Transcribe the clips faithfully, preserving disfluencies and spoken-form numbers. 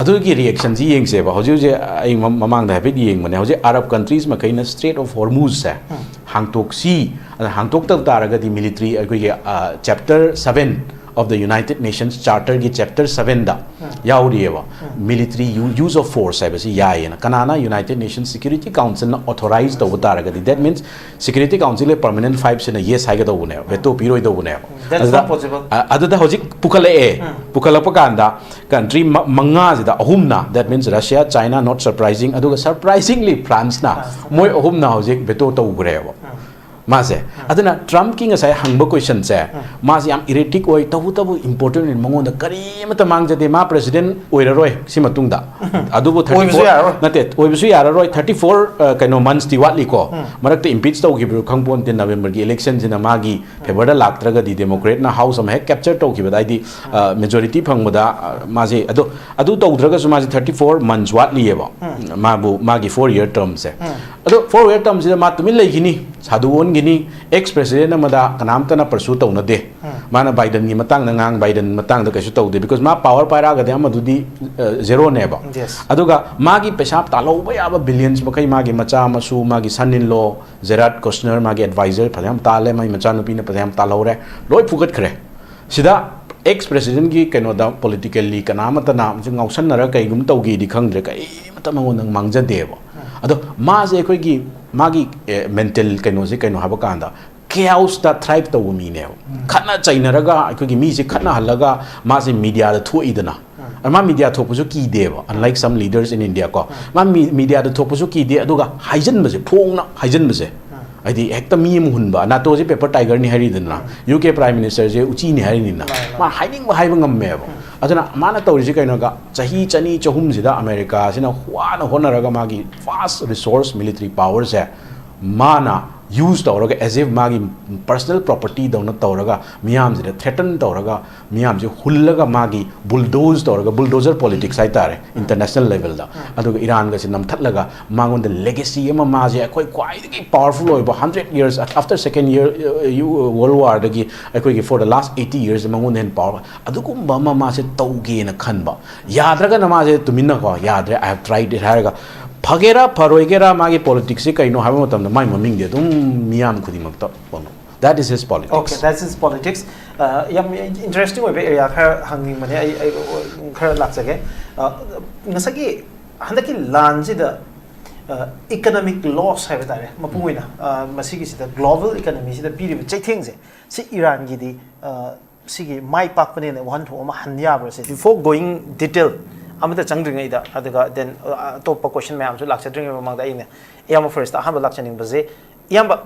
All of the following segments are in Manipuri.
ꯑꯗꯨꯒꯤ ꯔꯤꯌꯦꯛꯁꯟꯁꯤ ꯌꯦꯡꯁꯦꯕ꯫ ꯍꯧꯖꯤꯛ ꯍꯧꯖꯤꯛ ꯑꯩ ꯃ- ꯃꯃꯥꯡꯗ ꯍꯥꯏꯐꯦꯠ ꯌꯦꯡꯕꯅꯦ, ꯍꯧꯖꯤꯛ ꯑꯔꯕ ꯀꯟꯇ꯭ꯔꯤꯁ ꯃꯈꯩꯅ Strait of Hormuz ꯁꯦ ꯍꯥꯡꯇꯣꯛꯁꯤ, ꯑꯗ ꯍꯥꯡꯇꯣꯛꯇꯕ ꯇꯥꯔꯒꯗꯤ ꯃꯤꯂꯤꯇ꯭ꯔꯤ ꯑꯩꯈꯣꯏꯒꯤ chapter seven of the United Nations Charter ꯒꯤ ꯆꯦꯞꯇꯔ ꯁꯕꯦꯟꯗ ꯌꯥꯎꯔꯤꯑꯕ, ꯃꯤꯂꯤꯇ꯭ꯔꯤ ꯌꯨ ꯌꯨꯁ ꯑꯣꯐ ꯐꯣꯔꯁ ꯍꯥꯏꯕꯁꯤ ꯌꯥꯏꯌꯦꯅ꯫ ꯀꯅꯥꯅ? United Nations Security Council ꯅ ꯑꯣꯊꯣꯔꯥꯏꯖ ꯇꯧꯕ ꯇꯥꯔꯒꯗꯤ, that means Security Council ꯒꯤ ꯄꯔꯃꯅꯦꯟ ꯐꯥꯏꯚ ꯁꯤꯅ ꯌꯦꯁ ꯍꯥꯏꯒꯗꯧꯕꯅꯦꯕ, ꯚꯦꯇꯣ ꯄꯤꯔꯣꯏꯗꯧꯕꯅꯦꯕ꯫ That's ꯑꯗꯨꯗ not possible. ꯑ- ꯑꯗꯨꯗ ꯍꯧꯖꯤꯛ ꯄꯨꯈꯠꯂꯛꯑꯦ꯫ ꯄꯨꯈꯠꯂꯛꯄ ꯀꯥꯟꯗ ꯀꯟꯇ꯭ꯔꯤ ꯃꯉꯥꯁꯤꯗ ꯑꯍꯨꯝꯅ, that means Russia, China, not surprising, ꯑꯗꯨꯒ surprisingly France ꯅ, ꯃꯣꯏ ꯑꯍꯨꯝꯅ ꯍꯧꯖꯤꯛ ꯚꯦꯇꯣ ꯇꯧꯈ꯭ꯔꯦꯕ ꯃꯥꯁꯦ꯫ ꯑꯗꯨꯅ ꯇ꯭ꯔꯝꯞꯀꯤ ꯉꯁꯥꯏ ꯍꯪꯕ ꯀꯣꯏꯁꯟꯁꯦ ꯃꯥꯁꯦ ꯌꯥꯝ ꯏꯔꯦꯇꯤꯛ ꯑꯣꯏ, ꯇꯧꯕꯇꯕꯨ ꯏꯝꯄꯣꯔꯇꯦꯟ ꯑꯣꯏ, ꯃꯉꯣꯟꯗ ꯀꯔꯤꯃꯇ ꯃꯥꯡꯖꯗꯦ꯫ ꯃꯥ ꯄ꯭ꯔꯦꯁꯤꯗꯦꯟ ꯑꯣꯏꯔꯔꯣꯏ ꯁꯤ ꯃꯇꯨꯡꯗ꯫ ꯑꯗꯨꯕꯨ ꯑꯣꯏꯕꯁꯨ ꯌꯥꯔꯔꯣꯏ꯫ ꯅꯠꯇꯦ, ꯑꯣꯏꯕꯁꯨ ꯌꯥꯔꯔꯣꯏ꯫ ꯊꯥꯔꯇꯤ ꯐꯣꯔ ꯀꯩꯅꯣ ꯃꯟꯁꯇꯤ ꯋꯥꯠꯂꯤꯀꯣ꯫ ꯃꯔꯛꯇ ꯏꯝꯄꯤꯆ ꯇꯧꯈꯤꯕꯗꯨ ꯈꯪꯄꯣꯟꯇꯦ꯫ ꯅꯕꯦꯝꯕꯔꯒꯤ ꯏꯂꯦꯛꯁꯟꯁꯤꯅ ꯃꯥꯒꯤ ꯐꯦꯚꯔꯗ ꯂꯥꯛꯇ꯭ꯔꯒꯗꯤ, ꯗꯦꯃꯣꯀ꯭ꯔꯦꯠꯅ ꯍꯥꯎꯁ ꯑꯃ ꯍꯦꯛ ꯀꯦꯞꯆꯔ ꯇꯧꯈꯤꯕꯗ, ꯍꯥꯏꯗꯤ ꯃꯦꯖꯣꯔꯤꯇꯤ ꯐꯪꯕꯗ, ꯑ, ꯃꯥꯁꯦ ꯑꯗꯣ, ꯑꯗꯨ ꯇꯧꯗ꯭ꯔꯒꯁꯨ ꯃꯥꯁꯦ ꯊꯥꯔꯇꯤ ꯐꯣꯔ ꯃꯟꯁ ꯋꯥꯠꯂꯤꯑꯕ ꯃꯥꯕꯨ, ꯃꯥꯒꯤ ꯐꯣꯔ ꯌꯔ ꯇꯔꯝꯁꯦ꯫ ꯑꯗꯣ ꯐꯣꯔ ꯌꯔ ꯇꯔꯝꯁꯤꯗ ꯃꯥ ꯇꯨꯃꯤꯟ ꯂꯩꯈꯤꯅꯤ, ꯁꯥꯗꯨ ꯑꯣꯟꯈꯤꯅꯤ꯫ ꯑꯦꯛꯁ ꯄ꯭ꯔꯦꯁꯤꯗꯦꯟ ꯑꯃꯗ ꯀꯅꯥꯝꯇꯅ ꯄꯔꯁꯨ ꯇꯧꯅꯗꯦ꯫ ꯃꯥꯅ ꯕꯥꯏꯗꯟꯒꯤ ꯃꯇꯥꯡꯗ ꯉꯥꯡ, ꯕꯥꯏꯗꯟ ꯃꯇꯥꯡꯗ ꯀꯩꯁꯨ ꯇꯧꯗꯦ, ꯕꯤꯀꯣꯁ ꯃꯥ ꯄꯥꯋꯔ ꯄꯥꯏꯔꯛꯑꯒꯗꯤ ꯑꯃꯗꯨꯗꯤ ꯖꯦꯔꯣꯅꯦꯕ꯫ Yes. ꯑꯗꯨꯒ ꯃꯥꯒꯤ ꯄꯩꯁꯥ ꯇꯥꯜꯍꯧꯕ ꯌꯥꯕ ꯕꯤꯂꯤꯌꯟꯁ ꯃꯈꯩ, ꯃꯥꯒꯤ ꯃꯆꯥ ꯃꯁꯨ, ꯃꯥꯒꯤ ꯁꯟ ꯏꯟ ꯂꯣ, ꯖꯦꯔꯥꯠ ꯀꯣꯁꯅꯔ, ꯃꯥꯒꯤ ꯑꯦꯗꯚꯥꯏꯖꯔ, ꯐꯅꯌꯥꯝ ꯇꯥꯜꯂꯦ, ꯃꯥꯒꯤ ꯃꯆꯥꯅꯨꯄꯤꯅ ꯐꯅꯌꯥꯝ ꯇꯥꯜꯍꯧꯔꯦ, ꯂꯣꯏ ꯐꯨꯒꯠꯈ꯭ꯔꯦ꯫ ꯁꯤꯗ ꯑꯦꯛꯁ ꯄ꯭ꯔꯦꯁꯤꯗꯦꯟꯒꯤ ꯀꯩꯅꯣꯗ, ꯄꯣꯂꯤꯇꯤꯀꯦꯜꯂꯤ ꯀꯅꯥ ꯑꯃꯠꯇꯅ ꯍꯧꯖꯤꯛ ꯉꯥꯎꯁꯟꯅꯔ ꯀꯩꯒꯨꯝꯕ ꯇꯧꯒꯦꯗꯤ ꯈꯪꯗ꯭ꯔꯦ, ꯀꯩꯃꯇ ꯃꯉꯣꯟꯗ ꯃꯥꯡꯖꯗꯦꯕ꯫ ꯑꯗꯣ ꯃꯥꯁꯦ ꯑꯩꯈꯣꯏꯒꯤ, ꯃꯥꯒꯤ ꯃꯦꯟꯇꯦꯜ ꯀꯩꯅꯣꯁꯦ ꯀꯩꯅꯣ ꯍꯥꯏꯕ ꯀꯥꯟꯗ, ꯀꯦꯑꯣꯁꯇ ꯊ꯭ꯔꯥꯏꯚ ꯇꯧꯕ ꯃꯤꯅꯦꯕ꯫ ꯈꯠꯅ ꯆꯩꯅꯔꯒ, ꯑꯩꯈꯣꯏꯒꯤ ꯃꯤꯁꯦ ꯈꯠꯅꯍꯜꯂꯒ ꯃꯥꯁꯦ ꯃꯤꯗꯤꯌꯥꯗ ꯊꯣꯛꯏꯗꯅ꯫ ꯑꯗ ꯃꯥ ꯃꯤꯗꯤꯌꯥ ꯊꯣꯛꯄꯁꯨ ꯀꯤꯗꯦꯕ, unlike some leaders in India ꯀꯣ꯫ ꯃꯥ ꯃꯤ-, ꯃꯤꯗꯤꯌꯥꯗ ꯊꯣꯛꯄꯁꯨ ꯀꯤꯗꯦ, ꯑꯗꯨꯒ ꯍꯥꯏꯖꯟꯕꯁꯦ, ꯐꯣꯡꯅ ꯍꯥꯏꯖꯟꯕꯁꯦ꯫ ꯍꯥꯏꯗꯤ ꯍꯦꯛꯇ ꯃꯤ ꯑꯃ ꯍꯨꯟꯕ, ꯅꯥꯇꯣꯁꯦ ꯄꯦꯄꯔ ꯇꯥꯏꯒꯔꯅꯤ ꯍꯥꯏꯔꯤꯗꯅ, ꯌꯨ ꯀꯦ ꯄ꯭ꯔꯥꯏꯝ ꯃꯤꯅꯤꯁꯇꯔꯁꯦ ꯎꯆꯤꯅꯤ ꯍꯥꯏꯔꯤꯅꯤꯅ꯫ ꯃꯥ ꯍꯥꯏꯅꯤꯡꯕ ꯍꯥꯏꯕ ꯉꯝꯃꯦꯕ꯫ ꯑꯗꯨꯅ ꯃꯥꯅ ꯇꯧꯔꯤꯁꯦ ꯀꯩꯅꯣꯒ, ꯆꯍꯤ ꯆꯅꯤ ꯆꯍꯨꯝꯁꯤꯗ ꯑꯃꯦꯔꯤꯀꯥꯁꯤꯅ ꯋꯥꯅ ꯍꯣꯠꯅꯔꯒ ꯃꯥꯒꯤ ꯚꯥꯁ ꯔꯤꯁꯣꯔꯁ, ꯃꯤꯂꯤꯇꯔꯤ ꯄꯥꯋꯔꯁꯦ ꯃꯥꯅ use ꯇꯧꯔꯒ, as if ꯃꯥꯒꯤ personal property ꯗꯧꯅ ꯇꯧꯔꯒ, ꯃꯤꯌꯥꯝꯁꯤꯗ threaten ꯇꯧꯔꯒ, ꯃꯤꯌꯥꯝꯁꯤ ꯍꯨꯜꯂꯒ, ꯃꯥꯒꯤ bulldoze ꯇꯧꯔꯒ, bulldozer politics ꯍꯥꯏꯇꯥꯔꯦ, international level ꯗ꯫ ꯑꯗꯨꯒ ꯏꯔꯥꯟꯒꯁꯦ ꯅꯝꯊꯠꯂꯒ, ꯃꯉꯣꯟꯗ legacy ꯑꯃ, ꯃꯥꯁꯦ ꯑꯩꯈꯣꯏ ꯈ꯭ꯋꯥꯏꯗꯒꯤ powerful ꯑꯣꯏꯕ, hundred years after second year, uh, you- World War ꯗꯒꯤ ꯑꯩꯈꯣꯏꯒꯤ for the last eighty years ꯗ ꯃꯉꯣꯟꯗ ꯍꯦꯟꯅ power, ꯑꯗꯨꯒꯨꯝꯕ ꯑꯃ ꯃꯥꯁꯦ ꯇꯧꯒꯦꯅ ꯈꯟꯕ꯫ ꯌꯥꯗ꯭ꯔꯒꯅ ꯃꯥꯁꯦ ꯇꯨꯃꯤꯟꯅꯀꯣ, "ꯌꯥꯗ꯭ꯔꯦ, I have tried it" ꯍꯥꯏꯔꯒ, ꯐꯒꯦꯔꯥ ꯐꯔꯣꯏꯒꯦꯔꯥ, ꯃꯥꯒꯤ politics ꯁꯤ ꯀꯩꯅꯣ ꯍꯥꯏꯕ ꯃꯇꯝꯗ ꯃꯥꯏ ꯃꯃꯤꯡꯗꯤ ꯑꯗꯨꯝ ꯃꯤꯌꯥꯝ ꯈꯨꯗꯤꯡꯃꯛꯇ ꯄꯣꯟꯕ꯫ That is his politics. Okay, that's his politics. ꯑ, ꯌꯥꯝ interesting ꯑꯣꯏꯕ area ꯈꯔ ꯍꯪꯅꯤꯡꯕꯅꯦ ꯑꯩ, ꯑꯩ ꯈꯔ ꯂꯥꯛꯆꯒꯦ꯫ ꯑ, ꯉꯁꯥꯏꯒꯤ ꯍꯟꯗꯛꯀꯤ ꯂꯥꯟꯁꯤꯗ, ꯑ, economic loss ꯍꯥꯏꯕ ꯇꯥꯔꯦ, ꯃꯄꯨꯡ ꯑꯣꯏꯅ, ꯑ, ꯃꯁꯤꯒꯤꯁꯤꯗ global economy ꯁꯤꯗ ꯄꯤꯔꯤꯕ ꯆꯩꯊꯦꯡꯁꯦ, ꯁꯤ ꯏꯔꯥꯟꯒꯤꯗꯤ, ꯑ, ꯁꯤꯒꯤ ꯃꯥꯏ ꯄꯥꯛꯄꯅꯦꯅ ꯋꯥꯍꯟꯊꯣꯛ ꯑꯃ ꯍꯟ ꯌꯥꯕ꯭ꯔꯥ ꯁꯤ? Before going detail ꯑꯃꯗ ꯆꯪꯗ꯭ꯔꯤꯉꯩꯗ, ꯑꯗꯨꯒ then, ꯑ, ꯑꯇꯣꯞꯄ question ꯃꯌꯥꯝꯁꯨ ꯂꯥꯛꯆꯗ꯭ꯔꯤꯉꯩ ꯃꯃꯥꯡꯗ ꯑꯩꯅ ꯏꯌꯥꯝꯕ first ꯑꯍꯥꯟꯕ ꯂꯥꯛꯆꯅꯤꯡꯕꯁꯦ, ꯏꯌꯥꯝꯕ,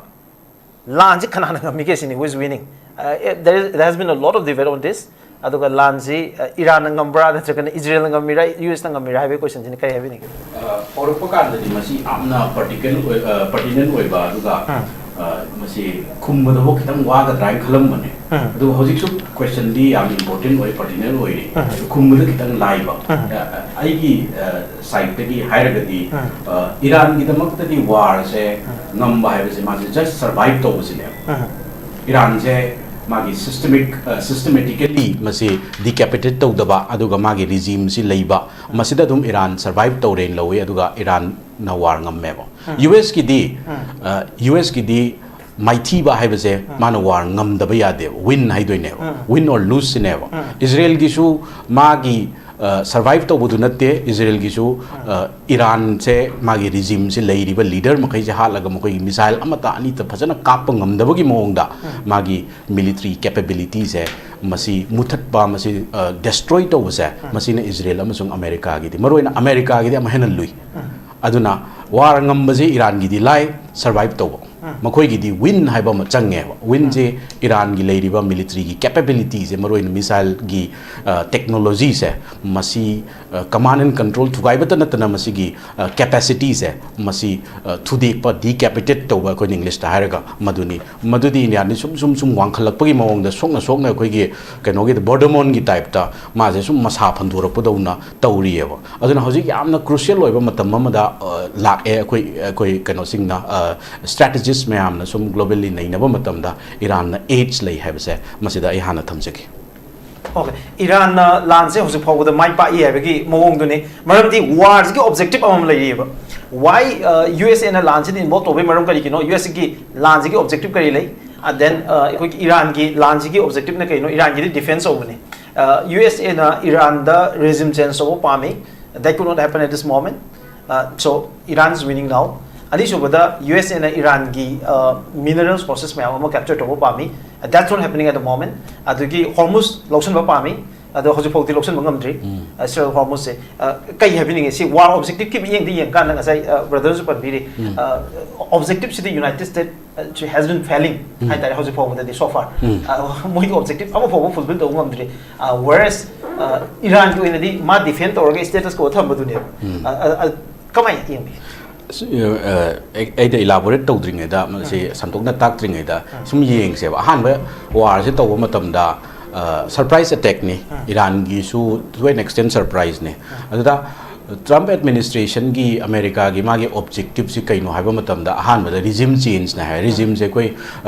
ꯂꯥꯟꯁꯤ ꯀꯅꯥꯅ ꯉꯝꯃꯤꯒꯦ ꯁꯤꯅꯤ, who is winning? Uh, there, is, there has been a lot of debate on this. ꯑꯗꯨꯒ ꯂꯥꯟꯁꯤ, ꯑ, ꯏꯔꯥꯟꯅ ꯉꯝꯕ꯭ꯔꯥ ꯅꯠꯇ꯭ꯔꯒꯅ ꯏꯖꯔꯦꯜꯅ ꯉꯝꯃꯤꯔꯥ, ꯌꯨ ꯑꯦꯁꯅ ꯉꯝꯃꯤꯔꯥ ꯍꯥꯏꯕꯒꯤ question ꯁꯤꯅ ꯀꯔꯤ ꯍꯥꯏꯕꯤꯅꯤꯡꯒꯦ? ꯑ, ꯍꯧꯔꯛꯄ ꯀꯥꯟꯗꯗꯤ ꯃꯁꯤ ꯌꯥꯝꯅ particular ꯑꯣꯏ- ꯑ, pertinent ꯑꯣꯏꯕ, ꯑꯗꯨꯒ ꯎꯝ꯫ ꯑ, ꯃꯁꯤ ꯈꯨꯝꯕꯗꯕꯨ ꯈꯤꯇꯪ ꯋꯥꯒꯗ꯭ꯔꯥ ꯍꯥꯏꯅ ꯈꯜꯂꯝꯕꯅꯦ꯫ ꯎꯝ꯫ ꯑꯗꯨꯕꯨ ꯍꯧꯖꯤꯛꯁꯨ question ꯗꯤ ꯌꯥꯝ important ꯑꯣꯏ, pertinent ꯑꯣꯏꯔꯤ꯫ ꯎꯝ꯫ ꯈꯨꯝꯕꯗ ꯈꯤꯇꯪ ꯂꯥꯏꯕ꯫ ꯎꯝ꯫ ꯑ, ꯑ, ꯑꯩꯒꯤ, ꯑ, side ꯇꯒꯤ ꯍꯥꯏꯔꯒꯗꯤ, ꯎꯝ꯫ ꯑ, ꯏꯔꯥꯟꯒꯤꯗꯃꯛꯇꯗꯤ war ꯁꯦ ꯉꯝꯕ ꯍꯥꯏꯕꯁꯦ ꯃꯥꯁꯦ just survive ꯇꯧꯕꯁꯤꯅꯦꯕ꯫ ꯎꯝ꯫ ꯏꯔꯥꯟꯁꯦ ꯃꯥꯒꯤ systemic, ꯑ, systematically ꯃꯁꯤ decapitate ꯇꯧꯗꯕ, ꯑꯗꯨꯒ ꯃꯥꯒꯤ regime ꯁꯤ ꯂꯩꯕ, ꯃꯁꯤꯗ ꯑꯗꯨꯝ ꯏꯔꯥꯟ survive ꯇꯧꯔꯦꯅ ꯂꯧꯋꯤ, ꯑꯗꯨꯒ ꯏꯔꯥꯟꯅ war ꯉꯝꯃꯦꯕ꯫ ꯌꯨ ꯑꯦꯁ ꯀꯤꯗꯤ, ꯑ, ꯌꯨ ꯑꯦꯁ ꯀꯤꯗꯤ ꯃꯥꯏꯊꯤꯕ ꯍꯥꯏꯕꯁꯦ ꯃꯥꯅ war ꯉꯝꯗꯕ ꯌꯥꯗꯦꯕ, win ꯍꯥꯏꯗꯣꯏꯅꯦꯕ, win or lose ꯁꯤꯅꯦꯕ꯫ ꯏꯖꯔꯦꯜꯒꯤꯁꯨ ꯃꯥꯒꯤ, ꯑ, survive ꯇꯧꯕꯗꯨ ꯅꯠꯇꯦ, ꯏꯖꯔꯦꯜꯒꯤꯁꯨ, ꯑ, ꯏꯔꯥꯟꯁꯦ, ꯃꯥꯒꯤ regime ꯁꯦ, ꯂꯩꯔꯤꯕ leader ꯃꯈꯩꯁꯦ ꯍꯥꯠꯂꯒ ꯃꯈꯣꯏꯒꯤ missile ꯑꯃꯠꯇ ꯑꯅꯤꯇ ꯐꯖꯅ ꯀꯥꯞꯄ ꯉꯝꯗꯕꯒꯤ ꯃꯑꯣꯡꯗ ꯃꯥꯒꯤ military capability ꯁꯦ ꯃꯁꯤ ꯃꯨꯊꯠꯄ, ꯃꯁꯤ, ꯑ, destroy ꯇꯧꯕꯁꯦ, ꯃꯁꯤꯅ ꯏꯖꯔꯦꯜ ꯑꯃꯁꯨꯡ ꯑꯃꯦꯔꯤꯀꯥꯒꯤꯗꯤ, ꯃꯔꯨꯑꯣꯏꯅ ꯑꯃꯦꯔꯤꯀꯥꯒꯤꯗꯤ ꯑꯃꯨꯛ ꯍꯦꯟꯅ ꯂꯨꯏ꯫ ꯑꯗꯨꯅ war ꯉꯝꯕꯁꯦ ꯏꯔꯥꯟꯒꯤꯗꯤ ꯂꯥꯏ, survive ꯇꯧꯕ꯫ ꯃꯈꯣꯏꯒꯤꯗꯤ ꯋꯤꯟ ꯍꯥꯏꯕ ꯑꯃ ꯆꯪꯉꯦꯕ꯫ ꯋꯤꯟꯁꯦ ꯏꯔꯥꯟꯒꯤ ꯂꯩꯔꯤꯕ ꯃꯤꯂꯤꯇꯔꯤꯒꯤ ꯀꯦꯄꯦꯕꯤꯂꯤꯇꯤꯁꯦ, ꯃꯔꯨꯑꯣꯏꯅ ꯃꯤꯁꯥꯏꯜꯒꯤ ꯇꯦꯛꯅꯣꯂꯣꯖꯤꯁꯦ, ꯃꯁꯤ ꯀꯃꯥꯟ ꯑꯦꯟ ꯀꯟꯇ꯭ꯔꯣꯜ ꯊꯨꯒꯥꯏꯕꯇ ꯅꯠꯇꯅ ꯃꯁꯤꯒꯤ ꯀꯦꯄꯦꯁꯤꯇꯤꯁꯦ, ꯃꯁꯤ ꯊꯨꯗꯦꯛꯄ, ꯗꯤꯀꯦꯄꯤꯇꯦꯠ ꯇꯧꯕ ꯑꯩꯈꯣꯏꯅ ꯏꯪꯂꯤꯁꯇ ꯍꯥꯏꯔꯒ, ꯃꯗꯨꯅꯤ꯫ ꯃꯗꯨꯗꯤ ꯏꯟꯗꯤꯌꯥꯗꯤ ꯁꯨꯝ ꯁꯨꯝ ꯁꯨꯝ ꯋꯥꯡꯈꯠꯂꯛꯄꯒꯤ ꯃꯑꯣꯡꯗ ꯁꯣꯛꯅ ꯁꯣꯛꯅ ꯑꯩꯈꯣꯏꯒꯤ ꯀꯩꯅꯣꯒꯤ ꯕꯣꯔꯗꯃꯣꯟꯒꯤ ꯇꯥꯏꯞꯇ ꯃꯥꯁꯦ ꯁꯨꯝ ꯃꯁꯥ ꯐꯟꯗꯣꯔꯛꯄꯗꯧꯅ ꯇꯧꯔꯤꯑꯕ꯫ ꯑꯗꯨꯅ ꯍꯧꯖꯤꯛ ꯌꯥꯝꯅ ꯀ꯭ꯔꯨꯁꯤꯌꯦꯜ ꯑꯣꯏꯕ ꯃꯇꯝ ꯑꯃꯗ ꯂꯥꯛꯑꯦ꯫ ꯑꯩꯈꯣꯏ ꯑꯩꯈꯣꯏ ꯀꯩꯅꯣꯁꯤꯡꯅ, ꯁ꯭ꯇ꯭ꯔꯦꯇꯦꯖꯤꯁ ꯃꯌꯥꯝꯅ ꯁꯨꯝ ꯒ꯭ꯂꯣꯕꯦꯜꯂꯤ ꯅꯩꯅꯕ ꯃꯇꯝꯗ ꯏꯔꯥꯟꯅ ꯑꯦꯖ ꯂꯩ ꯍꯥꯏꯕꯁꯦ ꯃꯁꯤꯗ ꯑꯩ ꯍꯥꯟꯅ ꯊꯝꯖꯒꯦ꯫ ꯑꯣꯀꯦ, ꯏꯔꯥꯟꯅ ꯂꯥꯟꯁꯦ ꯍꯧꯖꯤꯛ ꯐꯥꯎꯕꯗ ꯃꯥꯏ ꯄꯥꯛꯏ ꯍꯥꯏꯕꯒꯤ ꯃꯑꯣꯡꯗꯨꯅꯤ꯫ ꯃꯔꯝꯗꯤ ꯋꯥꯔꯁꯤꯒꯤ ꯑꯣꯕꯖꯦꯛꯇꯤꯞ ꯑꯃꯃꯝ ꯂꯩꯔꯤꯑꯕ꯫ ꯋꯥꯏ ꯌꯨ ꯑꯦꯁ ꯑꯦꯅ ꯂꯥꯟꯁꯤꯗ ꯏꯟꯚꯣꯜꯕ ꯇꯧꯕꯒꯤ ꯃꯔꯝ ꯀꯔꯤꯒꯤꯅꯣ? ꯌꯨ ꯑꯦꯁ ꯒꯤ ꯂꯥꯟꯁꯤꯒꯤ ꯑꯣꯕꯖꯦꯛꯇꯤꯞ ꯀꯔꯤ ꯂꯩ? ꯗꯦꯟ ꯑꯩꯈꯣꯏꯒꯤ ꯏꯔꯥꯟꯒꯤ ꯂꯥꯟꯁꯤꯒꯤ ꯑꯣꯕꯖꯦꯛꯇꯤꯞꯅ ꯀꯩꯅꯣ? ꯏꯔꯥꯟꯒꯤꯗꯤ ꯗꯤꯐꯦꯟꯁ ꯇꯧꯕꯅꯤ꯫ ꯌꯨ ꯑꯦꯁ ꯑꯦꯅ ꯏꯔꯥꯟꯗ ꯔꯦꯖꯤꯝ ꯆꯦꯟꯖ ꯇꯧꯕ ꯄꯥꯝꯃꯤ꯫ That could not happen at this moment. So Iran is winning now. ꯑꯅꯤꯁꯨꯕꯗ, ꯌꯨ ꯑꯦꯁ ꯑꯦꯅ ꯏꯔꯥꯟꯒꯤ ꯃꯤꯅꯔꯦꯜ ꯁꯣꯔꯁꯦꯁ ꯃꯌꯥꯝ ꯑꯃ ꯀꯦꯞꯆꯔ ꯇꯧꯕ ꯄꯥꯝꯃꯤ꯫ That's not happening at the moment. ꯑꯗꯨꯒꯤ ꯍꯣꯔꯃꯨꯁ ꯂꯧꯁꯤꯟꯕ ꯄꯥꯝꯃꯤ꯫ ꯑꯗꯣ ꯍꯧꯖꯤꯛꯐꯥꯎꯗꯤ ꯂꯧꯁꯤꯟꯕ ꯉꯝꯗ꯭ꯔꯤ꯫ ꯁ꯭ꯇ꯭ꯔꯦꯠ ꯑꯣꯐ ꯍꯣꯔꯃꯨꯁꯁꯦ ꯀꯩ ꯍꯥꯏꯕꯤꯅꯤꯡꯉꯤ? ꯁꯤ ꯋꯥꯔ ꯑꯣꯕꯖꯦꯛꯇꯤꯞꯀꯤ ꯃꯤꯠꯌꯦꯡꯗ ꯌꯦꯡꯀꯥꯟꯗ, ꯉꯁꯥꯏ ꯕ꯭ꯔꯗꯔꯁꯨ ꯄꯟꯕꯤꯔꯤ, ꯑꯣꯕꯖꯦꯛꯇꯤꯞꯁꯤꯗꯤ ꯌꯨꯅꯥꯏꯇꯦꯗ ꯁ꯭ꯇꯦꯠ ꯍꯦꯁ ꯕꯤꯟ ꯐꯦꯂꯤꯡ ꯍꯥꯏꯇꯥꯔꯦ ꯍꯧꯖꯤꯛ ꯐꯥꯎꯕꯗꯗꯤ, ꯁꯣ ꯐꯥꯔ꯫ ꯃꯣꯏꯒꯤ ꯑꯣꯕꯖꯦꯛꯇꯤꯞ ꯑꯃ ꯐꯥꯎꯕ ꯐꯨꯜꯐꯤꯜ ꯇꯧꯕ ꯉꯝꯗ꯭ꯔꯤ꯫ ꯋꯦꯔꯦꯁ ꯏꯔꯥꯟꯒꯤ ꯑꯣꯏꯅꯗꯤ ꯃꯥ ꯗꯤꯐꯦꯟ ꯇꯧꯔꯒ ꯁ꯭ꯇꯦꯇꯁ ꯀꯣ ꯊꯝꯕꯗꯨꯅꯦꯕ꯫ ꯀꯃꯥꯏꯅ ꯌꯦꯡꯕꯤ? ꯑꯩꯅ ꯏꯂꯥꯕꯣꯔꯦꯠ ꯇꯧꯗ꯭ꯔꯤꯉꯩꯗ, ꯃꯁꯤ ꯁꯟꯗꯣꯛꯅ ꯇꯥꯛꯇ꯭ꯔꯤꯉꯩꯗ ꯁꯨꯝ ꯌꯦꯡꯁꯦꯕ꯫ ꯑꯍꯥꯟꯕ ꯋꯥꯔꯁꯦ ꯇꯧꯕ ꯃꯇꯝꯗ ꯁꯔꯄ꯭ꯔꯥꯏꯁ ꯑꯦꯇꯦꯛꯅꯤ꯫ ꯏꯔꯥꯟꯒꯤꯁꯨ to an extent ꯁꯔꯄ꯭ꯔꯥꯏꯁꯅꯤ꯫ ꯑꯗꯨꯗ ꯇ꯭ꯔꯝꯞ ꯑꯦꯗꯃꯤꯅꯤꯁꯇ꯭ꯔꯦꯁꯟꯒꯤ, ꯑꯃꯦꯔꯤꯀꯥꯒꯤ ꯃꯥꯒꯤ ꯑꯣꯕꯖꯦꯛꯇꯤꯞꯁꯤ ꯀꯩꯅꯣ ꯍꯥꯏꯕ ꯃꯇꯝꯗ, ꯑꯍꯥꯟꯕꯗ ꯔꯤꯖꯤꯝ ꯆꯦꯟꯖꯅ ꯍꯥꯏ꯫ ꯔꯤꯖꯤꯝꯁꯦ ꯑꯩꯈꯣꯏ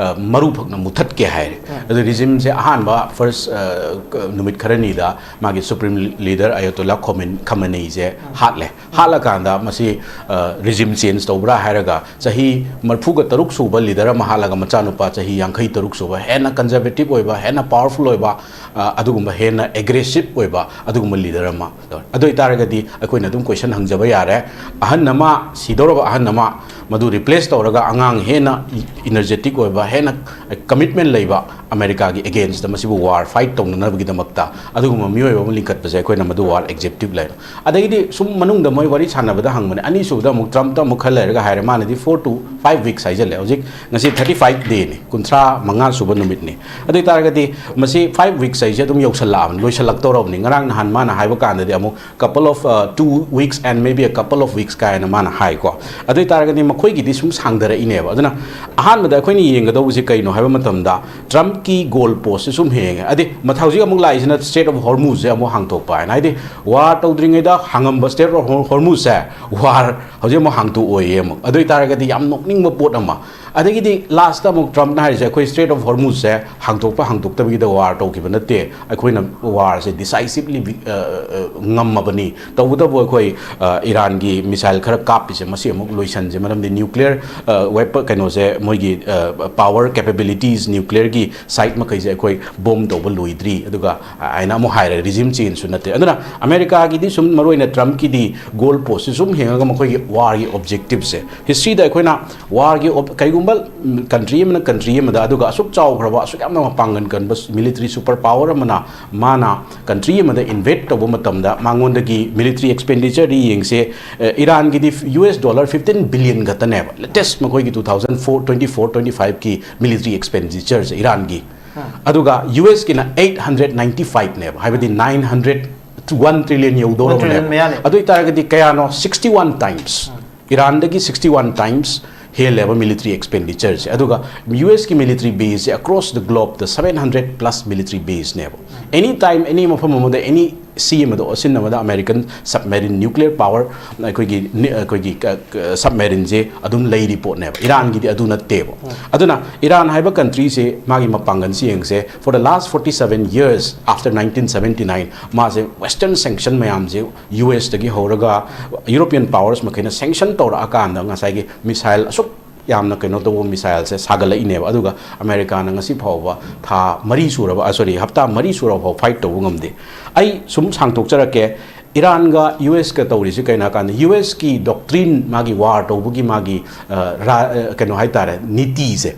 ꯃꯔꯨ ꯐꯛꯅ ꯃꯨꯊꯠꯀꯦ ꯍꯥꯏꯔꯦ꯫ ꯑꯗꯨ ꯔꯤꯖꯤꯝꯁꯦ ꯑꯍꯥꯟꯕ ꯐꯥꯔꯁ ꯅꯨꯃꯤꯠ ꯈꯔꯅꯤꯗ ꯃꯥꯒꯤ ꯁꯨꯄ꯭ꯔꯤꯝ ꯂꯤꯗꯔ ꯑꯌꯥꯇꯣꯜꯂꯥ ꯈꯣꯃꯦꯟ ꯈꯃꯅꯦꯏꯁꯦ ꯍꯥꯠꯂꯦ꯫ ꯍꯥꯠꯂꯀꯥꯟꯗ ꯃꯁꯤ ꯔꯤꯖꯤꯝ ꯆꯦꯟꯖ ꯇꯧꯕ꯭ꯔꯥ ꯍꯥꯏꯔꯒ, ꯆꯍꯤ ꯃꯔꯤꯐꯨꯒ ꯇꯔꯨꯛ ꯁꯨꯕ ꯂꯤꯗꯔ ꯑꯃ ꯍꯥꯠꯂꯒ ꯃꯆꯥꯅꯨꯄꯥ ꯆꯍꯤ ꯌꯥꯡꯈꯩ ꯇꯔꯨꯛ ꯁꯨꯕ, ꯍꯦꯟꯅ ꯀꯟꯖꯔꯕꯦꯇꯤꯞ ꯑꯣꯏꯕ, ꯍꯦꯟꯅ ꯄꯥꯋꯔꯐꯨꯜ ꯑꯣꯏꯕ, ꯑꯗꯨꯒꯨꯝꯕ ꯍꯦꯟꯅ ꯑꯦꯒ꯭ꯔꯦꯁꯤꯞ ꯑꯣꯏꯕ ꯑꯗꯨꯒꯨꯝꯕ ꯂꯤꯗꯔ ꯑꯃ꯫ ꯑꯗꯨ ꯑꯣꯏꯇꯥꯔꯒꯗꯤ ꯑꯩꯈꯣꯏꯅ ꯑꯗꯨꯝ ꯀꯣꯏꯁꯟ ꯍꯪꯖꯕ ꯌꯥꯔꯦ꯫ ꯑꯍꯟ ꯑꯃ, ꯁꯤꯗꯧꯔꯕ ꯑꯍꯟ ꯑꯃ, ꯃꯗꯨ ꯔꯤꯄ꯭ꯂꯦꯁ ꯇꯧꯔꯒ ꯑꯉꯥꯡ ꯍꯦꯟꯅ ꯏꯅꯔꯖꯦꯇꯤꯛ ꯑꯣꯏꯕ, ꯍꯦꯟꯅ ꯀꯃꯤꯠꯃꯦꯟ ꯂꯩꯕ, ꯑꯃꯦꯔꯤꯀꯥꯒꯤ ꯑꯦꯒꯦꯟꯁꯇ ꯃꯁꯤꯕꯨ ꯋꯥꯔ ꯐꯥꯏꯠ ꯇꯧꯅꯅꯕꯒꯤꯗꯃꯛꯇ ꯑꯗꯨꯒꯨꯝꯕ ꯃꯤꯑꯣꯏꯕ ꯑꯃ ꯂꯤꯡꯈꯠꯄꯁꯦ ꯑꯩꯈꯣꯏꯅ ꯃꯗꯨ ꯋꯥꯔ ꯑꯦꯛꯖꯦꯛꯇꯤꯞ ꯂꯩ꯫ ꯑꯗꯒꯤꯗꯤ ꯁꯨꯝ ꯃꯅꯨꯡꯗ ꯃꯣꯏ ꯋꯥꯔꯤ ꯁꯥꯟꯅꯕꯗ ꯍꯪꯕꯅꯦ, ꯑꯅꯤꯁꯨꯕꯗ ꯑꯃꯨꯛ ꯇ꯭ꯔꯝꯞꯇ ꯑꯃꯨꯛ ꯈꯔ ꯂꯩꯔꯒ ꯍꯥꯏꯔꯦ, ꯃꯥꯅꯗꯤ four to five weeks ꯍꯥꯏꯖꯜꯂꯦ꯫ ꯍꯧꯖꯤꯛ ꯉꯁꯤ thirty five dayꯅꯤ, ꯀꯨꯟꯊ꯭ꯔꯥ ꯃꯉꯥ ꯁꯨꯕ ꯅꯨꯃꯤꯠꯅꯤ꯫ ꯑꯗꯨ ꯑꯣꯏꯇꯥꯔꯒꯗꯤ ꯃꯁꯤ five weeks ꯍꯥꯏꯁꯦ ꯑꯗꯨꯝ ꯌꯧꯁꯜꯂꯛꯑꯕꯅꯤ, ꯂꯣꯏꯁꯜꯂꯛꯇꯧꯔꯕꯅꯤ꯫ ꯉꯔꯥꯡ ꯅꯍꯥꯟ ꯃꯥꯅ ꯍꯥꯏꯕ ꯀꯥꯟꯗꯗꯤ ꯑꯃꯨꯛ couple of, uh, two weeks and maybe a couple of weeks ꯀꯥꯏꯅ ꯃꯥꯅ ꯍꯥꯏꯀꯣ꯫ ꯑꯗꯨ ꯑꯣꯏꯇꯥꯔꯒꯗꯤ ꯃꯈꯣꯏꯒꯤꯗꯤ ꯁꯨꯝ ꯁꯥꯡꯊꯔꯛꯏꯅꯦꯕ꯫ ꯑꯗꯨꯅ ꯑꯍꯥꯟꯕꯗ ꯑꯩꯈꯣꯏꯅ ꯌꯦꯡꯒꯗꯧꯕꯁꯤ ꯀꯩꯅꯣ ꯍꯥꯏꯕ ꯃꯇꯝꯗ, ꯇ꯭ꯔꯝꯞꯀꯤ ꯒꯣꯜ ꯄꯣꯁꯁꯦ ꯁꯨꯝ ꯌꯦꯡꯉꯦ꯫ ꯍꯥꯏꯗꯤ ꯃꯊꯪ ꯍꯧꯖꯤꯛ ꯑꯃꯨꯛ ꯂꯥꯛꯏꯁꯤꯅ Strait of Hormuzꯁꯦ ꯑꯃꯨꯛ ꯍꯥꯡꯇꯣꯛꯄ ꯍꯥꯏꯅ꯫ ꯍꯥꯏꯗꯤ ꯋꯥꯔ ꯇꯧꯗ꯭ꯔꯤꯉꯩꯗ ꯍꯥꯡꯉꯝꯕ Strait of Hormuzꯁꯦ ꯋꯥꯔ ꯍꯧꯖꯤꯛ ꯑꯃꯨꯛ ꯍꯥꯡꯇꯣꯛꯑꯣꯏꯌꯦ ꯑꯃꯨꯛ꯫ ꯑꯗꯨ ꯑꯣꯏꯇꯥꯔꯒꯗꯤ ꯌꯥꯝ ꯅꯣꯛꯅꯤꯡꯕ ꯄꯣꯠ ꯑꯃ꯫ ꯑꯗꯒꯤꯗꯤ ꯂꯥꯁꯇ ꯑꯃꯨꯛ ꯇ꯭ꯔꯝꯞꯅ ꯍꯥꯏꯔꯤꯁꯦ, ꯑꯩꯈꯣꯏ Strait of Hormuzꯁꯦ ꯍꯥꯡꯇꯣꯛꯄ ꯍꯥꯡꯇꯣꯛꯇꯕꯒꯤꯗ ꯋꯥꯔ ꯇꯧꯈꯤꯕ ꯅꯠꯇꯦ, ꯑꯩꯈꯣꯏꯅ ꯋꯥꯔꯁꯦ ꯗꯤꯁꯥꯏꯁꯤꯞꯂꯤ ꯉꯝꯃꯕꯅꯤ꯫ ꯇꯧꯕꯇꯕꯨ ꯑꯩꯈꯣꯏ, ꯑ, ꯏꯔꯥꯟꯒꯤ ꯃꯤꯁꯥꯏꯜ ꯈꯔ ꯀꯥꯞꯄꯤꯁꯦ ꯃꯁꯤ ꯑꯃꯨꯛ ꯂꯣꯏꯁꯟꯁꯦ, ꯃꯔꯝꯗꯤ ꯅ꯭ꯌꯨꯀ꯭ꯂꯤꯌꯔ, ꯑ, ꯋꯦꯄ-, ꯀꯩꯅꯣꯁꯦ, ꯃꯣꯏꯒꯤ, ꯑ, ꯄꯥꯋꯔ ꯀꯦꯄꯦꯕꯤꯂꯤꯇꯤꯁ, ꯅ꯭ꯌꯨꯀ꯭ꯂꯤꯌꯔꯒꯤ ꯁꯥꯏꯠ ꯃꯈꯩꯁꯦ ꯑꯩꯈꯣꯏ ꯕꯣꯝ ꯇꯧꯕ ꯂꯣꯏꯗ꯭ꯔꯤ꯫ ꯑꯗꯨꯒ ꯍꯥꯏꯅ ꯑꯃꯨꯛ ꯍꯥꯏꯔꯦ, ꯔꯤꯖꯤꯝ ꯆꯦꯟꯖꯁꯨ ꯅꯠꯇꯦ꯫ ꯑꯗꯨꯅ ꯑꯃꯦꯔꯤꯀꯥꯒꯤꯗꯤ ꯁꯨꯝ ꯃꯔꯨꯑꯣꯏꯅ ꯇ꯭ꯔꯝꯞꯀꯤꯗꯤ ꯒꯣꯜ ꯄꯣꯁꯁꯦ ꯁꯨꯝ ꯌꯦꯡꯉꯒ ꯃꯈꯣꯏꯒꯤ ꯋꯥꯔꯒꯤ ꯑꯣꯕꯖꯦꯛꯇꯤꯞꯁꯦ, ꯍꯤꯁꯇ꯭ꯔꯤꯗ ꯑꯩꯈꯣꯏꯅ ꯋꯥꯔꯒꯤ ꯑꯣꯞ-, ꯀꯩꯒꯨꯝꯕ ꯀꯟꯇ꯭ꯔꯤ ꯑꯃꯅ ꯀꯟꯇ꯭ꯔꯤ ꯑꯃꯗ, ꯑꯗꯨꯒ ꯑꯁꯨꯛ ꯆꯥꯎꯈ꯭ꯔꯕ, ꯑꯁꯨꯛ ꯌꯥꯝꯅ ꯃꯄꯥꯡꯒꯜ ꯀꯟꯕ ꯃꯤꯂꯤꯇꯔꯤ ꯁꯨꯄꯔ ꯄꯥꯋꯔ ꯑꯃꯅ ꯃꯥꯅ ꯀꯟꯇ꯭ꯔꯤ ꯑꯃꯗ ꯏꯟꯚꯦꯠ ꯇꯧꯕ ꯃꯇꯝꯗ ꯃꯉꯣꯟꯗꯒꯤ ꯃꯤꯂꯤꯇꯔꯤ ꯑꯦꯛꯁꯄꯦꯟꯗꯤꯆꯔꯗꯤ ꯌꯦꯡꯁꯦ, ꯑ, ꯏꯔꯥꯟꯒꯤꯗꯤ U S dollar fifteen billion ꯈꯛꯇꯅꯦꯕ, ꯂꯦꯇꯦꯁ ꯃꯈꯣꯏꯒꯤ two thousand four, twenty four, twenty fiveꯀꯤ ꯃꯤꯂꯤꯇꯔꯤ ꯑꯦꯛꯁꯄꯦꯟꯗꯤꯆꯔꯁꯦ ꯏꯔꯥꯟꯒꯤ꯫ ꯑꯗꯨꯒ ꯌꯨ ꯑꯦꯁꯀꯤꯅ eight hundred ninety fiveꯅꯦꯕ, ꯍꯥꯏꯕꯗꯤ nine hundred, one trillion ꯌꯧꯗꯧꯔꯕꯅꯦꯕ꯫ One trillion ꯃꯌꯥꯅꯦ꯫ ꯑꯗꯨ ꯑꯣꯏꯇꯥꯔꯒꯗꯤ ꯀꯌꯥꯅꯣ? Sixty one times꯫ ꯏꯔꯥꯟꯗꯒꯤ sixty one times ꯍꯦꯜꯂꯦꯕ ꯃꯤꯂꯤꯇꯔꯤ ꯑꯦꯛꯁꯄꯦꯟꯗꯤꯆꯔꯁꯦ꯫ ꯑꯗꯨꯒ ꯌꯨ ꯑꯦꯁꯀꯤ ꯃꯤꯂꯤꯇꯔꯤ ꯕꯦꯁꯁꯦ across the globeꯗ seven hundred plus ꯃꯤꯂꯤꯇꯔꯤ ꯕꯦꯁꯅꯦꯕ꯫ ꯑꯦꯅꯤ ꯇꯥꯏꯝ, ꯑꯦꯅꯤ ꯃꯐꯝ ꯑꯃꯗ, ꯑꯦꯅꯤ ꯁꯤ ꯑꯃꯗ, ꯑꯣꯁꯤꯟ ꯑꯃꯗ ꯑꯃꯦꯔꯤꯀꯟ ꯁꯕꯃꯦꯔꯤꯟ, ꯅ꯭ꯌꯨꯀ꯭ꯂꯤꯌꯔ ꯄꯥꯋꯔ, ꯑꯩꯈꯣꯏꯒꯤ ꯅꯤ-, ꯑꯩꯈꯣꯏꯒꯤ ꯀ-, ꯀ-, ꯁꯕꯃꯦꯔꯤꯟꯁꯦ ꯑꯗꯨꯝ ꯂꯩꯔꯤ ꯄꯣꯠꯅꯦꯕ꯫ ꯏꯔꯥꯟꯒꯤꯗꯤ ꯑꯗꯨ ꯅꯠꯇꯦꯕ꯫ ꯑꯗꯨꯅ ꯏꯔꯥꯟ ꯍꯥꯏꯕ ꯀꯟꯇ꯭ꯔꯤꯁꯦ ꯃꯥꯒꯤ ꯃꯄꯥꯡꯒꯜꯁꯤ ꯌꯦꯡꯁꯦ, for the last forty seven years after nineteen seventy nine, ꯃꯥꯁꯦ ꯋꯦꯁꯇꯔꯟ ꯁꯦꯡꯁꯟ ꯃꯌꯥꯝꯁꯦ, ꯌꯨ ꯑꯦꯁꯇꯒꯤ ꯍꯧꯔꯒ ꯌꯨꯔꯣꯄꯤꯌꯟ ꯄꯥꯋꯔꯁ ꯃꯈꯩꯅ ꯁꯦꯡꯁꯟ ꯇꯧꯔꯛꯑꯀꯥꯟꯗ ꯉꯁꯥꯏꯒꯤ ꯃꯤꯁꯥꯏꯜ ꯑꯁꯨꯛ ꯌꯥꯝꯅ ꯀꯩꯅꯣ ꯇꯧꯕ ꯃꯤꯁꯥꯏꯜꯁꯦ ꯁꯥꯒꯠꯂꯛꯏꯅꯦꯕ꯫ ꯑꯗꯨꯒ ꯑꯃꯦꯔꯤꯀꯥꯅ ꯉꯁꯤ ꯐꯥꯎꯕ ꯊꯥ ꯃꯔꯤ ꯁꯨꯔꯕ, ꯑ, ꯁꯣꯔꯤ, ꯍꯞꯇꯥ ꯃꯔꯤ ꯁꯨꯔꯕ ꯐꯥꯎ ꯐꯥꯏꯠ ꯇꯧꯕ ꯉꯝꯗꯦ꯫ ꯑꯩ ꯁꯨꯝ ꯁꯥꯡꯗꯣꯛꯆꯔꯛꯀꯦ꯫ ꯏꯔꯥꯟꯒ ꯌꯨ ꯑꯦꯁꯀ ꯇꯧꯔꯤꯁꯤ ꯀꯩꯅꯣ ꯍꯥꯏꯀꯥꯟꯗ, ꯌꯨ ꯑꯦꯁꯀꯤ ꯗꯣꯛꯇ꯭ꯔꯤꯟ, ꯃꯥꯒꯤ ꯋꯥꯔ ꯇꯧꯕꯒꯤ ꯃꯥꯒꯤ, ꯑ, ꯔꯥ-, ꯑ, ꯀꯩꯅꯣ ꯍꯥꯏꯇꯥꯔꯦ, ꯅꯤꯇꯤꯁꯦ,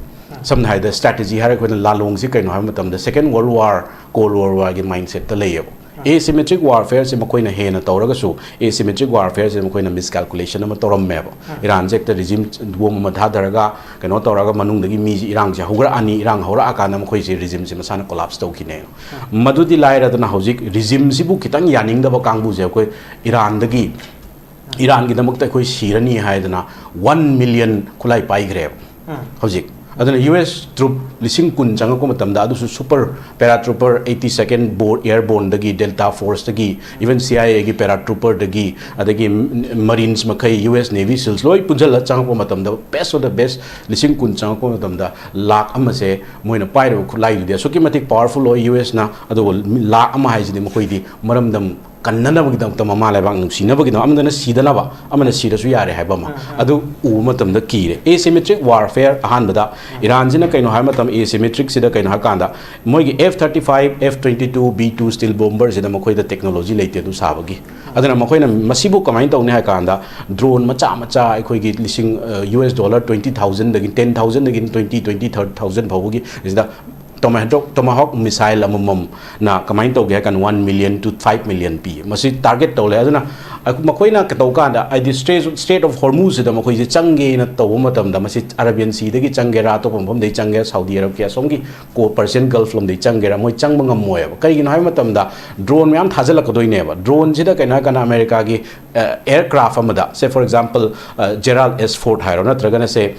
ꯁꯝꯅ ꯍꯥꯏꯔꯕꯗ ꯁ꯭ꯇ꯭ꯔꯦꯇꯦꯖꯤ ꯍꯥꯏꯔꯒ ꯑꯩꯈꯣꯏꯅ ꯂꯥꯂꯣꯡꯁꯤ ꯀꯩꯅꯣ ꯍꯥꯏꯕ ꯃꯇꯝꯗ, ꯁꯦꯀꯦꯟ ꯋꯥꯔꯜ ꯋꯥꯔ, ꯀꯣꯜ ꯋꯥꯔ ꯋꯥꯔꯒꯤ ꯃꯥꯏꯟꯁꯦꯠꯇ ꯂꯩꯌꯦꯕ꯫ ꯑꯦꯁꯤꯃꯦꯇ꯭ꯔꯤꯛ ꯋꯥꯔꯐꯦꯌꯔꯁꯦ ꯃꯈꯣꯏꯅ ꯍꯦꯟꯅ ꯇꯧꯔꯒꯁꯨ, ꯑꯦꯁꯤꯃꯦꯇ꯭ꯔꯤꯛ ꯋꯥꯔꯐꯦꯌꯔꯁꯦ ꯃꯈꯣꯏꯅ ꯃꯤꯁꯀꯦꯜꯀꯨꯂꯦꯁꯟ ꯑꯃ ꯇꯧꯔꯝꯃꯦꯕ꯫ ꯏꯔꯥꯟꯁꯦ ꯍꯦꯛꯇ ꯔꯤꯖꯤꯝ ꯕꯣꯝ ꯑꯃ ꯊꯥꯗꯔꯒ, ꯀꯩꯅꯣ ꯇꯧꯔꯒ, ꯃꯅꯨꯡꯗꯒꯤ ꯃꯤꯁꯦ, ꯏꯔꯥꯡꯁꯦ ꯍꯧꯒꯠꯂꯛꯑꯅꯤ, ꯏꯔꯥꯡ ꯍꯧꯔꯛꯑꯀꯥꯟꯗ ꯃꯈꯣꯏꯁꯦ, ꯔꯤꯖꯤꯝꯁꯦ ꯃꯁꯥꯅ ꯀꯣꯂꯥꯞꯁ ꯇꯧꯈꯤꯅꯦ꯫ ꯃꯗꯨꯗꯤ ꯂꯥꯏꯔꯗꯅ, ꯍꯧꯖꯤꯛ ꯔꯤꯖꯤꯝꯁꯤꯕꯨ ꯈꯤꯇꯪ ꯌꯥꯅꯤꯡꯗꯕ ꯀꯥꯡꯕꯨꯁꯦ ꯑꯩꯈꯣꯏ ꯏꯔꯥꯟꯗꯒꯤ, ꯏꯔꯥꯟꯒꯤꯗꯃꯛꯇ ꯑꯩꯈꯣꯏ ꯁꯤꯔꯅꯤ ꯍꯥꯏꯗꯅ ꯋꯥꯟ ꯃꯤꯂꯤꯌꯟ ꯈꯨꯠꯂꯥꯏ ꯄꯥꯏꯈ꯭ꯔꯦꯕ ꯍꯧꯖꯤꯛ꯫ ꯑꯗꯨꯅ ꯌꯨ ꯑꯦꯁ ꯇ꯭ꯔꯨꯞ ꯂꯤꯁꯤꯡ ꯀꯨꯟ ꯆꯪꯉꯛꯄ ꯃꯇꯝꯗ, ꯑꯗꯨꯁꯨ ꯁꯨꯄꯔ ꯄꯦꯔꯥꯇ꯭ꯔꯨꯄꯔ, ꯑꯩꯠꯇꯤ ꯁꯦꯀꯦꯟ ꯕꯣꯔ ꯑꯦꯌꯔꯕꯣꯟꯗꯒꯤ, ꯗꯦꯜꯇꯥ ꯐꯣꯔꯁꯇꯒꯤ, ꯏꯚꯟ ꯁꯤ ꯑꯥꯏ ꯑꯦꯒꯤ ꯄꯦꯔꯥꯇ꯭ꯔꯨꯄꯔꯗꯒꯤ, ꯑꯗꯒꯤ ꯃꯔꯤꯟꯁ ꯃꯈꯩ, ꯌꯨ ꯑꯦꯁ ꯅꯦꯚꯤ ꯁꯤꯜꯁ ꯂꯣꯏ ꯄꯨꯟꯁꯤꯜꯂ ꯆꯪꯉꯛꯄ ꯃꯇꯝꯗ, best of the best, ꯂꯤꯁꯤꯡ ꯀꯨꯟ ꯆꯪꯉꯛꯄ ꯃꯇꯝꯗ, ꯂꯥꯛ ꯑꯃꯁꯦ ꯃꯣꯏꯅ ꯄꯥꯏꯔꯤꯕ ꯈꯨꯠꯂꯥꯏꯗꯨꯗꯤ ꯑꯁꯨꯛꯀꯤ ꯃꯇꯤꯛ ꯄꯥꯋꯔꯐꯨꯜ ꯑꯣꯏ, ꯌꯨ ꯑꯦꯁꯅ꯫ ꯑꯗꯨꯕꯨ ꯃꯤ ꯂꯥꯛ ꯑꯃ ꯍꯥꯏꯁꯤꯗꯤ ꯃꯈꯣꯏꯗꯤ ꯃꯔꯝꯗꯝ ꯀꯟꯅꯅꯕꯒꯤꯗꯃꯛꯇ, ꯃꯃꯥ ꯂꯩꯕꯥꯛ ꯅꯨꯡꯁꯤꯅꯕꯒꯤꯗꯃꯛ, ꯑꯃꯗꯅ ꯁꯤꯗꯅꯕ, ꯑꯃꯅ ꯁꯤꯔꯁꯨ ꯌꯥꯔꯦ ꯍꯥꯏꯕ ꯑꯃ, ꯑꯗꯨ ꯎꯕ ꯃꯇꯝꯗ ꯀꯤꯔꯦ꯫ ꯑꯦꯁꯤꯃꯦꯇ꯭ꯔꯤꯛ ꯋꯥꯔꯐꯦꯌꯔ, ꯑꯍꯥꯟꯕꯗ ꯏꯔꯥꯟꯁꯤꯅ ꯀꯩꯅꯣ ꯍꯥꯏꯕ ꯃꯇꯝꯗ, ꯑꯦꯁꯤꯃꯦꯇ꯭ꯔꯤꯛꯁꯤꯗ ꯀꯩꯅꯣ ꯍꯥꯏ ꯀꯥꯟꯗ, ꯃꯣꯏꯒꯤ F thirty five, F twenty two, B two stealth bomberꯁꯤꯗ ꯃꯈꯣꯏꯗ ꯇꯦꯛꯅꯣꯂꯣꯖꯤ ꯂꯩꯇꯦ ꯑꯗꯨ ꯁꯥꯕꯒꯤ꯫ ꯑꯗꯨꯅ ꯃꯈꯣꯏꯅ ꯃꯁꯤꯕꯨ ꯀꯃꯥꯏꯅ ꯇꯧꯅꯤ ꯍꯥꯏ ꯀꯥꯟꯗ, ꯗ꯭ꯔꯣꯟ ꯃꯆꯥ ꯃꯆꯥ ꯑꯩꯈꯣꯏꯒꯤ ꯂꯤꯁꯤꯡ, ꯌꯨ ꯑꯦꯁ ꯗꯣꯂꯔ twenty thousandꯗꯒꯤ, ten thousandꯗꯒꯤ twenty, twenty thousand ꯐꯥꯎꯕꯒꯤ ꯁꯤꯗ ꯇꯣꯃꯥꯍꯣꯛ, ꯇꯣꯃꯥꯍꯣꯛ ꯃꯤꯁꯥꯏꯜ ꯑꯃꯃꯝꯅ ꯀꯃꯥꯏꯅ ꯇꯧꯒꯦ ꯍꯥꯏ ꯀꯥꯟꯗ, one million to five million ꯄꯤ꯫ ꯃꯁꯤ ꯇꯥꯔꯒꯦꯠ ꯇꯧ ꯂꯩ꯫ ꯑꯗꯨꯅ ꯑꯩꯈꯣꯏ, ꯃꯈꯣꯏꯅ ꯀꯩꯗꯧ ꯀꯥꯟꯗ, ꯍꯥꯏꯗꯤ, ꯁ꯭ꯇ꯭ꯔꯦꯠ, ꯁ꯭ꯇ꯭ꯔꯦꯠ ꯑꯣꯐ ꯍꯣꯔꯃꯨꯖꯁꯤꯗ ꯃꯈꯣꯏꯁꯦ ꯆꯪꯒꯦꯅ ꯇꯧꯕ ꯃꯇꯝꯗ, ꯃꯁꯤ ꯑꯔꯥꯕꯤꯌꯟ ꯁꯤꯗꯒꯤ ꯆꯪꯒꯦꯔꯥ, ꯑꯇꯣꯞꯄ ꯃꯐꯝꯗꯒꯤ ꯆꯪꯒꯦꯔꯥ, ꯁꯥꯎꯗꯤ ꯑꯔꯕꯀꯤ ꯑꯁꯣꯝꯒꯤ ꯀꯣ-, ꯄꯔꯁꯤꯌꯟ ꯒꯜꯐ ꯂꯣꯝꯗꯒꯤ ꯆꯪꯒꯦꯔꯥ, ꯃꯣꯏ ꯆꯪꯕ ꯉꯝꯃꯣꯏꯕ꯫ ꯀꯩꯒꯤꯅꯣ ꯍꯥꯏꯕ ꯃꯇꯝꯗ, ꯗ꯭ꯔꯣꯟ ꯃꯌꯥꯝ ꯊꯥꯖꯤꯜꯂꯛꯀꯗꯣꯏꯅꯦꯕ꯫ ꯗ꯭ꯔꯣꯟꯁꯤꯗ ꯀꯩꯅꯣ ꯍꯥꯏ ꯀꯥꯟꯗ, ꯑꯃꯦꯔꯤꯀꯥꯒꯤ, ꯑ, ꯑꯦꯌꯔꯀ꯭ꯔꯥꯐ ꯑꯃꯗ, ꯁꯦ, ꯐꯣꯔ ꯑꯦꯛꯖꯥꯝꯄꯜ, ꯑ, ꯖꯦꯔꯥꯜ ꯑꯦꯁ ꯐꯣꯔꯠ ꯍꯥꯏꯔꯣ, ꯅꯠꯇ꯭ꯔꯒꯅ, ꯁꯦ,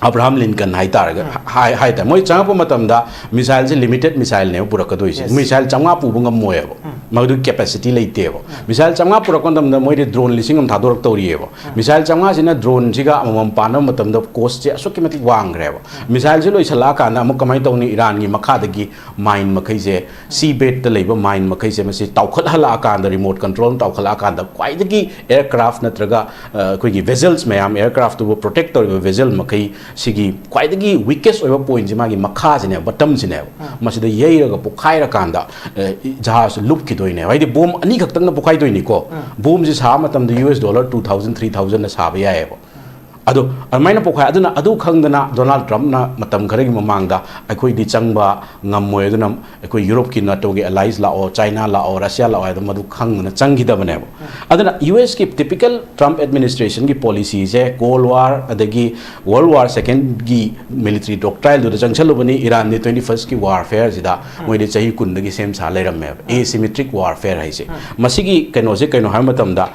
ꯑꯕ꯭ꯔꯥꯍꯥꯝ ꯂꯤꯟꯀꯟ ꯍꯥꯏꯇꯥꯔꯒ, ꯍꯥꯏ, ꯍꯥꯏꯇꯥꯔꯦ, ꯃꯣꯏ ꯆꯪꯉꯛꯄ ꯃꯇꯝꯗ ꯃꯤꯁꯥꯏꯜꯁꯦ ꯂꯤꯃꯤꯇꯦꯠ ꯃꯤꯁꯥꯏꯜꯅꯦꯕ ꯄꯨꯔꯛꯀꯗꯣꯏꯁꯦ꯫ Yes. ꯃꯤꯁꯥꯏꯜ ꯆꯥꯝꯃꯉꯥ ꯄꯨꯕ ꯉꯝꯃꯣꯏꯕ꯫ ꯃꯗꯨꯒꯤ ꯀꯦꯄꯦꯁꯤꯇꯤ ꯂꯩꯇꯦꯕ꯫ ꯃꯤꯁꯥꯏꯜ ꯆꯥꯝꯃꯉꯥ ꯄꯨꯔꯛꯄ ꯃꯇꯝꯗ ꯃꯣꯏꯗꯤ ꯗ꯭ꯔꯣꯟ ꯂꯤꯁꯤꯡ ꯑꯃ ꯊꯥꯗꯣꯔꯛꯇꯧꯔꯤꯑꯕ꯫ ꯃꯤꯁꯥꯏꯜ ꯆꯥꯝꯃꯉꯥꯁꯤꯅ ꯗ꯭ꯔꯣꯟꯁꯤꯒ ꯑꯃꯃꯝ ꯄꯥꯟꯅꯕ ꯃꯇꯝꯗ ꯀꯣꯁꯁꯦ ꯑꯁꯨꯛꯀꯤ ꯃꯇꯤꯛ ꯋꯥꯡꯈ꯭ꯔꯦꯕ꯫ ꯃꯤꯁꯥꯏꯜꯁꯦ ꯂꯣꯏꯁꯤꯜꯂꯛꯑꯀꯥꯟꯗ ꯑꯃꯨꯛ ꯀꯃꯥꯏꯅ ꯇꯧꯅꯤ? ꯏꯔꯥꯟꯒꯤ ꯃꯈꯥꯗꯒꯤ ꯃꯥꯏꯟ ꯃꯈꯩꯁꯦ, ꯁꯤ ꯕꯦꯗꯇ ꯂꯩꯕ ꯃꯥꯏꯟ ꯃꯈꯩꯁꯦ, ꯃꯁꯤ ꯇꯥꯎꯈꯠꯍꯜꯂꯛꯑꯀꯥꯟꯗ, ꯔꯤꯃꯣꯠ ꯀꯟꯇ꯭ꯔꯣꯜꯅ ꯇꯥꯎꯈꯠꯂꯛꯑꯀꯥꯟꯗ, ꯈ꯭ꯋꯥꯏꯗꯒꯤ ꯑꯦꯌꯔꯀ꯭ꯔꯥꯐ ꯅꯠꯇ꯭ꯔꯒ, ꯑ, ꯑꯩꯈꯣꯏꯒꯤ ꯚꯦꯖꯜꯁ ꯃꯌꯥꯝ, ꯑꯦꯌꯔꯀ꯭ꯔꯥꯐꯇꯨꯕꯨ ꯄ꯭ꯔꯣꯇꯦꯛ ꯇꯧꯔꯤꯕ ꯚꯦꯖꯜ ꯃꯈꯩ, ꯁꯤꯒꯤ ꯈ꯭ꯋꯥꯏꯗꯒꯤ weakest ꯑꯣꯏꯕ pointꯁꯤ ꯃꯥꯒꯤ ꯃꯈꯥꯁꯤꯅꯦꯕ, bottomꯁꯤꯅꯦꯕ꯫ ꯃꯁꯤꯗ ꯌꯩꯔꯒ ꯄꯣꯛꯈꯥꯏꯔꯀꯥꯟꯗ ꯑꯦ, ꯏ- ꯖꯍꯥꯖꯁꯦ ꯂꯨꯞꯈꯤꯗꯣꯏꯅꯦꯕ꯫ ꯍꯥꯏꯗꯤ ꯕꯣꯝ ꯑꯅꯤꯈꯛꯇꯪꯅ ꯄꯣꯛꯈꯥꯏꯗꯣꯏꯅꯤꯀꯣ꯫ ꯕꯣꯝꯁꯤ ꯁꯥꯕ ꯃꯇꯝꯗ U S dollar two thousand three ꯊꯥꯎꯖꯟꯅ ꯁꯥꯕ ꯌꯥꯏꯑꯕ꯫ ꯑꯗꯣ ꯑꯗꯨꯃꯥꯏꯅ ꯄꯣꯛꯈꯥꯏ꯫ ꯑꯗꯨꯅ ꯑꯗꯨ ꯈꯪꯗꯅ ꯗꯣꯅꯥꯜꯗ ꯇ꯭ꯔꯝꯞꯅ ꯃꯇꯝ ꯈꯔꯒꯤ ꯃꯃꯥꯡꯗ ꯑꯩꯈꯣꯏꯗꯤ ꯆꯪꯕ ꯉꯝꯃꯣꯏ, ꯑꯗꯨꯅ ꯑꯩꯈꯣꯏ ꯌꯨꯔꯣꯞꯀꯤ ꯅꯥꯇꯣꯒꯤ allies ꯂꯥꯛꯑꯣ, ꯆꯥꯏꯅꯥ ꯂꯥꯛꯑꯣ, ꯔꯁꯤꯌꯥ ꯂꯥꯛꯑꯣ ꯍꯥꯏꯗꯣ ꯃꯗꯨ ꯈꯪꯗꯅ ꯆꯪꯈꯤꯗꯕꯅꯦꯕ꯫ ꯑꯗꯨꯅ ꯌꯨ ꯑꯦꯁꯀꯤ typical Trump administrationꯒꯤ policyꯁꯦ Cold War ꯑꯗꯒꯤ World War Secondꯒꯤ military doctrineꯗꯨꯗ ꯆꯪꯁꯜꯂꯨꯕꯅꯤ꯫ ꯏꯔꯥꯟꯗꯤ twenty firstꯀꯤ warfareꯁꯤꯗ ꯃꯣꯏꯗꯤ ꯆꯍꯤ ꯀꯨꯟꯗꯒꯤ ꯁꯦꯝ ꯁꯥ ꯂꯩꯔꯝꯃꯦꯕ, asymmetric warfare ꯍꯥꯏꯁꯦ꯫ ꯃꯁꯤꯒꯤ ꯀꯩꯅꯣꯁꯦ ꯀꯩꯅꯣ ꯍꯥꯏꯕ ꯃꯇꯝꯗ,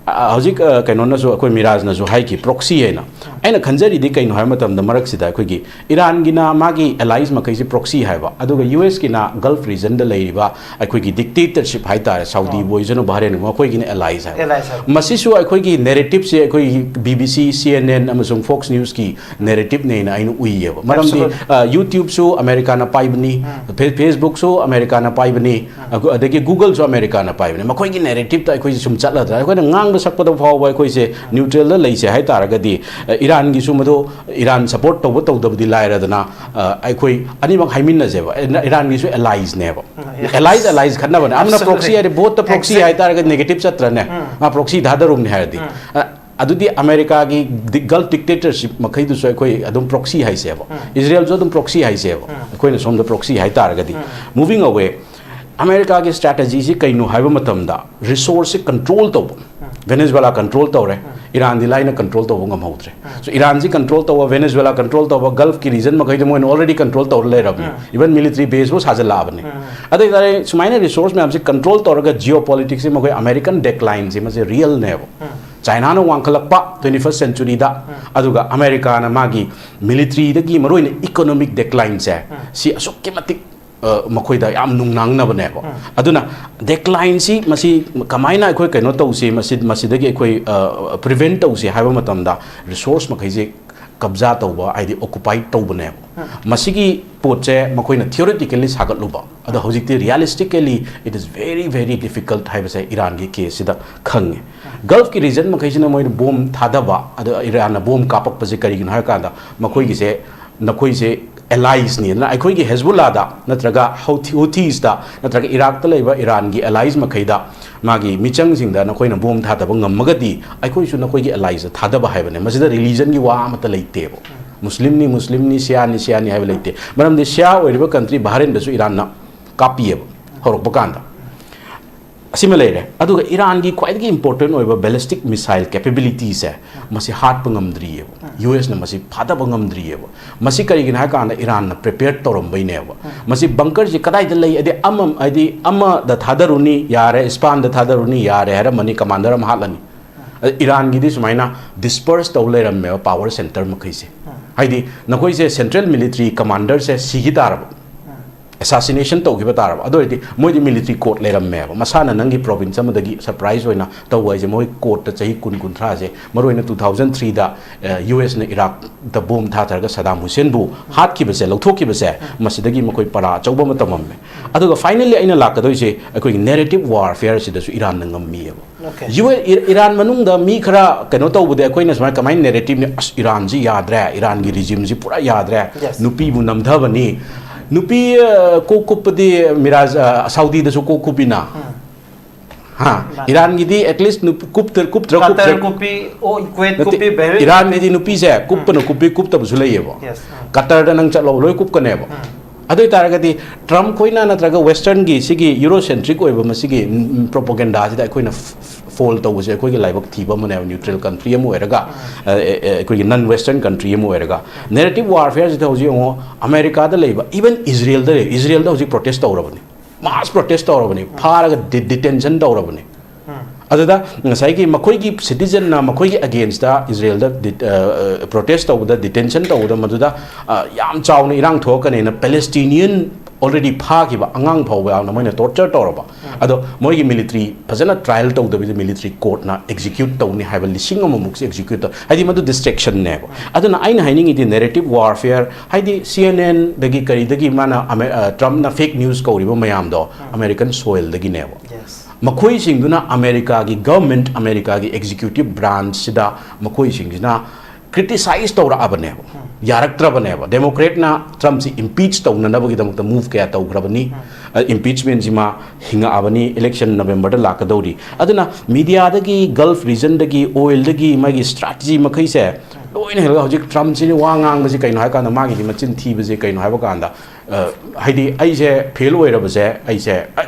ꯑ, ꯍꯧꯖꯤꯛ, ꯑ, ꯀꯩꯅꯣꯅꯁꯨ, ꯑꯩꯈꯣꯏ ꯃꯤꯔꯥꯖꯅꯁꯨ ꯍꯥꯏꯈꯤ, proxy ꯍꯥꯏꯅ꯫ ꯑꯩꯅ ꯈꯟꯖꯔꯤꯗꯤ ꯀꯩꯅꯣ ꯍꯥꯏꯕ ꯃꯇꯝꯗ, ꯃꯔꯛꯁꯤꯗ ꯑꯩꯈꯣꯏꯒꯤ ꯏꯔꯥꯟꯒꯤꯅ ꯃꯥꯒꯤ allies ꯃꯈꯩꯁꯤ proxy ꯍꯥꯏꯕ, ꯑꯗꯨꯒ ꯌꯨ ꯑꯦꯁꯀꯤꯅ Gulf regionꯗ ꯂꯩꯔꯤꯕ ꯑꯩꯈꯣꯏꯒꯤ dictatorship ꯍꯥꯏꯇꯥꯔꯦ, ꯁꯥꯎꯗꯤꯕꯨ ꯑꯣꯏꯁꯅꯨ, ꯕꯍꯔꯦꯟꯒꯨꯝꯕ, ꯃꯈꯣꯏꯒꯤꯅ allies ꯍꯥꯏꯕ꯫ Allies ꯍꯥꯏꯕ꯫ ꯃꯁꯤꯁꯨ ꯑꯩꯈꯣꯏꯒꯤ narrativeꯁꯦ ꯑꯩꯈꯣꯏꯒꯤ B B C, C N N ꯑꯃꯁꯨꯡ Fox Newsꯀꯤ narrativeꯅꯦꯅ ꯑꯩꯅ ꯎꯏꯌꯦꯕ꯫ ꯃꯔꯝꯗꯤ, Absolutely. ꯑ, YouTubeꯁꯨ ꯑꯃꯦꯔꯤꯀꯥꯅ ꯄꯥꯏꯕꯅꯤ, Fe- Facebookꯁꯨ ꯑꯃꯦꯔꯤꯀꯥꯅ ꯄꯥꯏꯕꯅꯤ, ꯑꯗꯨ- ꯑꯗꯒꯤ Googleꯁꯨ ꯑꯃꯦꯔꯤꯀꯥꯅ ꯄꯥꯏꯕꯅꯤ꯫ ꯃꯈꯣꯏꯒꯤ narrativeꯇ ꯑꯩꯈꯣꯏꯁꯦ ꯁꯨꯝ ꯆꯠꯂꯗ꯭ꯔꯥ, ꯑꯩꯈꯣꯏꯅ ꯉꯥꯡꯕ ꯁꯛꯄꯗ ꯐꯥꯎꯕ ꯑꯩꯈꯣꯏꯁꯦ neutralꯗ ꯂꯩꯁꯦ ꯍꯥꯏ ꯇꯥꯔꯒꯗꯤ, ꯑ, ꯏꯔꯥꯟꯒꯤꯁꯨ ꯃꯗꯨ, ꯏꯔꯥꯟ support ꯇꯧꯕ ꯇꯧꯗꯕꯗꯤ ꯂꯥꯏꯔꯗꯅ, ꯑ, ꯑꯩꯈꯣꯏ ꯑꯅꯤꯃꯛ ꯍꯥꯏꯃꯤꯟꯅꯁꯦꯕ꯫ ꯏꯔꯥꯟꯒꯤꯁꯨ alliesꯅꯦꯕ꯫ Yes. Allies, allies ꯈꯠꯅꯕꯅꯦ꯫ ꯑꯃꯅ Absolutely. proxy ꯍꯥꯏꯔꯗꯤ voteꯇ proxy Exactly. ꯍꯥꯏ ꯇꯥꯔꯒꯗꯤ negative ꯆꯠꯇ꯭ꯔꯅꯦ? ꯃꯥ proxy ꯊꯥꯗꯔꯨꯝꯅꯤ ꯍꯥꯏꯔꯗꯤ꯫ ꯑ, ꯑꯗꯨꯗꯤ ꯑꯃꯦꯔꯤꯀꯥꯒꯤ di- Gulf dictatorship ꯃꯈꯩꯗꯨꯁꯨ ꯑꯩꯈꯣꯏ ꯑꯗꯨꯝ proxy ꯍꯥꯏꯁꯦꯕ꯫ ꯏꯖꯔꯦꯜꯁꯨ ꯑꯗꯨꯝ proxy ꯍꯥꯏꯁꯦꯕ꯫ ꯑꯩꯈꯣꯏꯅ ꯁꯣꯝꯗ proxy ꯍꯥꯏ ꯇꯥꯔꯒꯗꯤ꯫ Moving away, ꯑꯃꯦꯔꯤꯀꯥꯒꯤ strategyꯁꯤ ꯀꯩꯅꯣ ꯍꯥꯏꯕ ꯃꯇꯝꯗ, resourceꯁꯤ control ꯇꯧꯕ꯫ ꯚꯦꯅꯦꯖꯨꯋꯦꯂꯥ control ꯇꯧꯔꯦ, ꯏꯔꯥꯟꯗꯤ ꯂꯥꯏꯅ control ꯇꯧꯕ ꯉꯝꯍꯧꯗ꯭ꯔꯦ꯫ So ꯏꯔꯥꯟꯁꯤ control ꯇꯧꯕ, ꯚꯦꯅꯦꯖꯨꯋꯦꯂꯥ control ꯇꯧꯕ, Gulfꯀꯤ region ꯃꯈꯩꯗꯣ ꯃꯣꯏꯅ already control ꯇꯧꯔ ꯂꯩꯔꯕꯅꯤ꯫ Even military baseꯐꯥꯎ ꯁꯥꯖꯤꯜꯂꯛꯑꯕꯅꯤ꯫ ꯑꯗꯨ ꯑꯣꯏꯇꯥꯔꯗꯤ ꯁꯨꯃꯥꯏꯅ resource ꯃꯌꯥꯝꯁꯤ control ꯇꯧꯔꯒ geopoliticsꯁꯤ ꯃꯈꯣꯏ American declineꯁꯤ ꯃꯁꯤ realꯅꯦꯕ꯫ Chinaꯅ ꯋꯥꯡꯈꯠꯂꯛꯄ twenty first centuryꯗ, ꯑꯗꯨꯒ ꯑꯃꯦꯔꯤꯀꯥꯅ ꯃꯥꯒꯤ militaryꯗꯒꯤ ꯃꯔꯨꯑꯣꯏꯅ economic declineꯁꯦ ꯁꯤ ꯑꯁꯨꯛꯀꯤ ꯃꯇꯤꯛ, ꯑ, ꯃꯈꯣꯏꯗ ꯌꯥꯝ ꯅꯨꯡꯅꯥꯡꯅꯕꯅꯦꯕ꯫ ꯑꯗꯨꯅ declineꯁꯤ ꯃꯁꯤ ꯀꯃꯥꯏꯅ ꯑꯩꯈꯣꯏ ꯀꯩꯅꯣ ꯇꯧꯁꯤ, ꯃꯁꯤ, ꯃꯁꯤꯗꯒꯤ ꯑꯩꯈꯣꯏ, ꯑ, prevent ꯇꯧꯁꯤ ꯍꯥꯏꯕ ꯃꯇꯝꯗ resource ꯃꯈꯩꯁꯦ ꯀꯕꯖꯥ ꯇꯧꯕ, ꯍꯥꯏꯗꯤ occupy ꯇꯧꯕꯅꯦꯕ꯫ ꯃꯁꯤꯒꯤ ꯄꯣꯠꯁꯦ ꯃꯈꯣꯏꯅ theoretically ꯁꯥꯒꯠꯂꯨꯕ, ꯑꯗꯣ ꯍꯧꯖꯤꯛꯇꯤ realistically it is very, very difficult ꯍꯥꯏꯕꯁꯦ ꯏꯔꯥꯟꯒꯤ caseꯁꯤꯗ ꯈꯪꯉꯦ꯫ ꯒꯜꯐꯀꯤ ꯔꯤꯖꯟ ꯃꯈꯩꯁꯤꯅ ꯃꯣꯏꯅ ꯕꯣꯝ ꯊꯥꯗꯕ, ꯑꯗ ꯏꯔꯥꯟꯅ ꯕꯣꯝ ꯀꯥꯞꯄꯛꯄꯁꯦ ꯀꯔꯤꯒꯤꯅꯣ ꯍꯥꯏꯔꯀꯥꯟꯗ, ꯃꯈꯣꯏꯒꯤꯁꯦ, ꯅꯈꯣꯏꯁꯦ ꯑꯦꯂꯥꯏꯁꯅꯤ, ꯑꯗꯨꯅ ꯑꯩꯈꯣꯏꯒꯤ ꯍꯦꯖꯕꯨꯜꯂꯥꯗ ꯅꯠꯇ꯭ꯔꯒ ꯍꯧꯊꯤ-, ꯍꯨꯊꯤꯁꯇ ꯅꯠꯇ꯭ꯔꯒ ꯏꯔꯥꯛꯇ ꯂꯩꯕ ꯏꯔꯥꯟꯒꯤ ꯑꯦꯂꯥꯏꯁ ꯃꯈꯩꯗ, ꯃꯥꯒꯤ ꯃꯤꯆꯪꯁꯤꯡꯗ ꯅꯈꯣꯏꯅ ꯕꯣꯝ ꯊꯥꯗꯕ ꯉꯝꯃꯒꯗꯤ, ꯑꯩꯈꯣꯏꯁꯨ ꯅꯈꯣꯏꯒꯤ ꯑꯦꯂꯥꯏꯁꯇ ꯊꯥꯗꯕ ꯍꯥꯏꯕꯅꯦ꯫ ꯃꯁꯤꯗ ꯔꯤꯂꯤꯖꯟꯒꯤ ꯋꯥ ꯑꯃꯠꯇ ꯂꯩꯇꯦꯕ꯫ ꯃꯨꯁꯂꯤꯝꯅꯤ ꯃꯨꯁꯂꯤꯝꯅꯤ, ꯁꯤꯌꯥꯅꯤ ꯁꯤꯌꯥꯅꯤ ꯍꯥꯏꯕ ꯂꯩꯇꯦ꯫ ꯃꯔꯝꯗꯤ ꯁꯤꯌꯥ ꯑꯣꯏꯔꯤꯕ ꯀꯟꯇ꯭ꯔꯤ ꯕꯍꯔꯦꯟꯗꯁꯨ ꯏꯔꯥꯟꯅ ꯀꯥꯞꯄꯤꯑꯕ ꯍꯧꯔꯛꯄ ꯀꯥꯟꯗ꯫ ꯑꯁꯤꯃ ꯂꯩꯔꯦ꯫ ꯑꯗꯨꯒ ꯏꯔꯥꯟꯒꯤ ꯈ꯭ꯋꯥꯏꯗꯒꯤ ꯏꯝꯄꯣꯔꯇꯦꯟ ꯑꯣꯏꯕ ꯕꯦꯂꯤꯁꯇꯤꯛ ꯃꯤꯁꯥꯏꯜ ꯀꯦꯄꯦꯕꯤꯂꯤꯇꯤꯁꯦ ꯃꯁꯤ ꯍꯥꯠꯄ ꯉꯝꯗ꯭ꯔꯤꯑꯕ꯫ ꯌꯨ ꯑꯦꯁꯅ ꯃꯁꯤ ꯐꯥꯗꯕ ꯉꯝꯗ꯭ꯔꯤꯑꯕ꯫ ꯃꯁꯤ ꯀꯔꯤꯒꯤꯅꯣ ꯍꯥꯏ ꯀꯥꯟꯗ ꯏꯔꯥꯟꯅ ꯄ꯭ꯔꯤꯄꯦꯌꯔ ꯇꯧꯔꯝꯕꯩꯅꯦꯕ꯫ ꯃꯁꯤ ꯕꯪꯀꯔꯁꯤ ꯀꯗꯥꯏꯗ ꯂꯩ? ꯍꯥꯏꯗꯤ ꯑꯃ, ꯍꯥꯏꯗꯤ ꯑꯃꯗ ꯊꯥꯗꯔꯨꯅꯤ ꯌꯥꯔꯦ, ꯏꯁꯄꯥꯟꯗ ꯊꯥꯗꯔꯨꯅꯤ ꯌꯥꯔꯦ ꯍꯥꯏꯔꯝꯃꯅꯤ, ꯀꯃꯥꯟꯗꯔ ꯑꯃ ꯍꯥꯠꯂꯅꯤ꯫ ꯑꯗ ꯏꯔꯥꯟꯒꯤꯗꯤ ꯁꯨꯃꯥꯏꯅ ꯗꯤꯁꯄꯔꯁ ꯇꯧ ꯂꯩꯔꯝꯃꯦꯕ ꯄꯥꯋꯔ ꯁꯦꯟꯇꯔ ꯃꯈꯩꯁꯦ꯫ ꯍꯥꯏꯗꯤ ꯅꯈꯣꯏꯁꯦ ꯁꯦꯟꯇ꯭ꯔꯦꯜ ꯃꯤꯂꯤꯇ꯭ꯔꯤ ꯀꯃꯥꯟꯗꯔꯁꯦ ꯁꯤꯈꯤ ꯇꯥꯔꯕ, ꯑꯦꯁꯥꯁꯤꯅꯦꯁꯟ ꯇꯧꯈꯤꯕ ꯇꯥꯔꯕ, ꯑꯗꯨ ꯑꯣꯏꯔꯗꯤ ꯃꯣꯏꯗꯤ ꯃꯤꯂꯤꯇ꯭ꯔꯤ ꯀꯣꯔꯠ ꯂꯩꯔꯝꯃꯦꯕ꯫ ꯃꯁꯥꯅ ꯅꯪꯒꯤ ꯄ꯭ꯔꯣꯚꯤꯟꯁ ꯑꯃꯗꯒꯤ ꯁꯔꯄ꯭ꯔꯥꯏꯁ ꯑꯣꯏꯅ ꯇꯧꯕ ꯍꯥꯏꯁꯦ, ꯃꯣꯏ ꯀꯣꯔꯠꯇ ꯆꯍꯤ ꯀꯨꯟ ꯀꯨꯟꯊ꯭ꯔꯥꯁꯦ, ꯃꯔꯨꯑꯣꯏꯅ ꯇꯨ ꯊꯥꯎꯖꯟ ꯊ꯭ꯔꯤꯗ ꯌꯨ ꯑꯦꯁꯅ ꯏꯔꯥꯛꯇ ꯕꯣꯝ ꯊꯥꯊꯔꯒ ꯁꯗꯥꯝ ꯍꯨꯁꯦꯟꯕꯨ ꯍꯥꯠꯈꯤꯕꯁꯦ, ꯂꯧꯊꯣꯛꯈꯤꯕꯁꯦ, ꯃꯁꯤꯗꯒꯤ ꯃꯈꯣꯏ ꯄꯔꯥ ꯑꯆꯧꯕ ꯑꯃ ꯇꯝꯃꯝꯃꯦ꯫ ꯑꯗꯨꯒ ꯐꯥꯏꯅꯦꯜꯂꯤ ꯑꯩꯅ ꯂꯥꯛꯀꯗꯣꯏꯁꯦ ꯑꯩꯈꯣꯏꯒꯤ ꯅꯦꯔꯦꯇꯤꯞ ꯋꯥꯔꯐꯤꯌꯔꯁꯤꯗꯁꯨ ꯏꯔꯥꯟꯅ ꯉꯝꯃꯤꯑꯕ꯫ Okay. ꯌꯨ ꯑꯦ-, ꯏ-, ꯏꯔꯥꯟ ꯃꯅꯨꯡꯗ ꯃꯤ ꯈꯔ ꯀꯩꯅꯣ ꯇꯧꯕꯗꯤ ꯑꯩꯈꯣꯏꯅ ꯁꯨꯃꯥꯏꯅ ꯀꯃꯥꯏꯅ ꯅꯦꯔꯦꯇꯤꯞꯅꯤ, "ꯑꯁ, ꯏꯔꯥꯟꯁꯤ ꯌꯥꯗ꯭ꯔꯦ, ꯏꯔꯥꯟꯒꯤ ꯔꯤꯖꯤꯝꯁꯤ ꯄꯨꯔꯥ ꯌꯥꯗ꯭ꯔꯦ, Yes. ꯅꯨꯄꯤꯕꯨ ꯅꯝꯊꯕꯅꯤ, ꯅꯨꯄꯤ, ꯑ, ꯀꯣꯛ ꯀꯨꯞꯄꯗꯤ ꯃꯤꯔꯥꯖ, ꯑ, ꯁꯥꯎꯗꯤꯗꯁꯨ ꯀꯣꯛ ꯀꯨꯞꯄꯤꯅ, ꯍꯥ, ꯏꯔꯥꯟꯒꯤꯗꯤ ꯑꯦꯠꯂꯤꯁ ꯅꯨꯄꯤ ꯀꯨꯞꯇ-, ꯀꯨꯞꯇ꯭ꯔ ꯀꯨꯞꯇ꯭ꯔ ꯀꯇꯔ ꯀꯨꯞꯄꯤ, ꯑꯣ, ꯀꯨꯋꯦꯠ ꯅꯠꯇꯦ, ꯀꯨꯞꯄꯤ, ꯕꯍꯔꯦꯟ ꯏꯔꯥꯟꯒꯤꯗꯤ ꯅꯨꯄꯤꯁꯦ ꯀꯨꯞꯄꯅ ꯀꯨꯞꯄꯤ, ꯀꯨꯞꯇꯕꯁꯨ ꯂꯩꯌꯦꯕ꯫ Yes. ꯀꯇꯔꯗ ꯅꯪ ꯆꯠꯂꯣ, ꯂꯣꯏ ꯀꯨꯞꯀꯅꯦꯕ꯫ ꯑꯗꯨ ꯑꯣꯏꯇꯥꯔꯒꯗꯤ ꯇ꯭ꯔꯝꯞ ꯈꯣꯏꯅ ꯅꯠꯇ꯭ꯔꯒ ꯋꯦꯁꯇꯔꯟꯒꯤ ꯁꯤꯒꯤ ꯌꯨꯔꯣꯁꯦꯟꯇ꯭ꯔꯤꯛ ꯑꯣꯏꯕ ꯃꯁꯤꯒꯤ ꯄ꯭ꯔꯣꯄꯣꯒꯦꯟꯗꯥꯁꯤꯗ ꯑꯩꯈꯣꯏꯅ ꯐꯣꯜ ꯇꯧꯕꯁꯦ ꯑꯩꯈꯣꯏꯒꯤ ꯂꯥꯏꯕꯛ ꯊꯤꯕ ꯑꯃꯅꯦꯕ, ꯅ꯭ꯌꯨꯇ꯭ꯔꯦꯜ ꯀꯟꯇ꯭ꯔꯤ ꯑꯃ ꯑꯣꯏꯔꯒ, ꯑ, ꯑ, ꯑ, ꯑꯩꯈꯣꯏꯒꯤ ꯅꯟ ꯋꯦꯁꯇꯔꯟ ꯀꯟꯇ꯭ꯔꯤ ꯑꯃ ꯑꯣꯏꯔꯒ꯫ ꯅꯦꯔꯦꯇꯤꯞ ꯋꯥꯔꯐꯤꯌꯔꯁꯤꯗ ꯍꯧꯖꯤꯛ ꯌꯦꯡꯉꯣ, ꯑꯃꯦꯔꯤꯀꯥꯗ ꯂꯩꯕ, ꯏꯚꯟ ꯏꯖꯔꯦꯜꯗ ꯂꯩꯕ, ꯏꯖꯔꯦꯜꯗ ꯍꯧꯖꯤꯛ ꯄ꯭ꯔꯣꯇꯦꯁ ꯇꯧꯔꯕꯅꯤ, ꯃꯥꯁ ꯄ꯭ꯔꯣꯇꯦꯁ ꯇꯧꯔꯕꯅꯤ, ꯐꯥꯔꯒ ꯗꯤ-, ꯗꯤꯇꯦꯟꯁꯟ ꯇꯧꯔꯕꯅꯤ꯫ ꯑꯗꯨꯗ ꯉꯁꯥꯏꯒꯤ ꯃꯈꯣꯏꯒꯤ ꯁꯤꯇꯤꯖꯟꯅ ꯃꯈꯣꯏꯒꯤ ꯑꯒꯦꯟꯁꯇ ꯏꯖꯔꯦꯜꯗ ꯗꯤ-, ꯑ, ꯑ, ꯄ꯭ꯔꯣꯇꯦꯁ ꯇꯧꯕꯗ, ꯗꯤꯇꯦꯟꯁꯟ ꯇꯧꯕꯗ, ꯃꯗꯨꯗ, ꯑ, ꯌꯥꯝ ꯆꯥꯎꯅ ꯏꯔꯥꯡ ꯊꯣꯛꯂꯛꯀꯅꯦꯅ ꯄꯦꯂꯦꯁꯇꯤꯅꯤꯌꯟ ꯑꯣꯜꯔꯦꯗꯤ ꯐꯥꯈꯤꯕ ꯑꯉꯥꯡ ꯐꯥꯎꯕ ꯌꯥꯎꯅ ꯃꯣꯏꯅ ꯇꯣꯔꯆꯔ ꯇꯧꯔꯕ꯫ ꯑꯗꯣ ꯃꯣꯏꯒꯤ ꯃꯤꯂꯤꯇ꯭ꯔꯤ ꯐꯖꯅ ꯇ꯭ꯔꯥꯏꯌꯦꯜ ꯇꯧꯗꯕꯤꯗ ꯃꯤꯂꯤꯇ꯭ꯔꯤ ꯀꯣꯔꯠꯅ ꯑꯦꯛꯖꯤꯀ꯭ꯌꯨꯠ ꯇꯧꯅꯤ ꯍꯥꯏꯕ ꯂꯤꯁꯤꯡ ꯑꯃꯃꯨꯛꯁꯦ ꯑꯦꯛꯖꯤꯀ꯭ꯌꯨꯠ ꯇꯧ, ꯍꯥꯏꯗꯤ ꯃꯗꯨ ꯗꯤꯁꯇ꯭ꯔꯦꯛꯁꯟꯅꯦꯕ꯫ ꯑꯗꯨꯅ ꯑꯩꯅ ꯍꯥꯏꯅꯤꯡꯉꯤꯗꯤ ꯅꯦꯔꯦꯇꯤꯞ ꯋꯥꯔꯐꯤꯌꯔ, ꯍꯥꯏꯗꯤ ꯁꯤ ꯑꯦꯟ ꯑꯦꯟꯗꯒꯤ ꯀꯔꯤꯗꯒꯤ ꯃꯥꯅ ꯑꯃꯦ-, ꯑ, ꯇ꯭ꯔꯝꯞꯅ ꯐꯦꯛ ꯅ꯭ꯌꯨꯁ ꯀꯧꯔꯤꯕ ꯃꯌꯥꯝꯗꯣ ꯑꯃꯦꯔꯤꯀꯟ ꯁꯣꯏꯜꯗꯒꯤꯅꯦꯕ꯫ Yes. ꯃꯈꯣꯏꯁꯤꯡꯗꯨꯅ ꯑꯃꯦꯔꯤꯀꯥꯒꯤ ꯒꯚꯔꯟꯃꯦꯟꯠ, ꯑꯃꯦꯔꯤꯀꯥꯒꯤ ꯑꯦꯛꯖꯤꯀ꯭ꯌꯨꯇꯤꯚ ꯕ꯭ꯔꯥꯟꯆꯁꯤꯗ ꯃꯈꯣꯏꯁꯤꯡꯁꯤꯅ ꯀ꯭ꯔꯤꯇꯤꯁꯥꯏꯖ ꯇꯧꯔꯛꯑꯕꯅꯦꯕ, ꯌꯥꯔꯛꯇ꯭ꯔꯕꯅꯦꯕ꯫ ꯗꯦꯃꯣꯀ꯭ꯔꯦꯠꯅ ꯇ꯭ꯔꯝꯞꯁꯤ ꯏꯝꯄꯤꯆ ꯇꯧꯅꯅꯕꯒꯤꯗꯃꯛꯇ ꯃꯨꯚ ꯀꯌꯥ ꯇꯧꯈ꯭ꯔꯕꯅꯤ꯫ ꯏꯝꯄꯤꯆꯃꯦꯟꯠꯁꯤꯃ ꯍꯤꯡꯉꯛꯑꯕꯅꯤ, ꯏꯂꯦꯛꯁꯟ ꯅꯕꯦꯝꯕꯔꯗ ꯂꯥꯛꯀꯗꯧꯔꯤ꯫ ꯑꯗꯨꯅ ꯃꯤꯗꯤꯌꯥꯗꯒꯤ, ꯒꯜꯐ ꯔꯤꯖꯟꯗꯒꯤ, ꯑꯣꯏꯜꯗꯒꯤ, ꯃꯥꯒꯤ ꯁ꯭ꯇ꯭ꯔꯥꯇꯦꯖꯤ ꯃꯈꯩꯁꯦ ꯂꯣꯏꯅ ꯍꯦꯜꯂꯒ ꯍꯧꯖꯤꯛ ꯇ꯭ꯔꯝꯞꯁꯤꯅ ꯋꯥ ꯉꯥꯡꯕꯁꯤ ꯀꯩꯅꯣ ꯍꯥꯏ ꯀꯥꯟꯗ, ꯃꯥꯒꯤꯗꯤ ꯃꯆꯤꯟ ꯊꯤꯕꯁꯦ ꯀꯩꯅꯣ ꯍꯥꯏꯕ ꯀꯥꯟꯗ, ꯑ, ꯍꯥꯏꯗꯤ ꯑꯩꯁꯦ ꯐꯦꯜ ꯑꯣꯏꯔꯕꯁꯦ, ꯑꯩꯁꯦ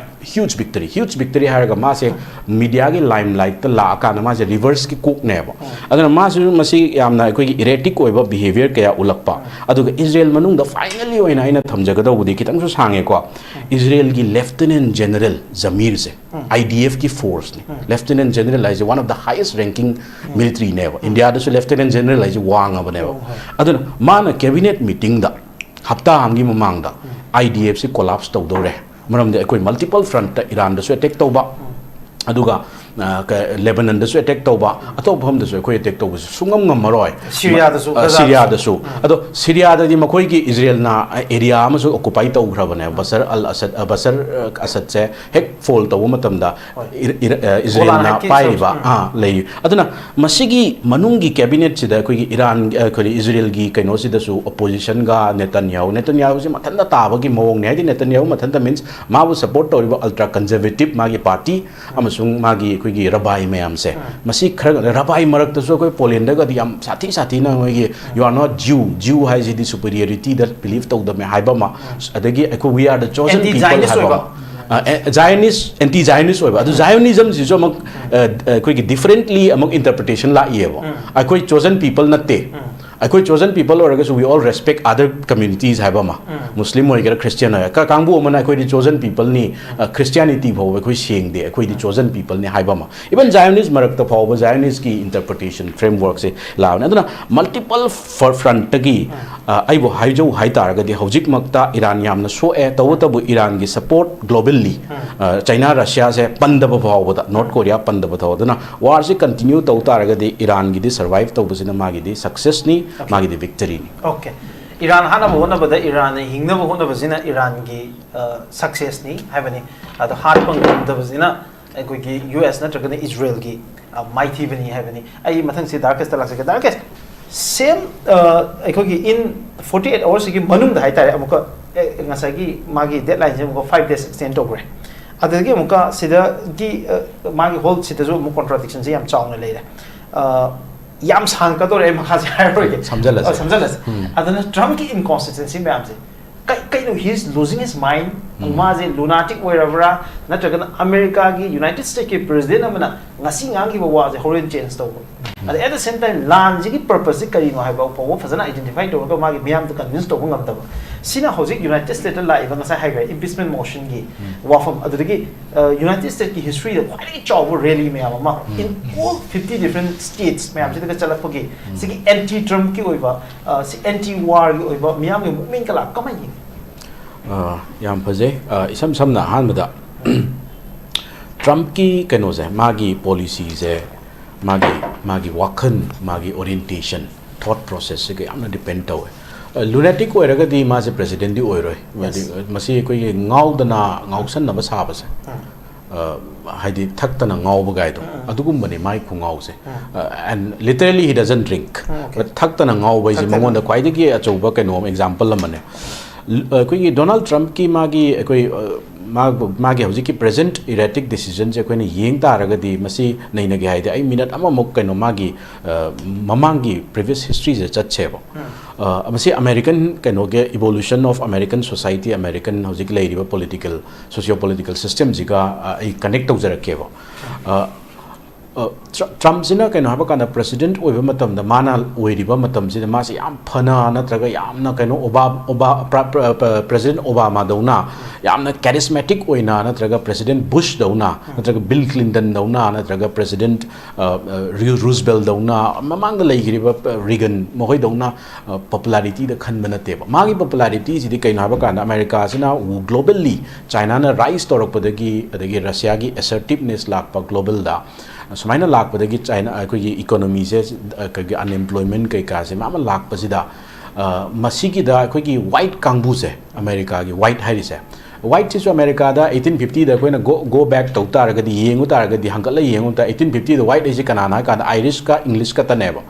ꯍ꯭ꯌꯨꯖ ꯚꯤꯛꯇꯔꯤ, ꯍ꯭ꯌꯨꯖ ꯚꯤꯛꯇꯔꯤ ꯍꯥꯏꯔꯒ ꯃꯥꯁꯦ ꯃꯤꯗꯤꯌꯥꯒꯤ ꯂꯥꯏꯝ ꯂꯥꯏꯠꯇ ꯂꯥꯛꯑꯀꯥꯟꯗ ꯃꯥꯁꯦ ꯔꯤꯚꯔꯁꯀꯤ ꯀꯣꯛꯅꯦꯕ꯫ ꯑꯗꯨꯅ ꯃꯥꯁꯨ ꯃꯁꯤ ꯌꯥꯝꯅ ꯑꯩꯈꯣꯏꯒꯤ ꯏꯔꯦꯇꯤꯛ ꯑꯣꯏꯕ ꯕꯤꯍꯦꯕꯤꯌꯔ ꯀꯌꯥ ꯎꯠꯂꯛꯄ꯫ ꯑꯗꯨꯒ ꯏꯖꯔꯦꯜ ꯃꯅꯨꯡꯗ ꯐꯥꯏꯅꯦꯜꯂꯤ ꯑꯣꯏꯅ ꯑꯩꯅ ꯊꯝꯖꯒꯗꯧꯕꯗꯤ ꯈꯤꯇꯪꯁꯨ ꯁꯥꯡꯉꯦꯀꯣ, ꯏꯖꯔꯦꯜꯒꯤ ꯂꯦꯐꯇꯤꯅꯦꯟꯠ ꯖꯦꯅꯔꯦꯜ ꯖꯃꯤꯔꯁꯦ, ꯑꯥꯏ ꯗꯤ ꯑꯦꯐꯀꯤ ꯐꯣꯔꯁꯅꯤ꯫ ꯂꯦꯐꯇꯤꯅꯦꯟꯠ ꯖꯦꯅꯔꯦꯜ ꯍꯥꯏꯁꯦ one of the highest ranking ꯃꯤꯂꯤꯇꯔꯤꯅꯦꯕ꯫ ꯏꯟꯗꯤꯌꯥꯗꯁꯨ ꯂꯦꯐꯇꯤꯅꯦꯟꯠ ꯖꯦꯅꯔꯦꯜ ꯍꯥꯏꯁꯦ ꯋꯥꯡꯉꯕꯅꯦꯕ꯫ ꯑꯗꯨꯅ ꯃꯥꯅ ꯀꯦꯕꯤꯅꯦꯠ ꯃꯤꯇꯤꯡꯗ ꯍꯞꯇꯥ ꯑꯃꯒꯤ ꯃꯃꯥꯡꯗ ꯑꯥꯏ ꯗꯤ ꯑꯦꯐꯁꯤ ꯀꯣꯂꯥꯞꯁ ꯇꯧꯗꯧꯔꯦ, ꯃꯔꯝꯗꯤ ꯑꯩꯈꯣꯏ ꯃꯜꯇꯤꯄꯜ ꯐ꯭ꯔꯟꯠꯇ ꯏꯔꯥꯟꯗꯁꯨ ꯑꯦꯇꯦꯛ ꯇꯧꯕ, ꯑꯗꯨꯒ, ꯑ, ꯀ-, ꯂꯦꯕꯅꯟꯗꯁꯨ ꯑꯦꯇꯦꯛ ꯇꯧꯕ, ꯑꯇꯣꯞꯄ ꯃꯐꯝꯗꯁꯨ ꯑꯩꯈꯣꯏ ꯑꯦꯇꯦꯛ ꯇꯧꯕꯁꯨ ꯁꯨꯡꯉꯝ ꯉꯝꯃꯔꯣꯏ꯫ ꯁꯤꯔꯤꯌꯥꯗꯁꯨ, ꯑ, ꯒꯖꯥꯗꯁꯨ꯫ ꯁꯤꯔꯤꯌꯥꯗꯁꯨ꯫ ꯑꯗꯣ ꯁꯤꯔꯤꯌꯥꯗꯗꯤ ꯃꯈꯣꯏꯒꯤ ꯏꯖꯔꯦꯜꯅ ꯑꯦꯔꯤꯌꯥ ꯑꯃꯁꯨ ꯑꯣꯀꯨꯄꯥꯏ ꯇꯧꯈ꯭ꯔꯕꯅꯦ꯫ ꯕꯁꯔ ꯑꯜ ꯑꯁꯗ, ꯑ, ꯕꯁꯔ, ꯑ, ꯑꯁꯗꯁꯦ ꯍꯦꯛ ꯐꯣꯜ ꯇꯧꯕ ꯃꯇꯝꯗ ꯏꯔ-, ꯏꯔ-, ꯑ, ꯏꯖꯔꯦꯜꯅ ꯄꯥꯏꯔꯤꯕ, ꯑ, ꯂꯩ꯫ ꯑꯗꯨꯅ ꯃꯁꯤꯒꯤ ꯃꯅꯨꯡꯒꯤ ꯀꯦꯕꯤꯅꯦꯠꯁꯤꯗ ꯑꯩꯈꯣꯏꯒꯤ ꯏꯔꯥꯟ, ꯑ, ꯑꯩꯈꯣꯏ ꯏꯖꯔꯦꯜꯒꯤ ꯀꯩꯅꯣꯁꯤꯗꯁꯨ ꯑꯣꯄꯣꯖꯤꯁꯟꯒ ꯅꯦꯇꯟꯌꯥꯍꯨ, ꯅꯦꯇꯟꯌꯥꯍꯨꯁꯤ ꯃꯊꯟꯇ ꯇꯥꯕꯒꯤ ꯃꯑꯣꯡꯅꯦ꯫ ꯍꯥꯏꯗꯤ ꯅꯦꯇꯟꯌꯥꯍꯨ ꯃꯊꯟꯇ ꯃꯤꯟꯁ ꯃꯥꯕꯨ ꯁꯄꯣꯔꯠ ꯇꯧꯔꯤꯕ ꯑꯜꯇ꯭ꯔꯥ ꯀꯟꯖꯔꯚꯦꯇꯤꯚ ꯃꯥꯒꯤ ꯄꯥꯔꯇꯤ ꯑꯃꯁꯨꯡ ꯃꯥꯒꯤ ꯑꯩꯈꯣꯏꯒꯤ ꯔꯕꯥꯏ ꯃꯌꯥꯝꯁꯦ, ꯃꯁꯤ ꯈꯔ, ꯔꯕꯥꯏ ꯃꯔꯛꯇꯁꯨ ꯑꯩꯈꯣꯏ ꯄꯣꯂꯦꯟꯗꯒꯗꯤ ꯌꯥꯝ ꯁꯥꯊꯤ ꯁꯥꯊꯤꯅ ꯃꯣꯏꯒꯤ "You are not Jew, Jew ꯍꯥꯏꯁꯤꯗꯤ ꯁꯨꯄꯤꯔꯤꯌꯔꯤꯇꯤꯗ ꯕꯤꯂꯤꯚ ꯇꯧꯗꯕꯅꯦ" ꯍꯥꯏꯕ ꯑꯃ, ꯑꯗꯒꯤ ꯑꯩꯈꯣꯏ "We are the chosen people" ꯍꯥꯏꯕ ꯑꯃ꯫ ꯑ, ꯑꯦ, ꯖꯥꯏꯑꯣꯅꯤꯁ, ꯑꯦꯟꯇꯤ ꯖꯥꯏꯑꯣꯅꯤꯁ ꯑꯣꯏꯕ꯫ ꯑꯗꯨ ꯖꯥꯏꯑꯣꯅꯤꯖꯝꯁꯤꯁꯨ ꯑꯃꯨꯛ, ꯑ, ꯑꯩꯈꯣꯏꯒꯤ ꯗꯤꯐꯔꯦꯟꯠꯂꯤ ꯑꯃꯨꯛ ꯏꯟꯇꯔꯄ꯭ꯔꯤꯇꯦꯁꯟ ꯂꯥꯛꯏꯌꯦꯕ꯫ ꯑꯩꯈꯣꯏ ꯆꯣꯖꯟ ꯄꯤꯄꯜ ꯅꯠꯇꯦ꯫ ꯑꯩꯈꯣꯏ ꯆꯣꯖꯟ ꯄꯤꯄꯜ ꯑꯣꯏꯔꯒꯁꯨ "We all respect other communities" ꯍꯥꯏꯕ ꯑꯃ꯫ ꯃꯨꯁꯂꯤꯝ ꯑꯣꯏꯒꯦꯔꯥ, ꯈ꯭ꯔꯤꯁꯇꯤꯌꯥꯟ ꯑꯣꯏꯒꯦꯔꯥ, ꯀ-, ꯀꯥꯡꯕꯨ ꯑꯃꯅ "ꯑꯩꯈꯣꯏꯗꯤ ꯆꯣꯖꯟ ꯄꯤꯄꯜꯅꯤ, ꯑ, ꯈ꯭ꯔꯤꯁꯇꯤꯌꯥꯅꯤꯇꯤ ꯐꯥꯎꯕ ꯑꯩꯈꯣꯏ ꯁꯦꯡꯗꯦ, ꯑꯩꯈꯣꯏꯗꯤ ꯆꯣꯖꯟ ꯄꯤꯄꯜꯅꯤ" ꯍꯥꯏꯕ ꯑꯃ꯫ ꯏꯚꯟ ꯖꯥꯏꯑꯣꯅꯤꯁ ꯃꯔꯛꯇ ꯐꯥꯎꯕ ꯖꯥꯏꯑꯣꯅꯤꯁꯀꯤ ꯏꯟꯇꯔꯄ꯭ꯔꯤꯇꯦꯁꯟ ꯐ꯭ꯔꯦꯝꯋꯔꯛꯁꯦ ꯂꯥꯛꯑꯕꯅꯤ꯫ ꯑꯗꯨꯅ ꯃꯜꯇꯤꯄꯜ ꯐ-, ꯐ꯭ꯔꯟꯠꯇꯒꯤ, ꯑ, ꯑꯩꯕꯨ ꯍꯥꯏꯖꯧ ꯍꯥꯏ ꯇꯥꯔꯒꯗꯤ ꯍꯧꯖꯤꯛꯃꯛꯇ ꯏꯔꯥꯟ ꯌꯥꯝꯅ ꯁꯣꯛꯑꯦ꯫ ꯇꯧꯕꯇꯕꯨ ꯏꯔꯥꯟꯒꯤ ꯁꯄꯣꯔꯠ ꯒ꯭ꯂꯣꯕꯦꯜꯂꯤ, ꯑ, ꯆꯥꯏꯅꯥ, ꯔꯁꯤꯌꯥꯁꯦ ꯄꯟꯗꯕ ꯐꯥꯎꯕꯗ, ꯅꯣꯔꯠ ꯀꯣꯔꯤꯌꯥ ꯄꯟꯗꯕ ꯐꯥꯎꯕ꯫ ꯑꯗꯨꯅ ꯋꯥꯔꯁꯤ ꯀꯟꯇꯤꯅ꯭ꯌꯨ ꯇꯧ ꯇꯥꯔꯒꯗꯤ ꯏꯔꯥꯟꯒꯤꯗꯤ ꯁꯔꯚꯥꯏꯚ ꯇꯧꯕꯁꯤꯅ ꯃꯥꯒꯤꯗꯤ ꯁꯛꯁꯦꯁꯅꯤ, ꯃꯥꯒꯤꯗꯤ ꯚꯤꯛꯇꯔꯤꯅꯤ꯫ ꯑꯣꯀꯦ꯫ ꯏꯔꯥꯟ ꯍꯥꯠꯅꯕ ꯍꯣꯠꯅꯕꯗ, ꯏꯔꯥꯟꯅ ꯍꯤꯡꯅꯕ ꯍꯣꯠꯅꯕꯁꯤꯅ ꯏꯔꯥꯟꯒꯤ, ꯑ, ꯁꯛꯁꯦꯁꯅꯤ ꯍꯥꯏꯕꯅꯤ꯫ ꯑꯗꯣ ꯍꯥꯠꯄ ꯉꯝꯗꯕꯁꯤꯅ ꯑꯩꯈꯣꯏꯒꯤ ꯌꯨ ꯑꯦꯁ ꯅꯠꯇ꯭ꯔꯒꯅ ꯏꯖꯔꯦꯜꯒꯤ ꯃꯥꯏꯊꯤꯕꯅꯤ ꯍꯥꯏꯕꯅꯤ꯫ ꯑꯩ ꯃꯊꯪꯁꯤ ꯗꯥꯔꯀꯦꯁꯇ ꯂꯥꯛꯆꯒꯦ꯫ ꯗꯥꯔꯀꯦꯁ, ꯁꯦꯝ ꯑꯩꯈꯣꯏꯒꯤ in forty eight hours ꯁꯤꯒꯤ ꯃꯅꯨꯡꯗ ꯍꯥꯏꯇꯥꯔꯦ, ꯑꯃꯨꯛꯀ ꯑꯦ, ꯉꯁꯥꯏꯒꯤ ꯃꯥꯒꯤ ꯗꯦꯠꯂꯥꯏꯟꯁꯦ ꯑꯃꯨꯛꯀ five days extend ꯇꯧꯈ꯭ꯔꯦ꯫ ꯑꯗꯨꯗꯒꯤ ꯑꯃꯨꯛꯀ ꯁꯤꯗꯒꯤ ꯑ, ꯃꯥꯒꯤ ꯍꯣꯜ ꯁꯤꯗꯁꯨ ꯑꯃꯨꯛ ꯀꯣꯟꯇ꯭ꯔꯥꯗꯤꯛꯁꯟꯁꯦ ꯌꯥꯝ ꯆꯥꯎꯅ ꯂꯩꯔꯦ꯫ ꯑ, ꯌꯥꯝ ꯁꯥꯡꯀꯗꯧꯔꯦ, ꯑꯩ ꯃꯈꯥꯁꯦ ꯍꯥꯏꯔꯔꯣꯏꯒꯦ꯫ ꯁꯝꯖꯜꯂꯁꯦ꯫ ꯑ, ꯁꯝꯖꯜꯂꯁꯦ꯫ ꯎꯝ꯫ ꯑꯗꯨꯅ ꯇ꯭ꯔꯝꯞꯀꯤ ꯏꯟꯀꯣꯟꯁꯤꯁꯇꯦꯟꯁꯤ ꯃꯌꯥꯝꯁꯦ ꯀꯩ-, ꯀꯩꯅꯣ, he is losing his mind? ꯎꯝ꯫ ꯃꯥꯁꯦ ꯂꯨꯅꯥꯇꯤꯛ ꯑꯣꯏꯔꯕ꯭ꯔꯥ, ꯅꯠꯇ꯭ꯔꯒꯅ ꯑꯃꯦꯔꯤꯀꯥꯒꯤ ꯌꯨꯅꯥꯏꯇꯦꯠ ꯁ꯭ꯇꯦꯠꯀꯤ ꯄ꯭ꯔꯦꯁꯤꯗꯦꯟ ꯑꯃꯅ ꯉꯁꯤ ꯉꯥꯡꯈꯤꯕ ꯋꯥꯁꯦ ꯍꯣꯔꯦꯟ ꯆꯦꯟꯖ ꯇꯧꯕ? ꯑꯗ at the same time ꯂꯥꯟꯁꯤꯒꯤ ꯄꯔꯄꯁꯁꯤ ꯀꯔꯤꯅꯣ ꯍꯥꯏꯕ ꯐꯥꯎꯕ ꯐꯖꯅ ꯑꯥꯏꯗꯦꯟꯇꯤꯐꯥꯏ ꯇꯧꯔꯒ ꯃꯥꯒꯤ ꯃꯤꯌꯥꯝꯗ ꯀꯟꯚꯤꯟꯁ ꯇꯧꯕ ꯉꯝꯗꯕ꯫ ꯁꯤꯅ ꯍꯧꯖꯤꯛ ꯌꯨꯅꯥꯏꯇꯦꯠ ꯁ꯭ꯇꯦꯠꯇ ꯂꯥꯛꯏꯕ, ꯉꯁꯥꯏ ꯍꯥꯏꯈ꯭ꯔꯦ, ꯏꯝꯄꯤꯆꯃꯦꯟ ꯃꯣꯁꯟꯒꯤ ꯋꯥꯐꯝ, ꯑꯗꯨꯗꯒꯤ ꯌꯨꯅꯥꯏꯇꯦꯠ ꯁ꯭ꯇꯦꯠꯀꯤ ꯍꯤꯁꯇ꯭ꯔꯤꯗ ꯈ꯭ꯋꯥꯏꯗꯒꯤ ꯆꯥꯎꯕ ꯔꯦꯂꯤ ꯃꯌꯥꯝ ꯑꯃ in all fifty different states ꯃꯌꯥꯝꯁꯤꯗꯒ ꯆꯠꯂꯛꯄꯒꯤ ꯁꯤꯒꯤ ꯑꯦꯟꯇꯤ ꯇ꯭ꯔꯝꯞꯀꯤ ꯑꯣꯏꯕ, ꯑ, ꯁꯤ ꯑꯦꯟꯇꯤ ꯋꯥꯔꯒꯤ ꯑꯣꯏꯕ ꯃꯤꯌꯥꯝꯒꯤ ꯃꯨꯚꯃꯦꯟ ꯀꯂꯥ ꯀꯃꯥꯏꯅ ꯌꯦꯡꯉꯤ? ꯑ, ꯌꯥꯝ ꯐꯖꯩ꯫ ꯑ, ꯏꯁꯝ ꯁꯝꯅ ꯑꯍꯥꯟꯕꯗ ꯇ꯭ꯔꯝꯞꯀꯤ ꯀꯩꯅꯣꯁꯦ, ꯃꯥꯒꯤ ꯄꯣꯂꯤꯁꯤꯁꯦ, ꯃꯥꯒꯤ, ꯃꯥꯒꯤ ꯋꯥꯈꯜ, ꯃꯥꯒꯤ ꯑꯣꯔꯤꯌꯦꯟꯇꯦꯁꯟ, ꯊꯣꯠ ꯄ꯭ꯔꯣꯁꯦꯁꯁꯤꯒ ꯌꯥꯝꯅ ꯗꯤꯄꯦꯟ ꯇꯧꯋꯦ꯫ ꯂꯨꯅꯥꯇꯤꯛ ꯑꯣꯏꯔꯒꯗꯤ ꯃꯥꯁꯦ ꯄ꯭ꯔꯦꯁꯤꯗꯦꯟꯗꯤ ꯑꯣꯏꯔꯣꯏ꯫ Yes. ꯃꯁꯤ ꯑꯩꯈꯣꯏꯒꯤ ꯉꯥꯎꯗꯅ ꯉꯥꯎꯁꯟꯅꯕ ꯁꯥꯕꯁꯦ, ꯎꯝ꯫ ꯑ, ꯍꯥꯏꯗꯤ ꯊꯛꯇꯅ ꯉꯥꯎꯕ ꯀꯥꯏꯗꯣ, ꯎꯝ꯫ ꯑꯗꯨꯒꯨꯝꯕꯅꯤ ꯃꯥꯏ ꯈꯨꯉꯥꯎꯁꯦ꯫ ꯎꯝ꯫ ꯑ, and literally he doesn't drink. Um, okay. But ꯊꯛꯇꯅ ꯉꯥꯎꯕ ꯍꯥꯏꯁꯦ ꯊꯛꯇꯅ꯫ ꯃꯉꯣꯟꯗ ꯈ꯭ꯋꯥꯏꯗꯒꯤ ꯑꯆꯧꯕ ꯀꯩꯅꯣ ꯑꯃ, ꯑꯦꯛꯖꯥꯝꯄꯜ ꯑꯃꯅꯦ꯫ ꯂ-, ꯑꯩꯈꯣꯏꯒꯤ ꯗꯣꯅꯥꯜꯗ ꯇ꯭ꯔꯝꯞꯀꯤ ꯃꯥꯒꯤ, ꯑꯩꯈꯣꯏ, ꯑ, ꯃꯥ-, ꯃꯥꯒꯤ ꯍꯧꯖꯤꯛꯀꯤ ꯄ꯭ꯔꯦꯖꯦꯟꯠ ꯏꯔꯦꯇꯤꯛ ꯗꯤꯁꯤꯖꯟꯁꯦ ꯑꯩꯈꯣꯏꯅ ꯌꯦꯡ ꯇꯥꯔꯒꯗꯤ, ꯃꯁꯤ ꯅꯩꯅꯒꯦ ꯍꯥꯏꯗꯤ ꯑꯩ ꯃꯤꯅꯠ ꯑꯃꯃꯨꯛ ꯀꯩꯅꯣ ꯃꯥꯒꯤ, ꯑ, ꯃꯃꯥꯡꯒꯤ ꯄ꯭ꯔꯤꯚꯤꯌꯁ ꯍꯤꯁꯇ꯭ꯔꯤꯁꯦ ꯆꯠꯁꯦꯕ꯫ ꯎꯝ꯫ ꯑ, ꯃꯁꯤ ꯑꯃꯦꯔꯤꯀꯟ ꯀꯩꯅꯣꯒꯤ evolution of American society, American ꯍꯧꯖꯤꯛ ꯂꯩꯔꯤꯕ ꯄꯣꯂꯤꯇꯤꯀꯦꯜ, ꯁꯣꯁꯤꯌꯣ ꯄꯣꯂꯤꯇꯤꯀꯦꯜ ꯁꯤꯁꯇꯦꯝꯁꯤꯒ, ꯑ, ꯑꯩ ꯀꯅꯦꯛ ꯇꯧꯖꯔꯛꯀꯦꯕ꯫ ꯑ, ꯑ, ꯇ꯭ꯔ-, ꯇ꯭ꯔꯝꯞꯁꯤꯅ ꯀꯩꯅꯣ ꯍꯥꯏꯕ ꯀꯥꯟꯗ, ꯄ꯭ꯔꯦꯁꯤꯗꯦꯟꯠ ꯑꯣꯏꯕ ꯃꯇꯝꯗ, ꯃꯥꯅ ꯑꯣꯏꯔꯤꯕ ꯃꯇꯝꯁꯤꯗ ꯃꯥꯁꯤ ꯌꯥꯝ ꯐꯅ, ꯅꯠꯇ꯭ꯔꯒ ꯌꯥꯝꯅ ꯀꯩꯅꯣ, ꯑꯣꯕꯥ-, ꯑꯣꯕꯥ-, ꯄ꯭ꯔ-, ꯄ꯭ꯔ-, ꯄ꯭ꯔ-, ꯄ꯭ꯔꯦꯁꯤꯗꯦꯟꯠ ꯑꯣꯕꯥꯃꯥꯗꯧꯅ ꯌꯥꯝꯅ ꯀꯦꯔꯤꯁꯃꯦꯇꯤꯛ ꯑꯣꯏꯅ, ꯅꯠꯇ꯭ꯔꯒ ꯄ꯭ꯔꯦꯁꯤꯗꯦꯟꯠ ꯕꯨꯁꯗꯧꯅ, ꯅꯠꯇ꯭ꯔꯒ ꯕꯤꯜ ꯀ꯭ꯂꯤꯟꯇꯟꯗꯧꯅ, ꯅꯠꯇ꯭ꯔꯒ ꯄ꯭ꯔꯦꯁꯤꯗꯦꯟꯠ, ꯑ, ꯑ, ꯔꯨ-, ꯔꯨꯖꯕꯦꯜꯗꯧꯅ, ꯃꯃꯥꯡꯗ ꯂꯩꯈꯤꯕ, ꯑ, ꯔꯤꯒꯟ ꯃꯈꯣꯏꯗꯧꯅ, ꯑ, ꯄꯣꯄꯨꯂꯥꯔꯤꯇꯤꯗ ꯈꯟꯕ ꯅꯠꯇꯦꯕ꯫ ꯃꯥꯒꯤ ꯄꯣꯄꯨꯂꯥꯔꯤꯇꯤꯁꯤꯗꯤ ꯀꯩꯅꯣ ꯍꯥꯏꯕ ꯀꯥꯟꯗ, ꯑꯃꯦꯔꯤꯀꯥꯁꯤꯅ ꯒ꯭ꯂꯣꯕꯦꯜꯂꯤ ꯆꯥꯏꯅꯥꯅ ꯔꯥꯏꯁ ꯇꯧꯔꯛꯄꯗꯒꯤ, ꯑꯗꯒꯤ ꯔꯁꯤꯌꯥꯒꯤ ꯑꯁꯔꯇꯤꯞꯅꯦꯁ ꯂꯥꯛꯄ ꯒ꯭ꯂꯣꯕꯦꯜꯗ, ꯁꯨꯃꯥꯏꯅ ꯂꯥꯛꯄꯗꯒꯤ ꯆꯥꯏꯅꯥ, ꯑꯩꯈꯣꯏꯒꯤ ꯏꯀꯣꯅꯣꯃꯤꯁꯦ, ꯑ, ꯑꯩꯈꯣꯏꯒꯤ ꯑꯟꯑꯦꯝꯄ꯭ꯂꯣꯏꯃꯦꯟ ꯀꯩꯀꯥꯁꯦ ꯃꯌꯥꯝ ꯑꯃ ꯂꯥꯛꯄꯁꯤꯗ, ꯑ, ꯃꯁꯤꯒꯤꯗ ꯑꯩꯈꯣꯏꯒꯤ ꯋꯥꯏꯠ ꯀꯥꯡꯕꯨꯁꯦ, ꯑꯃꯦꯔꯤꯀꯥꯒꯤ ꯋꯥꯏꯠ ꯍꯥꯏꯔꯤꯁꯦ, White ꯁꯤꯁꯨ ꯑꯃꯦꯔꯤꯀꯥꯗ eighteen fifty ꯗ ꯑꯩꯈꯣꯏꯅ go go back ꯇꯧ ꯇꯥꯔꯒꯗꯤ, ꯌꯦꯡꯉꯨ ꯇꯥꯔꯒꯗꯤ, ꯍꯪꯒꯠꯂ ꯌꯦꯡꯉꯨ ꯇꯥꯔꯒꯗꯤ, eighteen fifty ꯗ white ꯍꯥꯏꯁꯤ ꯀꯅꯥꯅꯣ ꯍꯥꯏ ꯀꯥꯟꯗ Irish ꯀ English ꯈꯛꯇꯅꯦꯕ꯫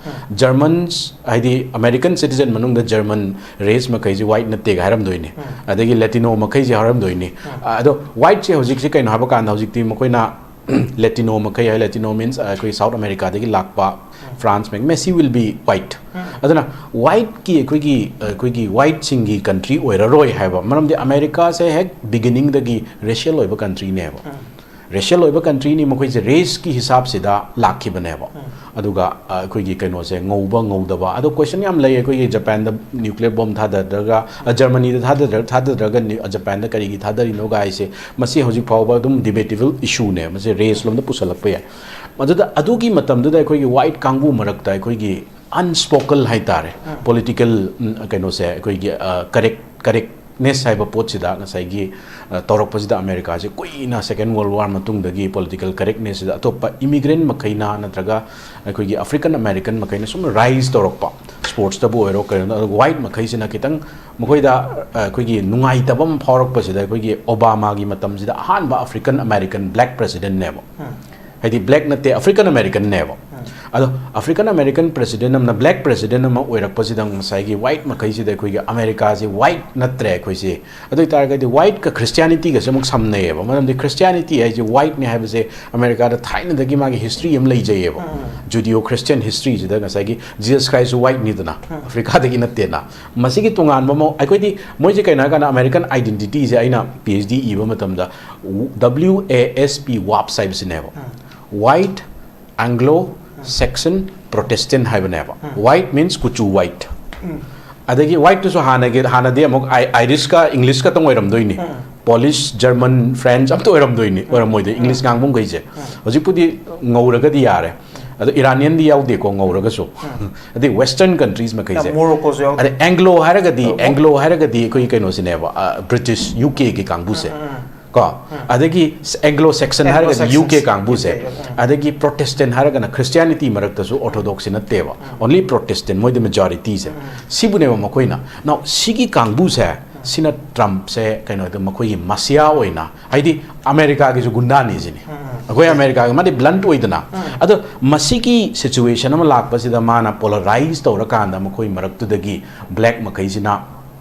Germans ꯍꯥꯏꯗꯤ American citizen ꯃꯅꯨꯡꯗ German race ꯃꯈꯩꯁꯤ white ꯅꯠꯇꯦꯒ ꯍꯥꯏꯔꯝꯗꯣꯏꯅꯤ꯫ ꯑꯗꯒꯤ Latino ꯃꯈꯩꯁꯤ ꯍꯥꯏꯔꯝꯗꯣꯏꯅꯤ꯫ ꯑꯗꯣ white ꯁꯦ ꯍꯧꯖꯤꯛꯁꯤ ꯀꯩꯅꯣ ꯍꯥꯏꯕ ꯀꯥꯟꯗ ꯍꯧꯖꯤꯛꯇꯤ ꯃꯈꯣꯏꯅ Latino ꯃꯈꯩ ꯍꯥꯏ, Latino means ꯑꯩꯈꯣꯏ South America ꯗꯒꯤ ꯂꯥꯛꯄ, France make, Messi will be white꯫ ꯑꯗꯨꯅ white ꯀꯤ ꯑꯩꯈꯣꯏꯒꯤ ꯑꯩꯈꯣꯏꯒꯤ white ꯁꯤꯡꯒꯤ country ꯑꯣꯏꯔꯔꯣꯏ ꯍꯥꯏꯕ ꯃꯔꯝꯗꯤ ꯑꯃꯦꯔꯤꯀꯥꯁꯦ ꯍꯦꯛ beginning ꯗꯒꯤ racial ꯑꯣꯏꯕ country ꯅꯦꯕ꯫ Racial ꯑꯣꯏꯕ country ꯅꯤ, ꯃꯈꯣꯏꯁꯦ race ꯀꯤ ꯍꯤꯁꯥꯞꯁꯤꯗ ꯂꯥꯛꯈꯤꯕꯅꯦꯕ꯫ ꯑꯗꯨꯒ ꯑ, ꯑꯩꯈꯣꯏꯒꯤ ꯀꯩꯅꯣꯁꯦ ꯉꯧꯕ ꯉꯧꯗꯕ, ꯑꯗꯣ question ꯌꯥꯝ ꯂꯩ꯫ ꯑꯩꯈꯣꯏꯒꯤ Japan ꯗ nuclear bomb ꯊꯥꯗꯗ꯭ꯔꯒ, ꯑ, Germany ꯗ ꯊꯥꯗꯗ꯭ꯔ ꯊꯥꯗꯗ꯭ꯔꯒ ꯅ꯭ꯌꯨ- Japan ꯗ ꯀꯔꯤꯒꯤ ꯊꯥꯗꯔꯤꯅꯣ ꯒꯥꯏꯁꯦ, ꯃꯁꯤ ꯍꯧꯖꯤꯛ ꯐꯥꯎꯕ ꯑꯗꯨꯝ debatable issue ꯅꯦ꯫ ꯃꯁꯤ race ꯂꯣꯝꯗ ꯄꯨꯁꯜꯂꯛꯄ ꯌꯥꯏ꯫ ꯃꯗꯨꯗ ꯑꯗꯨꯒꯤ ꯃꯇꯝꯗꯨꯗ ꯑꯩꯈꯣꯏꯒꯤ white ꯀꯥꯡꯕꯨ ꯃꯔꯛꯇ ꯑꯩꯈꯣꯏꯒꯤ unspoken ꯍꯥꯏꯇꯥꯔꯦ, political, ꯎꯝ, ꯀꯩꯅꯣꯁꯦ, ꯑꯩꯈꯣꯏꯒꯤ, ꯑ, correct correctness ꯍꯥꯏꯕ ꯄꯣꯠꯁꯤꯗ ꯉꯁꯥꯏꯒꯤ, ꯑ, ꯇꯧꯔꯛꯄꯁꯤꯗ ꯑꯃꯦꯔꯤꯀꯥꯁꯦ ꯀꯨꯏꯅ Second World War ꯃꯇꯨꯡꯗꯒꯤ political correctness ꯁꯤꯗ ꯑꯇꯣꯞꯄ immigrant ꯃꯈꯩꯅ ꯅꯠꯇ꯭ꯔꯒ ꯑꯩꯈꯣꯏꯒꯤ African American ꯃꯈꯩꯅ ꯁꯨꯝ rise ꯇꯧꯔꯛꯄ, sports ꯇꯕꯨ ꯑꯣꯏꯔꯣ ꯀꯩꯅꯣꯗ, ꯑꯗꯨꯒ white ꯃꯈꯩꯁꯤꯅ ꯈꯤꯇꯪ ꯃꯈꯣꯏꯗ, ꯑ, ꯑꯩꯈꯣꯏꯒꯤ ꯅꯨꯡꯉꯥꯏꯇꯕ ꯑꯃ ꯐꯥꯎꯔꯛꯄꯁꯤꯗ ꯑꯩꯈꯣꯏꯒꯤ Obama ꯒꯤ ꯃꯇꯝꯁꯤꯗ ꯑꯍꯥꯟꯕ African American black president ꯅꯦꯕ꯫ ꯍꯥꯏꯗꯤ black ꯅꯠꯇꯦ, African American ꯅꯦꯕ꯫ ꯑꯗꯣ African American president ꯑꯃꯅ black president ꯑꯃ ꯑꯣꯏꯔꯛꯄꯁꯤꯗ ꯉꯁꯥꯏꯒꯤ white ꯃꯈꯩꯁꯤꯗ ꯑꯩꯈꯣꯏꯒꯤ ꯑꯃꯦꯔꯤꯀꯥꯁꯦ white ꯅꯠꯇ꯭ꯔꯦ ꯑꯩꯈꯣꯏꯁꯦ꯫ ꯑꯗꯨ ꯑꯣꯏꯇꯥꯔꯒꯗꯤ white ꯀ Christianity ꯒꯁꯦ ꯑꯃꯨꯛ ꯁꯝꯅꯩꯌꯦꯕ꯫ ꯃꯔꯝꯗꯤ Christianity ꯍꯥꯏꯁꯦ white ꯅꯤ ꯍꯥꯏꯕꯁꯦ ꯑꯃꯦꯔꯤꯀꯥꯗ ꯊꯥꯏꯅꯗꯒꯤ ꯃꯥꯒꯤ history ꯑꯃ ꯂꯩꯖꯩꯌꯦꯕ꯫ Judeo Christian history ꯁꯤꯗ ꯉꯁꯥꯏꯒꯤ Jesus Christ ꯁꯨ white ꯅꯤꯗꯅ, ꯑꯐ꯭ꯔꯤꯀꯥꯗꯒꯤ ꯅꯠꯇꯦꯅ꯫ ꯃꯁꯤꯒꯤ ꯇꯣꯉꯥꯟꯕ ꯑꯃ ꯑꯩꯈꯣꯏꯗꯤ, ꯃꯣꯏꯁꯦ ꯀꯩꯅꯣ ꯍꯥꯏꯔꯀꯥꯟꯗ American identity ꯁꯦ ꯑꯩꯅ PhD ꯏꯕ ꯃꯇꯝꯗ W A S P, WASP ꯍꯥꯏꯕꯁꯤꯅꯦꯕ꯫ White, Anglo Saxon, Protestant ꯍꯥꯏꯕꯅꯦꯕ꯫ White means ꯀꯨꯆꯨ white꯫ ꯑꯗꯒꯤ white ꯇꯨꯁꯨ ꯍꯥꯟꯅꯒꯤ, ꯍꯥꯟꯅꯗꯤ ꯑꯃꯨꯛ ꯑꯥꯏ- Irish ꯀ English ꯈꯛꯇꯪ ꯑꯣꯏꯔꯝꯗꯣꯏꯅꯤ꯫ Polish, German, French ꯑꯝꯇ ꯑꯣꯏꯔꯝꯗꯣꯏꯅꯤ, ꯑꯣꯏꯔꯝꯃꯣꯏꯗꯣꯏ, English ꯉꯥꯡꯕ ꯃꯈꯩꯁꯦ꯫ ꯍꯧꯖꯤꯛꯄꯨꯗꯤ ꯉꯧꯔꯒꯗꯤ ꯌꯥꯔꯦ꯫ ꯑꯗꯣ Iranian ꯗꯤ ꯌꯥꯎꯗꯦꯀꯣ ꯉꯧꯔꯒꯁꯨ꯫ ꯑꯗꯩ Western countries ꯃꯈꯩꯁꯦ꯫ Morocco ꯁꯨ ꯌꯥꯎꯗꯦ꯫ ꯑꯗꯩ Anglo ꯍꯥꯏꯔꯒꯗꯤ, ꯑ, Anglo ꯍꯥꯏꯔꯒꯗꯤ ꯑꯩꯈꯣꯏꯒꯤ ꯀꯩꯅꯣꯁꯤꯅꯦꯕ, ꯑ, British, U K ꯒꯤ ꯀꯥꯡꯕꯨꯁꯦ꯫ ꯀꯣ? ꯑꯗꯒꯤ Anglo Saxon ꯍꯥꯏꯔꯒꯗꯤ Anglo Saxon, U K ꯀꯥꯡꯕꯨꯁꯦ꯫ U K, ꯑꯗꯒꯤ Protestant ꯍꯥꯏꯔꯒꯅ Christianity ꯃꯔꯛꯇꯁꯨ Orthodox ꯁꯤ ꯅꯠꯇꯦꯕ꯫ Only Protestant, ꯃꯣꯏꯗꯤ majority ꯁꯦ꯫ ꯁꯤꯕꯨꯅꯦꯕ ꯃꯈꯣꯏꯅ꯫ Now, ꯁꯤꯒꯤ ꯀꯥꯡꯕꯨꯁꯦ ꯁꯤꯅ ꯇ꯭ꯔꯝꯞꯁꯦ ꯀꯩꯅꯣꯗ ꯃꯈꯣꯏꯒꯤ ꯃꯁꯤꯌꯥ ꯑꯣꯏꯅ, ꯍꯥꯏꯗꯤ ꯑꯃꯦꯔꯤꯀꯥꯒꯤꯁꯨ ꯒꯨꯟꯗꯥꯅꯤ ꯁꯤꯅꯤ꯫ ꯑꯩꯈꯣꯏ ꯑꯃꯦꯔꯤꯀꯥꯒꯤ ꯃꯥꯗꯤ ꯕ꯭ꯂꯟꯠ ꯑꯣꯏꯗꯅ꯫ ꯑꯗꯣ ꯃꯁꯤꯒꯤ ꯁꯤꯆꯨꯋꯦꯁꯟ ꯑꯃ ꯂꯥꯛꯄꯁꯤꯗ ꯃꯥꯅ ꯄꯣꯂꯔꯥꯏꯁ ꯇꯧꯔꯀꯥꯟꯗ ꯃꯈꯣꯏ ꯃꯔꯛꯇꯨꯗꯒꯤ ꯕ꯭ꯂꯦꯛ ꯃꯈꯩꯁꯤꯅ,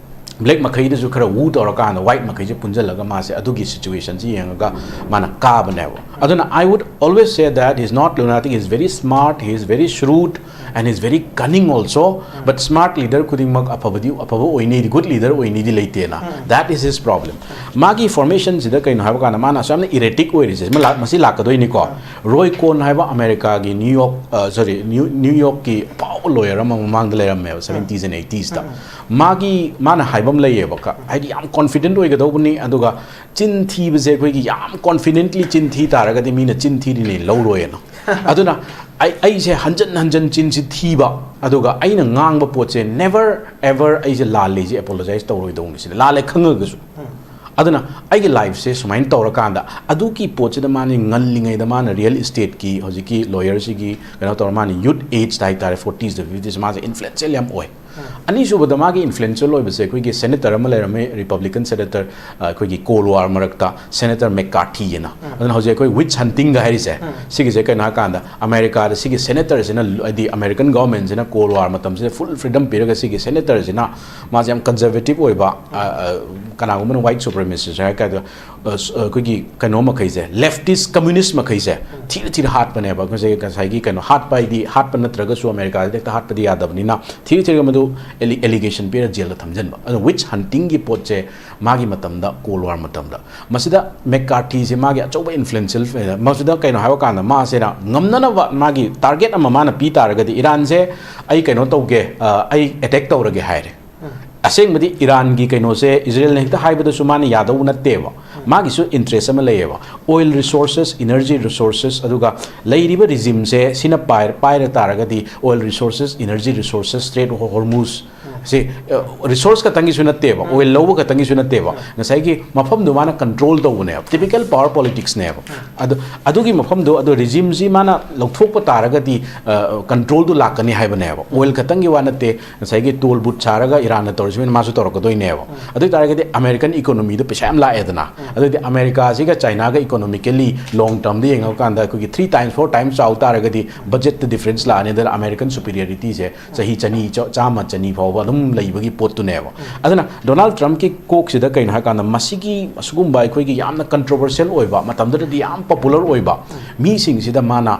ꯕ꯭ꯂꯦꯛ ꯃꯈꯩꯗꯁꯨ ꯈꯔ ꯋꯨ ꯇꯧꯔꯀꯥꯟꯗ ꯋꯥꯏꯠ ꯃꯈꯩꯁꯦ ꯄꯨꯟꯁꯤꯜꯂꯒ ꯃꯥꯁꯦ ꯑꯗꯨꯒꯤ ꯁꯤꯆꯨꯋꯦꯁꯟꯁꯤ ꯌꯦꯡꯉꯒ ꯃꯥꯅ ꯀꯥꯕꯅꯦꯕ꯫ ꯑꯗꯨꯅ I would always say that he is not lunatic, he is very smart, he is very shrewd, and he is very cunning also. But smart leader ꯈꯨꯗꯤꯡꯃꯛ ꯑꯐꯕꯗꯤ, ꯑꯐꯕ ꯑꯣꯏꯅꯤꯗꯤ, ꯒꯨꯗ ꯂꯤꯗꯔ ꯑꯣꯏꯅꯤꯗꯤ ꯂꯩꯇꯦꯅ꯫ That is his problem. ꯃꯥꯒꯤ ꯐꯣꯔꯃꯦꯁꯟꯁꯤꯗ ꯀꯩꯅꯣ ꯍꯥꯏꯕ ꯀꯥꯟꯗ ꯃꯥꯅ ꯑꯁꯨꯛ ꯌꯥꯝꯅ ꯏꯔꯦꯇꯤꯛ ꯑꯣꯏꯔꯤꯁꯦ ꯃꯁꯤ ꯂꯥꯛ-, ꯃꯁꯤ ꯂꯥꯛꯀꯗꯣꯏꯅꯤꯀꯣ꯫ ꯔꯣꯏ ꯀꯣꯟ ꯍꯥꯏꯕ ꯑꯃꯦꯔꯤꯀꯥꯒꯤ ꯅ꯭ꯌꯨ ꯌꯣꯔꯛ, ꯁꯣꯔꯤ, ꯅ꯭ꯌꯨ ꯅ꯭ꯌꯨ ꯌꯣꯔꯛꯀꯤ ꯑꯐꯥꯎꯕ ꯂꯣꯌꯔ ꯑꯃ ꯃꯃꯥꯡꯗ ꯂꯩꯔꯝꯃꯦꯕ ꯁꯚꯦꯟꯇꯤꯁ ꯑꯦꯟ ꯑꯩꯇꯤꯁꯇ꯫ ꯃꯥꯒꯤ, ꯃꯥꯅ ꯍꯥꯏꯕ ꯑꯃ ꯂꯩꯌꯦꯕ, ꯀ-, ꯍꯥꯏꯗꯤ ꯌꯥꯝ ꯀꯣꯟꯐꯤꯗꯦꯟꯠ ꯑꯣꯏꯒꯗꯧꯕꯅꯤ, ꯑꯗꯨꯒ ꯆꯤꯟ ꯊꯤꯕꯁꯦ ꯑꯩꯈꯣꯏꯒꯤ ꯌꯥꯝ ꯀꯣꯟꯐꯤꯗꯦꯟꯠꯂꯤ ꯆꯤꯟ ꯊꯤ ꯇꯥꯔꯒꯗꯤ ꯃꯤꯅ ꯆꯤꯟ ꯊꯤꯔꯤꯅꯦ ꯂꯧꯔꯣꯏꯅ꯫ ꯑꯗꯨꯅ ꯑꯩ, ꯑꯩꯁꯦ ꯍꯟꯖꯟ ꯍꯟꯖꯟ ꯆꯤꯟꯁꯤ ꯊꯤꯕ, ꯑꯗꯨꯒ ꯑꯩꯅ ꯉꯥꯡꯕ ꯄꯣꯠꯁꯦ never ever ꯑꯩꯁꯦ ꯂꯥꯜꯂꯦꯁꯦ ꯑꯦꯄꯣꯂꯣꯖꯥꯏꯁ ꯇꯧꯔꯣꯏꯗꯧꯅꯤ ꯁꯤꯅꯤ, ꯂꯥꯜꯂꯦ ꯈꯪꯉꯒꯁꯨ꯫ ꯑꯗꯨꯅ ꯑꯩꯒꯤ ꯂꯥꯏꯐꯁꯦ ꯁꯨꯃꯥꯏꯅ ꯇꯧꯔꯀꯥꯟꯗ ꯑꯗꯨꯒꯤ ꯄꯣꯠꯁꯤꯗ ꯃꯥꯅ ꯉꯜꯂꯤꯉꯩꯗ ꯃꯥꯅ ꯔꯤꯌꯦꯜ ꯏꯁꯇꯦꯠꯀꯤ ꯍꯧꯖꯤꯛꯀꯤ ꯂꯣꯌꯔꯁꯤꯒꯤ ꯀꯩꯅꯣ ꯇꯧꯔ ꯃꯥꯅ ꯌꯨꯠ ꯑꯦꯖꯇ ꯍꯥꯏꯇꯥꯔꯦ, ꯐꯣꯔꯇꯤꯁꯇ ꯐꯤꯐꯇꯤꯁ ꯃꯥꯁꯦ ꯏꯟꯐ꯭ꯂꯨꯌꯦꯟꯁꯤꯌꯦꯜ ꯌꯥꯝ ꯑꯣꯏ꯫ ꯑꯅꯤꯁꯨꯕꯗ ꯃꯥꯒꯤ ꯏꯟꯐ꯭ꯂꯨꯌꯦꯟꯁꯤꯌꯦꯜ ꯑꯣꯏꯕꯁꯦ ꯑꯩꯈꯣꯏꯒꯤ ꯁꯦꯅꯦꯇꯔ ꯑꯃ ꯂꯩꯔꯝꯃꯦ, ꯔꯤꯄꯕ꯭ꯂꯤꯀꯟ ꯁꯦꯅꯦꯇꯔ, ꯑ, ꯑꯩꯈꯣꯏꯒꯤ ꯀꯣꯜ ꯋꯥꯔ ꯃꯔꯛꯇ ꯁꯦꯅꯦꯇꯔ ꯃꯦꯛꯀꯥꯔꯊꯤ ꯑꯅ꯫ ꯑꯗꯨꯅ ꯍꯧꯖꯤꯛ ꯑꯩꯈꯣꯏ ꯋꯤꯠꯆ ꯍꯟꯇꯤꯡꯒ ꯍꯥꯏꯔꯤꯁꯦ ꯁꯤꯒꯤꯁꯦ ꯀꯩꯅꯣ ꯍꯥꯏꯔꯀꯥꯟꯗ ꯑꯃꯦꯔꯤꯀꯥꯗ ꯁꯤꯒꯤ ꯁꯦꯅꯦꯇꯔꯁꯤꯅ, ꯍꯥꯏꯗꯤ ꯑꯃꯦꯔꯤꯀꯟ ꯒꯣꯚꯔꯟꯃꯦꯟꯁꯤꯅ ꯀꯣꯜ ꯋꯥꯔ ꯃꯇꯝꯁꯤꯗ ꯐꯨꯜ ꯐ꯭ꯔꯤꯗꯝ ꯄꯤꯔꯒ ꯁꯤꯒꯤ ꯁꯦꯅꯦꯇꯔꯁꯤꯅ ꯃꯥꯁꯦ ꯌꯥꯝ ꯀꯟꯖꯔꯕꯦꯇꯤꯞ ꯑꯣꯏꯕ, ꯑ, ꯑ, ꯀꯅꯥꯒꯨꯝꯕꯅ ꯋꯥꯏꯠ ꯁꯨꯄ꯭ꯔꯦꯃꯦꯁꯤꯁ ꯍꯥꯏꯔ ꯀꯥꯟꯗ, ꯑ, ꯁ-, ꯑ, ꯑꯩꯈꯣꯏꯒꯤ ꯀꯩꯅꯣ ꯃꯈꯩꯁꯦ, ꯂꯦꯐꯇꯤꯁ ꯀꯝꯃ꯭ꯌꯨꯅꯤꯁ ꯃꯈꯩꯁꯦ ꯊꯤꯅ ꯊꯤꯅ ꯍꯥꯠꯄꯅꯦꯕ꯫ ꯑꯩꯈꯣꯏꯁꯦ ꯉꯁꯥꯏꯒꯤ ꯀꯩꯅꯣ ꯍꯥꯠꯄ ꯍꯥꯏꯗꯤ ꯍꯥꯠꯄ ꯅꯠꯇ꯭ꯔꯒꯁꯨ ꯑꯃꯦꯔꯤꯀꯥꯗ ꯍꯦꯛꯇ ꯍꯥꯠꯄꯗꯤ ꯌꯥꯗꯕꯅꯤꯅ ꯊꯤꯔ ꯊꯤꯔꯒ ꯃꯗꯨ ꯑꯦꯂꯤ-, ꯑꯦꯂꯤꯒꯦꯁꯟ ꯄꯤꯔ ꯖꯦꯜꯗ ꯊꯝꯖꯤꯟꯕ꯫ ꯑꯗꯣ ꯋꯤꯠꯆ ꯍꯟꯇꯤꯡꯒꯤ ꯄꯣꯠꯁꯦ ꯃꯥꯒꯤ ꯃꯇꯝꯗ, ꯀꯣꯜ ꯋꯥꯔ ꯃꯇꯝꯗ, ꯃꯁꯤꯗ ꯃꯦꯛꯀꯥꯔꯊꯤꯁꯦ ꯃꯥꯒꯤ ꯑꯆꯧꯕ ꯏꯟꯐ꯭ꯂꯨꯌꯦꯟꯁꯤꯌꯦꯜ, ꯃꯁꯤꯗ ꯀꯩꯅꯣ ꯍꯥꯏꯕ ꯀꯥꯟꯗ ꯃꯥꯁꯤꯅ ꯉꯝꯅꯅꯕ ꯃꯥꯒꯤ ꯇꯥꯔꯒꯦꯠ ꯑꯃ ꯃꯥꯅ ꯄꯤ ꯇꯥꯔꯒꯗꯤ ꯏꯔꯥꯟꯁꯦ ꯑꯩ ꯀꯩꯅꯣ ꯇꯧꯒꯦ, ꯑ, ꯑꯩ ꯑꯦꯇꯦꯛ ꯇꯧꯔꯒꯦ ꯍꯥꯏꯔꯦ꯫ ꯑꯁꯦꯡꯕꯗꯤ ꯏꯔꯥꯟꯒꯤ ꯀꯩꯅꯣꯁꯦ ꯏꯖꯔꯦꯜꯅ ꯍꯦꯛꯇ ꯍꯥꯏꯕꯗꯁꯨ ꯃꯥꯅ ꯌꯥꯗꯧꯕ ꯅꯠꯇꯦꯕ꯫ ꯃꯥꯒꯤꯁꯨ ꯏꯟꯇꯔꯦꯁ ꯑꯃ ꯂꯩꯌꯦꯕ꯫ ꯑꯣꯏꯜ ꯔꯤꯁꯣꯔꯁꯦꯁ, ꯏꯅꯔꯖꯤ ꯔꯤꯁꯣꯔꯁꯦꯁ, ꯑꯗꯨꯒ ꯂꯩꯔꯤꯕ ꯔꯤꯖꯤꯝꯁꯦ ꯁꯤꯅ ꯄꯥꯏ-, ꯄꯥꯏꯔ ꯇꯥꯔꯒꯗꯤ oil resources, energy resources, strait of Hormuz, ꯁꯤ ꯔꯤꯁꯣꯔꯁ ꯈꯛꯇꯪꯒꯤꯁꯨ ꯅꯠꯇꯦꯕ, ꯑꯣꯏꯜ ꯂꯧꯕ ꯈꯛꯇꯪꯒꯤꯁꯨ ꯅꯠꯇꯦꯕ, ꯉꯁꯥꯏꯒꯤ ꯃꯐꯝꯗꯨ ꯃꯥꯅ ꯀꯟꯇ꯭ꯔꯣꯜ ꯇꯧꯕꯅꯦꯕ, ꯇꯤꯄꯤꯀꯦꯜ ꯄꯥꯋꯔ ꯄꯣꯂꯤꯇꯤꯛꯁꯅꯦꯕ꯫ ꯑꯗꯨ ꯑꯗꯨꯒꯤ ꯃꯐꯝꯗꯣ, ꯑꯗꯨ ꯔꯤꯖꯤꯝꯁꯤ ꯃꯥꯅ ꯂꯧꯊꯣꯛꯄ ꯇꯥꯔꯒꯗꯤ ꯀꯟꯇ꯭ꯔꯣꯜꯗꯨ ꯂꯥꯛꯀꯅꯤ ꯍꯥꯏꯕꯅꯦꯕ꯫ ꯑꯣꯏꯜ ꯈꯛꯇꯪꯒꯤ ꯋꯥ ꯅꯠꯇꯦ, ꯉꯁꯥꯏꯒꯤ ꯇꯣꯜ ꯕꯨꯠ ꯁꯥꯔꯒ ꯏꯔꯥꯟꯅ ꯇꯧꯔꯤꯁꯤꯃ ꯃꯥꯁꯨ ꯇꯧꯔꯛꯀꯗꯣꯏꯅꯦꯕ꯫ ꯑꯗꯨ ꯑꯣꯏ ꯇꯥꯔꯒꯗꯤ ꯑꯃꯦꯔꯤꯀꯟ ꯏꯀꯣꯅꯣꯃꯤꯗ ꯄꯩꯁꯥ ꯌꯥꯝ ꯂꯥꯛꯑꯦꯗꯅ꯫ ꯑꯗꯨꯗꯤ ꯑꯃꯦꯔꯤꯀꯥꯁꯤꯒ ꯆꯥꯏꯅꯥꯒ ꯏꯀꯣꯅꯣꯃꯤꯀꯦꯂꯤ ꯂꯣꯡ ꯇꯔꯝꯗ ꯌꯦꯡꯉꯀꯥꯟꯗ ꯑꯩꯈꯣꯏꯒꯤ ꯊ꯭ꯔꯤ ꯇꯥꯏꯝꯁ ꯐꯣꯔ ꯇꯥꯏꯝꯁ ꯆꯥꯎ ꯇꯥꯔꯒꯗꯤ ꯕꯖꯦꯠꯇ ꯗꯤꯐ꯭ꯔꯦꯟꯁ ꯂꯥꯛꯑꯅꯤ, ꯑꯗꯨꯅ ꯑꯃꯦꯔꯤꯀꯟ ꯁꯨꯄꯤꯔꯤꯌꯔꯤꯇꯤꯁꯦ ꯆꯍꯤ ꯆꯅꯤ, ꯆ- ꯆꯥꯝꯃ ꯆꯅꯤ ꯐꯥꯎꯕ ꯑꯗꯨꯝ ꯂꯩꯕꯒꯤ ꯄꯣꯠꯇꯨꯅꯦꯕ꯫ ꯑꯗꯨꯅ ꯗꯣꯅꯥꯜꯗ ꯇ꯭ꯔꯝꯞꯀꯤ ꯀꯣꯛꯁꯤꯗ ꯀꯩꯅꯣ ꯍꯥꯏꯀꯥꯟꯗ, ꯃꯁꯤꯒꯤ ꯑꯁꯤꯒꯨꯝꯕ ꯑꯩꯈꯣꯏꯒꯤ ꯌꯥꯝꯅ ꯀꯟꯇ꯭ꯔꯣꯚꯔꯁꯤꯌꯦꯜ ꯑꯣꯏꯕ, ꯃꯇꯝꯗꯨꯗꯗꯤ ꯌꯥꯝ ꯄꯣꯄꯨꯂꯔ ꯑꯣꯏꯕ ꯃꯤꯁꯤꯡꯁꯤꯗ ꯃꯥꯅ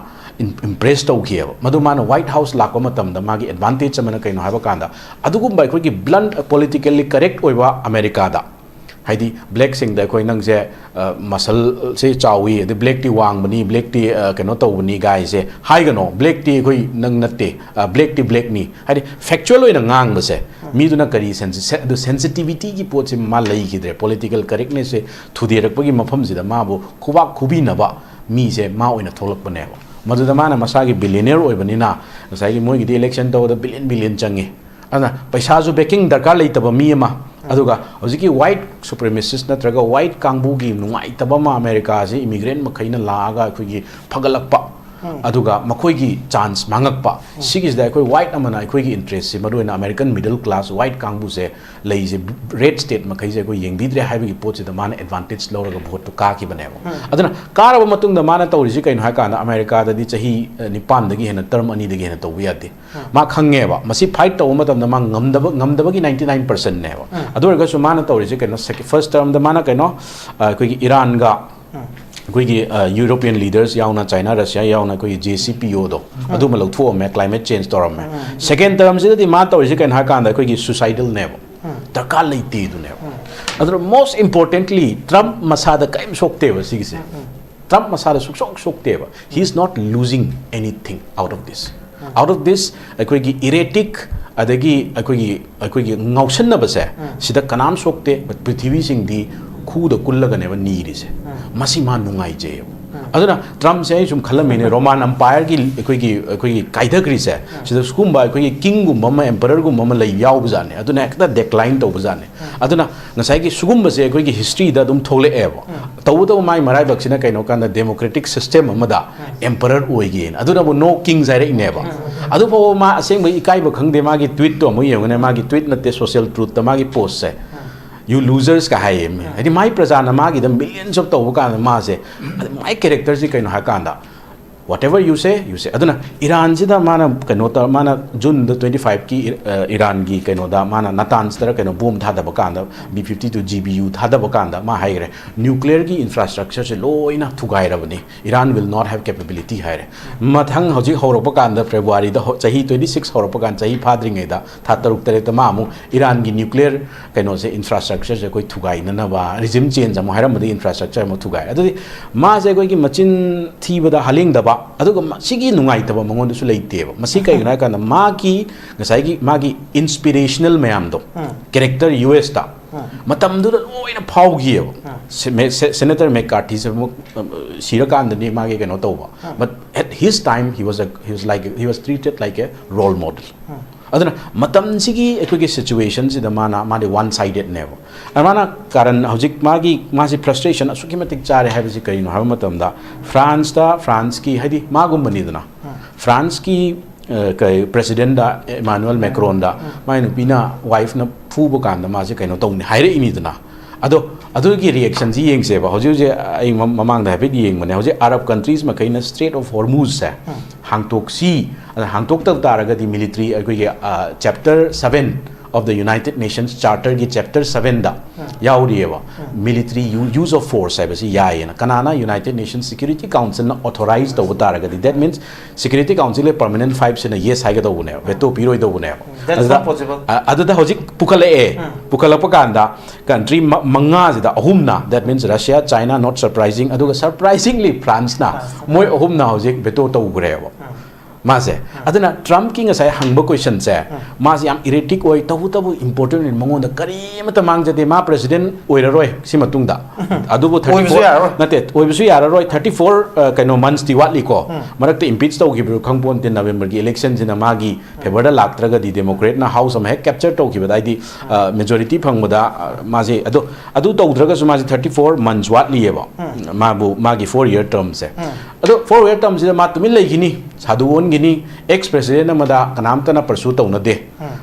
ꯏꯝꯄ꯭ꯔꯦꯁ ꯇꯧꯈꯤꯑꯕ꯫ ꯃꯗꯨ ꯃꯥꯅ ꯋꯥꯏꯠ ꯍꯥꯎꯁ ꯂꯥꯛꯄ ꯃꯇꯝꯗ ꯃꯥꯒꯤ ꯑꯦꯗꯚꯥꯟꯇꯦꯖ ꯑꯃꯅ ꯀꯩꯅꯣ ꯍꯥꯏꯕ ꯀꯥꯟꯗ, ꯑꯗꯨꯒꯨꯝꯕ ꯑꯩꯈꯣꯏꯒꯤ ꯕ꯭ꯂꯟꯠ, ꯄꯣꯂꯤꯇꯤꯀꯦꯜꯂꯤ ꯀꯔꯦꯛ ꯑꯣꯏꯕ ꯑꯃꯦꯔꯤꯀꯥꯗ, ꯍꯥꯏꯗꯤ ꯕ꯭ꯂꯦꯛꯁꯤꯡꯗ ꯑꯩꯈꯣꯏ ꯅꯪꯁꯦ ꯃꯁꯜꯁꯦ ꯆꯥꯎꯋꯤ, ꯑꯗꯩ ꯕ꯭ꯂꯦꯛꯇꯤ ꯋꯥꯡꯕꯅꯤ, ꯕ꯭ꯂꯦꯛꯇꯤ ꯀꯩꯅꯣ ꯇꯧꯕꯅꯤ ꯒꯥꯏꯁꯦ ꯍꯥꯏꯒꯅꯣ, ꯕ꯭ꯂꯦꯛꯇꯤ ꯑꯩꯈꯣꯏ ꯅꯪ ꯅꯠꯇꯦ, ꯕ꯭ꯂꯦꯛꯇꯤ ꯕ꯭ꯂꯦꯛꯅꯤ, ꯍꯥꯏꯗꯤ ꯐꯦꯛꯆꯨꯋꯦꯜ ꯑꯣꯏꯅ ꯉꯥꯡꯕꯁꯦ꯫ ꯃꯤꯗꯨꯅ ꯀꯔꯤ ꯁꯦꯟꯁꯤ- ꯑꯗꯨ ꯁꯦꯟꯁꯤꯇꯤꯚꯤꯇꯤꯒꯤ ꯄꯣꯠꯁꯤ ꯃꯥ ꯂꯩꯈꯤꯗ꯭ꯔꯦ꯫ ꯄꯣꯂꯤꯇꯤꯀꯦꯜ ꯀꯔꯦꯛꯅꯦꯁꯁꯦ ꯊꯨꯗꯦꯔꯛꯄꯒꯤ ꯃꯐꯝꯁꯤꯗ ꯃꯥꯕꯨ ꯈꯨꯕꯥꯛ ꯈꯨꯕꯤꯅꯕ ꯃꯤꯁꯦ ꯃꯥ ꯑꯣꯏꯅ ꯊꯣꯛꯂꯛꯄꯅꯦꯕ꯫ ꯃꯗꯨꯗ ꯃꯥꯅ ꯃꯁꯥꯒꯤ ꯕꯤꯂꯤꯌꯅꯤꯌꯔ ꯑꯣꯏꯕꯅꯤꯅ, ꯉꯁꯥꯏꯒꯤ ꯃꯣꯏꯒꯤꯗꯤ ꯏꯂꯦꯛꯁꯟ ꯇꯧꯕꯗ ꯕꯤꯂꯤꯌꯟ ꯕꯤꯂꯤꯌꯟ ꯆꯪꯉꯤ꯫ ꯑꯗꯨꯅ ꯄꯩꯁꯥꯁꯨ ꯕꯦꯀꯤꯡ ꯗꯔꯀꯥꯔ ꯂꯩꯇꯕ ꯃꯤ ꯑꯃ, ꯑꯗꯨꯒ ꯍꯧꯖꯤꯛꯀꯤ ꯋꯥꯏꯠ ꯁꯨꯄ꯭ꯔꯦꯃꯦꯁꯤꯁ ꯅꯠꯇ꯭ꯔꯒ ꯋꯥꯏꯠ ꯀꯥꯡꯕꯨꯒꯤ ꯅꯨꯡꯉꯥꯏꯇꯕ ꯑꯃ, ꯑꯃꯦꯔꯤꯀꯥꯁꯤ ꯏꯃꯤꯒ꯭ꯔꯦꯟ ꯃꯈꯩꯅ ꯂꯥꯛꯑꯒ ꯑꯩꯈꯣꯏꯒꯤ ꯐꯒꯠꯂꯛꯄ, ꯑꯗꯨꯒ ꯃꯈꯣꯏꯒꯤ ꯆꯥꯟꯁ ꯃꯥꯡꯉꯛꯄ, ꯁꯤꯒꯤꯁꯤꯗ ꯑꯩꯈꯣꯏ ꯋꯥꯏꯠ ꯑꯃꯅ ꯑꯩꯈꯣꯏꯒꯤ ꯏꯟꯇꯔꯦꯁꯁꯤ, ꯃꯔꯨꯑꯣꯏꯅ ꯑꯃꯦꯔꯤꯀꯟ ꯃꯤꯗꯜ ꯀ꯭ꯂꯥꯁ ꯋꯥꯏꯠ ꯀꯥꯡꯕꯨꯁꯦ ꯂꯩꯁꯦ, ꯔꯦꯗ ꯁ꯭ꯇꯦꯠ ꯃꯈꯩꯁꯦ ꯑꯩꯈꯣꯏ ꯌꯦꯡꯕꯤꯗ꯭ꯔꯦ ꯍꯥꯏꯕꯒꯤ ꯄꯣꯠꯁꯤꯗ ꯃꯥꯅ ꯑꯦꯗꯚꯥꯟꯇꯦꯖ ꯂꯧꯔꯒ ꯚꯣꯠꯇꯨ ꯀꯥꯈꯤꯕꯅꯦꯕ꯫ ꯑꯗꯨꯅ ꯀꯥꯔꯕ ꯃꯇꯨꯡꯗ ꯃꯥꯅ ꯇꯧꯔꯤꯁꯤ ꯀꯩꯅꯣ ꯍꯥꯏ ꯀꯥꯟꯗ, ꯑꯃꯦꯔꯤꯀꯥꯗꯗꯤ ꯆꯍꯤ ꯅꯤꯄꯥꯟꯗꯒꯤ ꯍꯦꯟꯅ, ꯇꯔꯝ ꯑꯅꯤꯗꯒꯤ ꯍꯦꯟꯅ ꯇꯧꯕ ꯌꯥꯗꯦ꯫ ꯃꯥ ꯈꯪꯉꯦꯕ ꯃꯁꯤ ꯐꯥꯏꯠ ꯇꯧꯕ ꯃꯇꯝꯗ ꯃꯥ ꯉꯝꯗꯕ, ꯉꯝꯗꯕꯒꯤ ꯅꯥꯏꯟꯇꯤ ꯅꯥꯏꯟ ꯄꯥꯔꯁꯦꯟꯅꯦꯕ꯫ ꯑꯗꯨ ꯑꯣꯏꯔꯒꯁꯨ ꯃꯥꯅ ꯇꯧꯔꯤꯁꯦ ꯀꯩꯅꯣ, ꯐꯥꯔꯁ ꯇꯔꯝꯗ ꯃꯥꯅ ꯀꯩꯅꯣ, ꯑ, ꯑꯩꯈꯣꯏꯒꯤ ꯏꯔꯥꯟꯒ ꯑꯩꯈꯣꯏꯒꯤ ꯌꯨꯔꯣꯄꯤꯌꯟ ꯂꯤꯗꯔꯁ ꯌꯥꯎꯅ, ꯆꯥꯏꯅꯥ, ꯔꯁꯤꯌꯥ ꯌꯥꯎꯅ ꯑꯩꯈꯣꯏꯒꯤ ꯖꯦ ꯁꯤ ꯄꯤ ꯑꯣꯗꯣ ꯑꯗꯨꯃ ꯂꯧꯊꯣꯛꯑꯝꯃꯦ, ꯀ꯭ꯂꯥꯏꯃꯦꯠ ꯆꯦꯟꯖ ꯇꯧꯔꯝꯃꯦ꯫ ꯁꯦꯀꯦꯟ ꯇꯔꯝꯁꯤꯗꯗꯤ ꯃꯥ ꯇꯧꯔꯤꯁꯦ ꯀꯩꯅꯣ ꯍꯥꯏ ꯀꯥꯟꯗ, ꯑꯩꯈꯣꯏꯒꯤ ꯁꯨꯁꯥꯏꯗꯜꯅꯦꯕ, ꯗꯔꯀꯥꯔ ꯂꯩꯇꯦꯗꯨꯅꯦꯕ꯫ ꯑꯗꯨꯅ most importantly, ꯇ꯭ꯔꯝꯞ ꯃꯁꯥꯗ ꯀꯔꯤꯝ ꯁꯣꯛꯇꯦꯕ ꯁꯤꯒꯤꯁꯦ꯫ ꯇ꯭ꯔꯝꯞ ꯃꯁꯥꯗ ꯁꯨꯛꯁꯣꯛ ꯁꯣꯛꯇꯦꯕ꯫ He is not losing anything out of this. Out of this, ꯑꯩꯈꯣꯏꯒꯤ ꯏꯔꯦꯇꯤꯛ, ꯑꯗꯒꯤ ꯑꯩꯈꯣꯏꯒꯤ, ꯑꯩꯈꯣꯏꯒꯤ ꯉꯥꯎꯁꯟꯅꯕꯁꯦ, ꯁꯤꯗ ꯀꯅꯥꯝ ꯁꯣꯛꯇꯦ꯫ But ꯄ꯭ꯔꯤꯊꯤꯕꯤꯁꯤꯡꯗꯤ ꯈꯨꯗ ꯀꯨꯜꯂꯒꯅꯦꯕ ꯅꯤꯔꯤꯁꯦ꯫ ꯃꯁꯤ ꯃꯥ ꯅꯨꯡꯉꯥꯏꯖꯩꯌꯦꯕ꯫ ꯑꯗꯨꯅ ꯇ꯭ꯔꯝꯞꯁꯦ ꯑꯩ ꯁꯨꯝ ꯈꯜꯂꯝꯃꯤꯅꯦ, ꯔꯣꯃꯥꯟ ꯑꯝꯄꯥꯌꯔꯒꯤ ꯑꯩꯈꯣꯏꯒꯤ, ꯑꯩꯈꯣꯏꯒꯤ ꯀꯥꯏꯊꯈ꯭ꯔꯤꯁꯦ, ꯁꯤꯗ ꯁꯤꯒꯨꯝꯕ ꯑꯩꯈꯣꯏꯒꯤ ꯀꯤꯡꯒꯨꯝꯕ ꯑꯃ, ꯑꯦꯝꯄꯔꯔꯒꯨꯝꯕ ꯑꯃ ꯂꯩ ꯌꯥꯎꯕꯖꯥꯠꯅꯦ꯫ ꯑꯗꯨꯅ ꯍꯦꯛꯇ ꯗꯦꯀ꯭ꯂꯥꯏꯟ ꯇꯧꯕꯖꯥꯠꯅꯦ꯫ ꯑꯗꯨꯅ ꯉꯁꯥꯏꯒꯤ ꯁꯤꯒꯨꯝꯕꯁꯦ ꯑꯩꯈꯣꯏꯒꯤ ꯍꯤꯁꯇ꯭ꯔꯤꯗ ꯑꯗꯨꯝ ꯊꯣꯛꯂꯛꯑꯦꯕ꯫ ꯇꯧꯕꯇꯕꯨ ꯃꯥꯏ ꯃꯔꯥꯏꯕꯛꯁꯤꯅ ꯀꯩꯅꯣ ꯀꯥꯟꯗ, ꯗꯦꯃꯣꯀ꯭ꯔꯦꯇꯤꯛ ꯁꯤꯁꯇꯦꯝ ꯑꯃꯗ ꯑꯦꯝꯄꯔꯔ ꯑꯣꯏꯒꯦꯅ, ꯑꯗꯨꯅꯕꯨ ꯅꯣ ꯀꯤꯡꯁ ꯍꯥꯏꯔꯛꯏꯅꯦꯕ꯫ ꯑꯗꯨꯐꯥꯎꯕ ꯃꯥ ꯑꯁꯦꯡꯕ ꯏꯀꯥꯏꯕ ꯈꯪꯗꯦ꯫ ꯃꯥꯒꯤ ꯇ꯭ꯋꯤꯠꯇꯣ ꯑꯃꯨꯛ ꯌꯦꯡꯉꯨꯅꯦ, ꯃꯥꯒꯤ ꯇ꯭ꯋꯤꯠ ꯅꯠꯇꯦ, ꯁꯣꯁꯤꯌꯦꯜ ꯇ꯭ꯔꯨꯠꯇ ꯃꯥꯒꯤ ꯄꯣꯁꯁꯦ, "You losers" ꯀ ꯍꯥꯏꯌꯦ꯫ ꯍꯥꯏꯗꯤ ꯃꯥꯏ ꯄ꯭ꯔꯖꯥꯅ ꯃꯥꯒꯤꯗ ꯃꯤꯂꯤꯌꯟꯁ ꯑꯣꯐ ꯇꯧꯕ ꯀꯥꯟꯗ ꯃꯥꯁꯦ, ꯑꯗ ꯃꯥꯏ ꯀꯦꯔꯦꯛꯇꯔꯁꯤ ꯀꯩꯅꯣ ꯍꯥꯏ ꯀꯥꯟꯗ, "Whatever you say, you say." ꯑꯗꯨꯅ ꯏꯔꯥꯟꯁꯤꯗ ꯃꯥꯅ ꯀꯩꯅꯣ ꯇꯧ, ꯃꯥꯅ ꯖꯨꯟꯗ ꯇ꯭ꯋꯦꯟꯇꯤ ꯐꯥꯏꯚꯀꯤ ꯏꯔꯥꯟꯒꯤ ꯀꯩꯅꯣꯗ ꯃꯥꯅ ꯅꯇꯥꯟꯁꯇꯔ ꯀꯩꯅꯣ ꯕꯣꯝ ꯊꯥꯗꯕ ꯀꯥꯟꯗ, B fifty two G B U ꯊꯥꯗꯕ ꯀꯥꯟꯗ ꯃꯥ ꯍꯥꯏꯈ꯭ꯔꯦ, "ꯅ꯭ꯌꯨꯀ꯭ꯂꯤꯌꯔꯒꯤ ꯏꯟꯐ꯭ꯔꯥꯁ꯭ꯇ꯭ꯔꯛꯆꯔꯁꯦ ꯂꯣꯏꯅ ꯊꯨꯒꯥꯏꯔꯕꯅꯤ, Iran will not have capability" ꯍꯥꯏꯔꯦ꯫ ꯃꯊꯪ ꯍꯧꯖꯤꯛ ꯍꯧꯔꯛꯄ ꯀꯥꯟꯗ, ꯐꯦꯕ꯭ꯔꯨꯋꯥꯔꯤꯗ ꯍꯧ-, ꯆꯍꯤ ꯇ꯭ꯋꯦꯟꯇꯤ ꯁꯤꯛꯁ ꯍꯧꯔꯛꯄ ꯀꯥꯟꯗ, ꯆꯍꯤ ꯐꯥꯗ꯭ꯔꯤꯉꯩꯗ, ꯊꯥ ꯇꯔꯨꯛ ꯇꯔꯦꯠꯇ ꯃꯥ ꯑꯃꯨꯛ ꯏꯔꯥꯟꯒꯤ ꯅ꯭ꯌꯨꯀ꯭ꯂꯤꯌꯔ ꯀꯩꯅꯣꯁꯦ, ꯏꯟꯐ꯭ꯔꯥꯁ꯭ꯇ꯭ꯔꯛꯆꯔꯁꯦ ꯑꯩꯈꯣꯏ ꯊꯨꯒꯥꯏꯅꯅꯕ, ꯔꯤꯖꯤꯝ ꯆꯦꯟꯖ ꯑꯃꯨꯛ ꯍꯥꯏꯔꯝꯕꯗꯒꯤ ꯏꯟꯐ꯭ꯔꯥꯁ꯭ꯇ꯭ꯔꯛꯆꯔ ꯑꯃꯨꯛ ꯊꯨꯒꯥꯏ꯫ ꯑꯗꯨꯗꯤ ꯃꯥꯁꯦ ꯑꯩꯈꯣꯏꯒꯤ ꯃꯆꯤꯟ ꯊꯤꯕꯗ ꯍꯥꯂꯦꯡꯗꯕ, ꯑꯗꯨꯒ ꯃꯁꯤꯒꯤ ꯅꯨꯡꯉꯥꯏꯇꯕ ꯃꯉꯣꯟꯗꯁꯨ ꯂꯩꯇꯦꯕ꯫ ꯃꯁꯤ ꯀꯩꯒꯤꯅꯣ ꯍꯥꯏ ꯀꯥꯟꯗ, ꯃꯥꯒꯤ ꯉꯁꯥꯏꯒꯤ ꯃꯥꯒꯤ ꯏꯟꯁꯄꯤꯔꯦꯁꯅꯦꯜ ꯃꯌꯥꯝꯗꯣ, ꯀꯦꯔꯦꯛꯇꯔ ꯌꯨ ꯑꯦꯁꯇ ꯃꯇꯝꯗꯨꯗ ꯂꯣꯏꯅ ꯐꯥꯎꯈꯤꯑꯕ꯫ ꯁꯦ-, ꯃꯦ-, ꯁꯦ-, ꯁꯦꯅꯦꯇꯔ ꯃꯦꯛꯀꯥꯔꯊꯤꯁꯦ ꯑꯃꯨꯛ, ꯑ, ꯁꯤꯔꯀꯥꯟꯗꯗꯤ ꯃꯥꯒꯤ ꯀꯩꯅꯣ ꯇꯧꯕ꯫ But at his time, he was a, he was like, he was treated like a role model. ꯑꯗꯨꯅ ꯃꯇꯝꯁꯤꯒꯤ ꯑꯩꯈꯣꯏꯒꯤ ꯁꯤꯆꯨꯋꯦꯁꯟꯁꯤꯗ ꯃꯥꯅ, ꯃꯥꯗꯤ ꯋꯥꯟ ꯁꯥꯏꯗꯦꯠꯅꯦꯕ꯫ ꯑꯗ ꯃꯥꯅ ꯀꯥꯔꯟ, ꯍꯧꯖꯤꯛ ꯃꯥꯒꯤ, ꯃꯥꯁꯤ ꯐ꯭ꯔꯁꯇ꯭ꯔꯦꯁꯟ ꯑꯁꯨꯛꯀꯤ ꯃꯇꯤꯛ ꯆꯥꯔꯦ ꯍꯥꯏꯕꯁꯤ ꯀꯔꯤꯅꯣ ꯍꯥꯏꯕ ꯃꯇꯝꯗ, ꯐ꯭ꯔꯥꯟꯁꯇ, ꯐ꯭ꯔꯥꯟꯁꯀꯤ, ꯍꯥꯏꯗꯤ ꯃꯥꯒꯨꯝꯕꯅꯤꯗꯅ, ꯐ꯭ꯔꯥꯟꯁꯀꯤ, ꯑ, ꯀꯩ, ꯄ꯭ꯔꯦꯁꯤꯗꯦꯟꯗ ꯏꯃꯥꯅꯨꯑꯦꯜ ꯃꯦꯀ꯭ꯔꯣꯟꯗ ꯃꯥꯏ ꯅꯨꯄꯤꯅ, ꯋꯥꯏꯐꯅ ꯐꯨꯕ ꯀꯥꯟꯗ ꯃꯥꯁꯦ ꯀꯩꯅꯣ ꯇꯧꯅꯤ ꯍꯥꯏꯔꯛꯏꯅꯤꯗꯅ꯫ ꯑꯗꯣ ꯑꯗꯨꯒꯤ ꯔꯤꯌꯦꯛꯁꯟꯁꯤ ꯌꯦꯡꯁꯦꯕ꯫ ꯍꯧꯖꯤꯛ ꯍꯧꯖꯤꯛ ꯑꯩ ꯃ-, ꯃꯃꯥꯡꯗ ꯍꯥꯏꯐꯦꯠ ꯌꯦꯡꯕꯅꯦ, ꯍꯧꯖꯤꯛ ꯑꯔꯕ ꯀꯟꯇ꯭ꯔꯤꯁ ꯃꯈꯩꯅ ꯁ꯭ꯇ꯭ꯔꯦꯠ ꯑꯣꯐ ꯍꯣꯔꯃꯨꯖꯁꯦ ꯍꯥꯡꯇꯣꯛꯁꯤ, ꯑꯗ ꯍꯥꯡꯇꯣꯛꯇꯕ ꯇꯥꯔꯒꯗꯤ ꯃꯤꯂꯤꯇ꯭ꯔꯤ, ꯑꯩꯈꯣꯏꯒꯤ, uh, chapter seven of the United Nations Charter ꯒꯤ ꯆꯦꯞꯇꯔ ꯁꯚꯦꯟꯗ ꯌꯥꯎꯔꯤꯑꯕ, ꯃꯤꯂꯤꯇ꯭ꯔꯤ ꯌꯨ-, use of force ꯍꯥꯏꯕꯁꯤ ꯌꯥꯏꯌꯦꯅ꯫ ꯀꯅꯥꯅ? United Nations Security Council ꯅ ꯑꯣꯊꯣꯔꯥꯏꯖ ꯇꯧꯕ ꯇꯥꯔꯒꯗꯤ, that means Security Council ꯒꯤ ꯄꯔꯃꯅꯦꯟ ꯐꯥꯏꯚꯁꯤꯅ ꯌꯦꯁ ꯍꯥꯏꯒꯗꯧꯕꯅꯦꯕ, ꯚꯦꯇꯣ ꯄꯤꯔꯣꯏꯗꯧꯕꯅꯦꯕ꯫ That's ꯑꯗꯨꯗ, not possible. ꯑ, ꯑꯗꯨꯗ ꯍꯧꯖꯤꯛ ꯄꯨꯈꯠꯂꯛꯑꯦ꯫ ꯄꯨꯈꯠꯂꯛꯄ ꯀꯥꯟꯗ ꯀꯟꯇ꯭ꯔꯤ ꯃ-, ꯃꯉꯥꯁꯤꯗ ꯑꯍꯨꯝꯅ, that means Russia, China, not surprising, ꯑꯗꯨꯒ surprisingly ꯐ꯭ꯔꯥꯟꯁꯅ, ꯃꯣꯏ ꯑꯍꯨꯝꯅ ꯍꯧꯖꯤꯛ ꯚꯦꯇꯣ ꯇꯧꯈ꯭ꯔꯦꯕ꯫ ꯃꯥꯁꯦ꯫ ꯑꯗꯨꯅ ꯇ꯭ꯔꯝꯞꯀꯤ ꯉꯁꯥꯏ ꯍꯪꯕ ꯀꯣꯏꯁꯟꯁꯦ, ꯃꯥꯁꯦ ꯌꯥꯝ ꯏꯔꯦꯇꯤꯛ ꯑꯣꯏ, ꯇꯧꯕꯇꯕꯨ ꯏꯝꯄꯣꯔꯇꯦꯟ ꯑꯣꯏ, ꯃꯉꯣꯟꯗ ꯀꯔꯤꯃꯇ ꯃꯥꯡꯖꯗꯦ, ꯃꯥ ꯄ꯭ꯔꯦꯁꯤꯗꯦꯟ ꯑꯣꯏꯔꯔꯣꯏ ꯁꯤ ꯃꯇꯨꯡꯗ꯫ ꯑꯗꯨꯕꯨ thirty four, ꯑꯣꯏꯕꯁꯨ ꯌꯥꯔꯔꯣꯏ꯫ ꯅꯠꯇꯦ, ꯑꯣꯏꯕꯁꯨ ꯌꯥꯔꯔꯣꯏ, thirty four ꯀꯩꯅꯣ ꯃꯟꯁꯇꯤ ꯋꯥꯠꯂꯤꯀꯣ꯫ ꯃꯔꯛꯇ ꯏꯝꯄꯤꯆ ꯇꯧꯈꯤꯕ꯭ꯔꯥ ꯈꯪꯄꯣꯟꯇꯦ, ꯅꯕꯦꯝꯕꯔꯒꯤ ꯏꯂꯦꯛꯁꯟꯁꯤꯅ ꯃꯥꯒꯤ ꯐꯦꯚꯔꯗ ꯂꯥꯛꯇ꯭ꯔꯒꯗꯤ, ꯗꯦꯃꯣꯀ꯭ꯔꯦꯠꯅ ꯍꯥꯎꯁ ꯑꯃ ꯍꯦꯛ ꯀꯦꯞꯆꯔ ꯇꯧꯈꯤꯕꯗ, ꯍꯥꯏꯗꯤ ꯃꯦꯖꯣꯔꯤꯇꯤ ꯐꯪꯕꯗ, ꯑ, ꯃꯥꯁꯦ ꯑꯗꯣ, ꯑꯗꯨ ꯇꯧꯗ꯭ꯔꯒꯁꯨ ꯃꯥꯁꯦ thirty four ꯃꯟꯁ ꯋꯥꯠꯂꯤꯑꯕ, ꯃꯥꯕꯨ ꯃꯥꯒꯤ ꯐꯣꯔ ꯏꯌꯔ ꯇꯔꯝꯁꯦ꯫ ꯑꯗꯣ ꯐꯣꯔ ꯏꯌꯔ ꯇꯔꯝꯁꯤꯗ ꯃꯥ ꯇꯨꯃꯤꯟ ꯂꯩꯈꯤꯅꯤ, ꯁꯥꯗꯨ ꯑꯣꯟꯈꯤꯅꯤ꯫ ꯑꯦꯛꯁ ꯄ꯭ꯔꯦꯁꯤꯗꯦꯟ ꯑꯃꯗ ꯀꯅꯥꯝꯇꯅ ꯄꯔꯁꯨ ꯇꯧꯅꯗꯦ꯫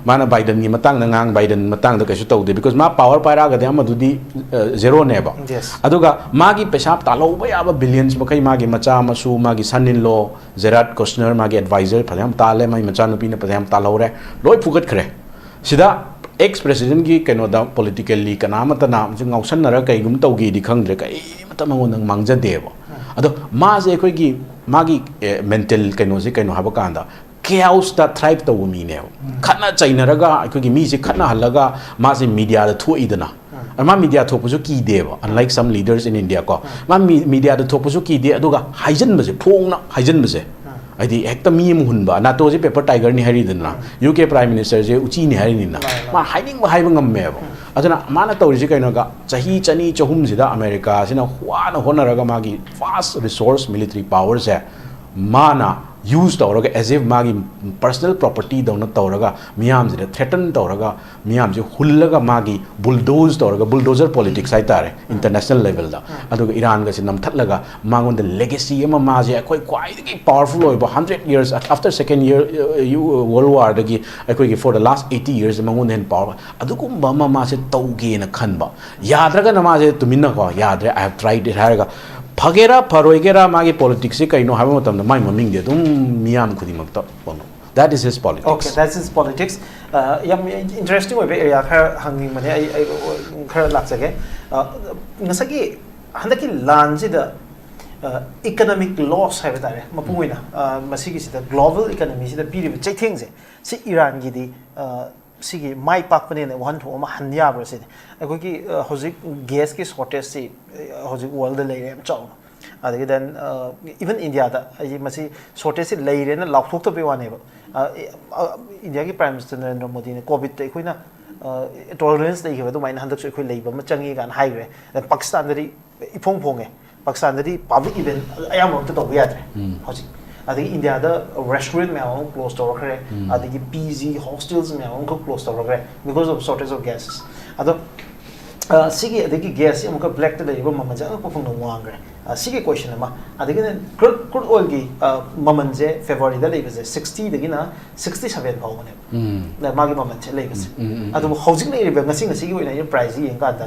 ꯃꯥꯅ ꯕꯥꯏꯗꯟꯒꯤ ꯃꯇꯥꯡꯗ ꯉꯥꯡ, ꯕꯥꯏꯗꯟ ꯃꯇꯥꯡꯗ ꯀꯩꯁꯨ ꯇꯧꯗꯦ, ꯕꯤꯀꯣꯁ ꯃꯥ ꯄꯥꯋꯔ ꯄꯥꯏꯔꯛꯑꯒꯗꯤ ꯑꯃꯗꯨꯗꯤ ꯖꯦꯔꯣꯅꯦꯕ꯫ Yes. ꯑꯗꯨꯒ ꯃꯥꯒꯤ ꯄꯩꯁꯥ ꯇꯥꯜꯍꯧꯕ ꯌꯥꯕ ꯕꯤꯂꯤꯌꯟꯁ ꯃꯈꯩ ꯃꯥꯒꯤ ꯃꯆꯥ ꯃꯁꯨ, ꯃꯥꯒꯤ ꯁꯟ ꯏꯟ ꯂꯣ, ꯖꯦꯔꯥꯠ ꯀꯨꯁꯅꯔ, ꯃꯥꯒꯤ ꯑꯦꯗꯚꯥꯏꯖꯔ ꯐꯖꯅ ꯇꯥꯜꯂꯦ, ꯃꯥꯒꯤ ꯃꯆꯥꯅꯨꯄꯤꯅ ꯐꯖꯅ ꯇꯥꯜꯍꯧꯔꯦ, ꯂꯣꯏ ꯐꯨꯒꯠꯈ꯭ꯔꯦ꯫ ꯁꯤꯗ ꯑꯦꯛꯁ ꯄ꯭ꯔꯦꯁꯤꯗꯦꯟꯒꯤ ꯀꯩꯅꯣꯗ ꯄꯣꯂꯤꯇꯤꯀꯦꯜꯂꯤ ꯀꯅꯥ ꯑꯃꯠꯇꯅ ꯍꯧꯖꯤꯛ ꯉꯥꯎꯁꯟꯅꯔ ꯀꯩꯒꯨꯝꯕ ꯇꯧꯒꯦꯗꯤ ꯈꯪꯗ꯭ꯔꯦ, ꯀꯩꯃꯇ ꯃꯉꯣꯟꯗ ꯃꯥꯡꯖꯗꯦꯕ꯫ ꯑꯗꯣ ꯃꯥꯁꯦ ꯑꯩꯈꯣꯏꯒꯤ ꯃꯥꯒꯤ ꯃꯦꯟꯇꯦꯜ ꯀꯩꯅꯣꯁꯦ ꯀꯩꯅꯣ ꯍꯥꯏꯕ ꯀꯥꯟꯗ, ꯀꯦꯑꯣꯁꯇ ꯊ꯭ꯔꯥꯏꯚ ꯇꯧꯕ ꯃꯤꯅꯦꯕ꯫ ꯈꯠꯅ ꯆꯩꯅꯔꯒ, ꯑꯩꯈꯣꯏꯒꯤ ꯃꯤꯁꯦ ꯈꯠꯅꯍꯜꯂꯒ ꯃꯥꯁꯦ ꯃꯤꯗꯤꯌꯥꯗ ꯊꯣꯛꯏꯗꯅ꯫ ꯑꯗ ꯃꯥ ꯃꯤꯗꯤꯌꯥ ꯊꯣꯛꯄꯁꯨ ꯀꯤꯗꯦꯕ, unlike some leaders in India ꯀꯣ꯫ ꯃꯥ ꯃꯤ-, ꯃꯤꯗꯤꯌꯥꯗ ꯊꯣꯛꯄꯁꯨ ꯀꯤꯗꯦ, ꯑꯗꯨꯒ ꯍꯥꯏꯖꯟꯕꯁꯦ, ꯐꯣꯡꯅ ꯍꯥꯏꯖꯟꯕꯁꯦ, ꯍꯥꯏꯗꯤ ꯍꯦꯛꯇ ꯃꯤ ꯑꯃ ꯍꯨꯟꯕ꯫ ꯅꯥꯇꯣꯁꯦ ꯄꯦꯄꯔ ꯇꯥꯏꯒꯔꯅꯤ ꯍꯥꯏꯔꯤꯗꯅ, ꯌꯨ ꯀꯦ ꯄ꯭ꯔꯥꯏꯝ ꯃꯤꯅꯤꯁꯇꯔꯁꯦ ꯎꯆꯤꯅꯤ ꯍꯥꯏꯔꯤꯅꯤꯅ, ꯃꯥ ꯍꯥꯏꯅꯤꯡꯕ ꯍꯥꯏꯕ ꯉꯝꯃꯦꯕ꯫ ꯑꯗꯨꯅ ꯃꯥꯅ ꯇꯧꯔꯤꯁꯦ ꯀꯩꯅꯣꯒ, ꯆꯍꯤ ꯆꯅꯤ ꯆꯍꯨꯝꯁꯤꯗ ꯑꯃꯦꯔꯤꯀꯥꯁꯤꯅ ꯋꯥꯅ ꯍꯣꯠꯅꯔꯒ ꯃꯥꯒꯤ ꯐꯥꯁ ꯔꯤꯁꯣꯔꯁ, ꯃꯤꯂꯤꯇꯔꯤ ꯄꯥꯋꯔꯁꯦ ꯃꯥꯅ ꯌꯨꯁ ꯇꯧꯔꯒ, as if ꯃꯥꯒꯤ ꯄꯔꯁꯅꯦꯜ ꯄ꯭ꯔꯣꯄꯔꯇꯤꯗꯧꯅ ꯇꯧꯔꯒ, ꯃꯤꯌꯥꯝꯁꯤꯗ ꯊ꯭ꯔꯦꯇꯟ ꯇꯧꯔꯒ, ꯃꯤꯌꯥꯝꯁꯦ ꯍꯨꯜꯂꯒ, ꯃꯥꯒꯤ ꯕꯨꯜꯗꯣꯖ ꯇꯧꯔꯒ, ꯕꯨꯜꯗꯣꯖꯔ ꯄꯣꯂꯤꯇꯤꯛꯁ ꯍꯥꯏꯇꯥꯔꯦ, ꯏꯟꯇꯔꯅꯦꯁꯅꯦꯜ ꯂꯦꯚꯦꯜꯗ꯫ ꯑꯗꯨꯒ ꯏꯔꯥꯟꯒꯁꯦ ꯅꯝꯊꯠꯂꯒ, ꯃꯉꯣꯟꯗ ꯂꯦꯒꯦꯁꯤ ꯑꯃ, ꯃꯥꯁꯦ ꯑꯩꯈꯣꯏ ꯈ꯭ꯋꯥꯏꯗꯒꯤ ꯄꯥꯋꯔꯐꯨꯜ ꯑꯣꯏꯕ, ꯍꯟꯗ꯭ꯔꯦꯠ ꯌꯔꯁ ꯑꯥꯐꯇꯔ ꯁꯦꯀꯦꯟ ꯌꯔ ꯋꯥꯔꯜ ꯋꯥꯔꯗꯒꯤ ꯑꯩꯈꯣꯏꯒꯤ ꯐꯣꯔ ꯗ ꯂꯥꯁ ꯑꯩꯠꯇꯤ ꯌꯔꯁ ꯃꯉꯣꯟꯗ ꯍꯦꯟꯅ ꯄꯥꯋꯔ, ꯑꯗꯨꯒꯨꯝꯕ ꯑꯃ ꯃꯥꯁꯦ ꯇꯧꯒꯦꯅ ꯈꯟꯕ꯫ ꯌꯥꯗ꯭ꯔꯒꯅ ꯃꯥꯁꯦ ꯇꯨꯃꯤꯟꯅꯀꯣ, "ꯌꯥꯗ꯭ꯔꯦ, I have tried it" ꯍꯥꯏꯔꯒ, ꯐꯒꯦꯔꯥ ꯐꯔꯣꯏꯒꯦꯔꯥ, ꯃꯥꯒꯤ ꯄꯣꯂꯤꯇꯤꯛꯁꯁꯤ ꯀꯩꯅꯣ ꯍꯥꯏꯕ ꯃꯇꯝꯗ ꯃꯥꯏ ꯃꯃꯤꯡꯗꯤ ꯑꯗꯨꯝ ꯃꯤꯌꯥꯝ ꯈꯨꯗꯤꯡꯃꯛꯇ ꯐꯪꯉꯤ꯫ That is his politics. Okay, that's his politics. ꯑ, ꯌꯥꯝ ꯏꯟꯇꯔꯦꯁꯇꯤꯡ ꯑꯣꯏꯕ ꯑꯦꯔꯤꯌꯥ ꯈꯔ ꯍꯪꯅꯤꯡꯕꯅꯦ, ꯑꯩ, ꯑꯩ ꯈꯔ ꯂꯥꯛꯆꯒꯦ꯫ ꯑ, ꯉꯁꯥꯏꯒꯤ ꯍꯟꯗꯛꯀꯤ ꯂꯥꯟꯁꯤꯗ ꯏꯀꯅꯣꯃꯤꯛ ꯂꯣꯁ ꯍꯥꯏꯕ ꯇꯥꯔꯦ, ꯃꯄꯨꯡ ꯑꯣꯏꯅ, ꯑ, ꯃꯁꯤꯒꯤꯁꯤꯗ ꯒ꯭ꯂꯣꯕꯦꯜ ꯏꯀꯅꯣꯃꯤꯁꯤꯗ ꯄꯤꯔꯤꯕ ꯆꯩꯊꯦꯡꯁꯦ, ꯁꯤ ꯏꯔꯥꯟꯒꯤꯗꯤ, ꯑ, ꯁꯤꯒꯤ ꯃꯥꯏ ꯄꯥꯛꯄꯅꯦꯅ ꯋꯥꯍꯟꯊꯣꯛ ꯑꯃ ꯍꯟ ꯌꯥꯕ꯭ꯔꯥ ꯁꯤꯅꯤ꯫ ꯑꯩꯈꯣꯏꯒꯤ, ꯑ, ꯍꯧꯖꯤꯛ ꯒ꯭ꯌꯥꯁꯀꯤ ꯁꯣꯔꯇꯦꯖꯁꯤ, ꯑ, ꯍꯧꯖꯤꯛ ꯋꯥꯔꯜꯗ ꯂꯩꯔꯦ ꯌꯥꯝ ꯆꯥꯎꯅ꯫ ꯑꯗꯒꯤ then even India ꯗ ꯑꯩ ꯃꯁꯤ shortage ꯁꯤ ꯂꯩꯔꯦꯅ ꯂꯥꯎꯊꯣꯛꯇꯕꯩ ꯋꯥꯅꯦꯕ. ꯏꯟꯗꯤꯌꯥꯒꯤ Prime Minister ꯅꯔꯦꯟꯗ꯭ꯔ ꯃꯣꯗꯤꯅ ꯀꯣꯚꯤꯗꯇ ꯑꯩꯈꯣꯏꯅ tolerance ꯂꯩꯈꯤꯕ ꯑꯗꯨꯃꯥꯏꯅ ꯍꯟꯗꯛꯁꯨ ꯑꯩꯈꯣꯏ ꯂꯩꯕ ꯑꯃ ꯆꯪꯉꯤ ꯀꯥꯏꯅ ꯍꯥꯏꯈ꯭ꯔꯦ. Then ꯄꯥꯀꯤꯁꯇꯥꯟꯗꯗꯤ ꯏꯐꯣꯡ ꯐꯣꯡꯉꯦ, ꯄꯥꯀꯤꯁꯇꯥꯟꯗꯗꯤ public event ꯑꯌꯥꯝꯕ ꯑꯝꯇ ꯇꯧꯕ ꯌꯥꯗ꯭ꯔꯦ ꯍꯧꯖꯤꯛ. ꯑꯗꯒꯤ ꯏꯟꯗꯤꯌꯥꯗ restaurant ꯃꯌꯥꯝ ꯑꯃ close ꯇꯧꯔꯛꯈ꯭ꯔꯦ, ꯑꯗꯒꯤ P G hostels ꯃꯌꯥꯝ ꯑꯃꯈꯛ close ꯇꯧꯔꯛꯈ꯭ꯔꯦ because of shortage of gases. ꯑꯗꯣ ꯁꯤꯒꯤ ꯑꯗꯒꯤ gas ꯁꯤ ꯑꯃꯨꯛꯀ black ꯇ ꯂꯩꯔꯤꯕ ꯃꯃꯜꯁꯦ ꯑꯉꯛꯄ ꯐꯪꯅ ꯋꯥꯡꯈ꯭ꯔꯦ. ꯁꯤꯒꯤ question ꯑꯃ. ꯑꯗꯒꯤꯅ crude crude oil ꯒꯤ ꯃꯃꯜꯁꯦ February ꯗ ꯂꯩꯕꯁꯦ sixty ꯗꯒꯤꯅ sixty seven ꯐꯥꯎꯕꯅꯦꯕ, ꯃꯥꯒꯤ ꯃꯃꯜꯁꯦ ꯂꯩꯕꯁꯦ. ꯑꯗꯨꯕꯨ ꯍꯧꯖꯤꯛ ꯂꯩꯔꯤꯕ ꯉꯁꯤ ꯉꯁꯤꯒꯤ ꯑꯣꯏꯅ ꯑꯩꯅ price ꯁꯤ ꯌꯦꯡꯀꯥꯟꯗ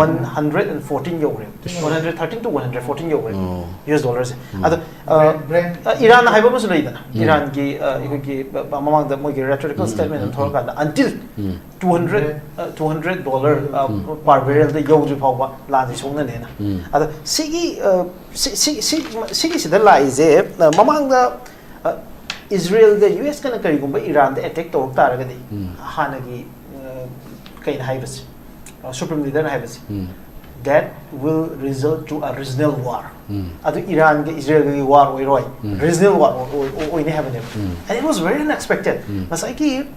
one hundred and fourteen ꯌꯧꯔꯦ. One hundred thirteen to one hundred fourteen ꯌꯧꯔꯦ, U S dollar ꯁꯦ. ꯑꯗꯣ ꯏꯔꯥꯟ ꯍꯥꯏꯕ ꯑꯃꯁꯨ ꯂꯩꯗꯅ, ꯏꯔꯥꯟꯒꯤ ꯑꯩꯈꯣꯏꯒꯤ ꯃꯃꯥꯡꯗ ꯃꯣꯏꯒꯤ rhetorical statement ꯑꯃ ꯊꯣꯛꯂꯀꯥꯟꯗ until two hundred two hundred dollar per barrel ꯗ ꯌꯧꯗ꯭ꯔꯤ ꯐꯥꯎꯕ ꯂꯥꯟꯁꯤ ꯁꯣꯛꯅꯅꯦꯅ. ꯑꯗ ꯁꯤꯒꯤ ꯁꯤꯒꯤꯁꯤꯗ ꯂꯥꯛꯏꯁꯦ, ꯃꯃꯥꯡꯗ ꯏꯖꯔꯦꯜꯗ U S ꯀꯅ ꯀꯔꯤꯒꯨꯝꯕ ꯏꯔꯥꯟꯗ attack ꯇꯧꯔꯛ ꯇꯥꯔꯒꯗꯤ, ꯍꯥꯟꯅꯒꯤ ꯀꯩꯅ ꯍꯥꯏꯕꯁꯦ, Supreme Leader ꯅ ꯍꯥꯏꯕꯁꯦ, that will result to a regional war. ꯑꯗꯨ ꯏꯔꯥꯟꯒ ꯏꯖꯔꯦꯜꯒꯒꯤ war ꯑꯣꯏꯔꯣꯏ, regional war ꯑꯣꯏꯅꯤ ꯍꯥꯏꯕꯅꯦꯕ. And it was very unexpected. ꯉꯁꯥꯏꯒꯤ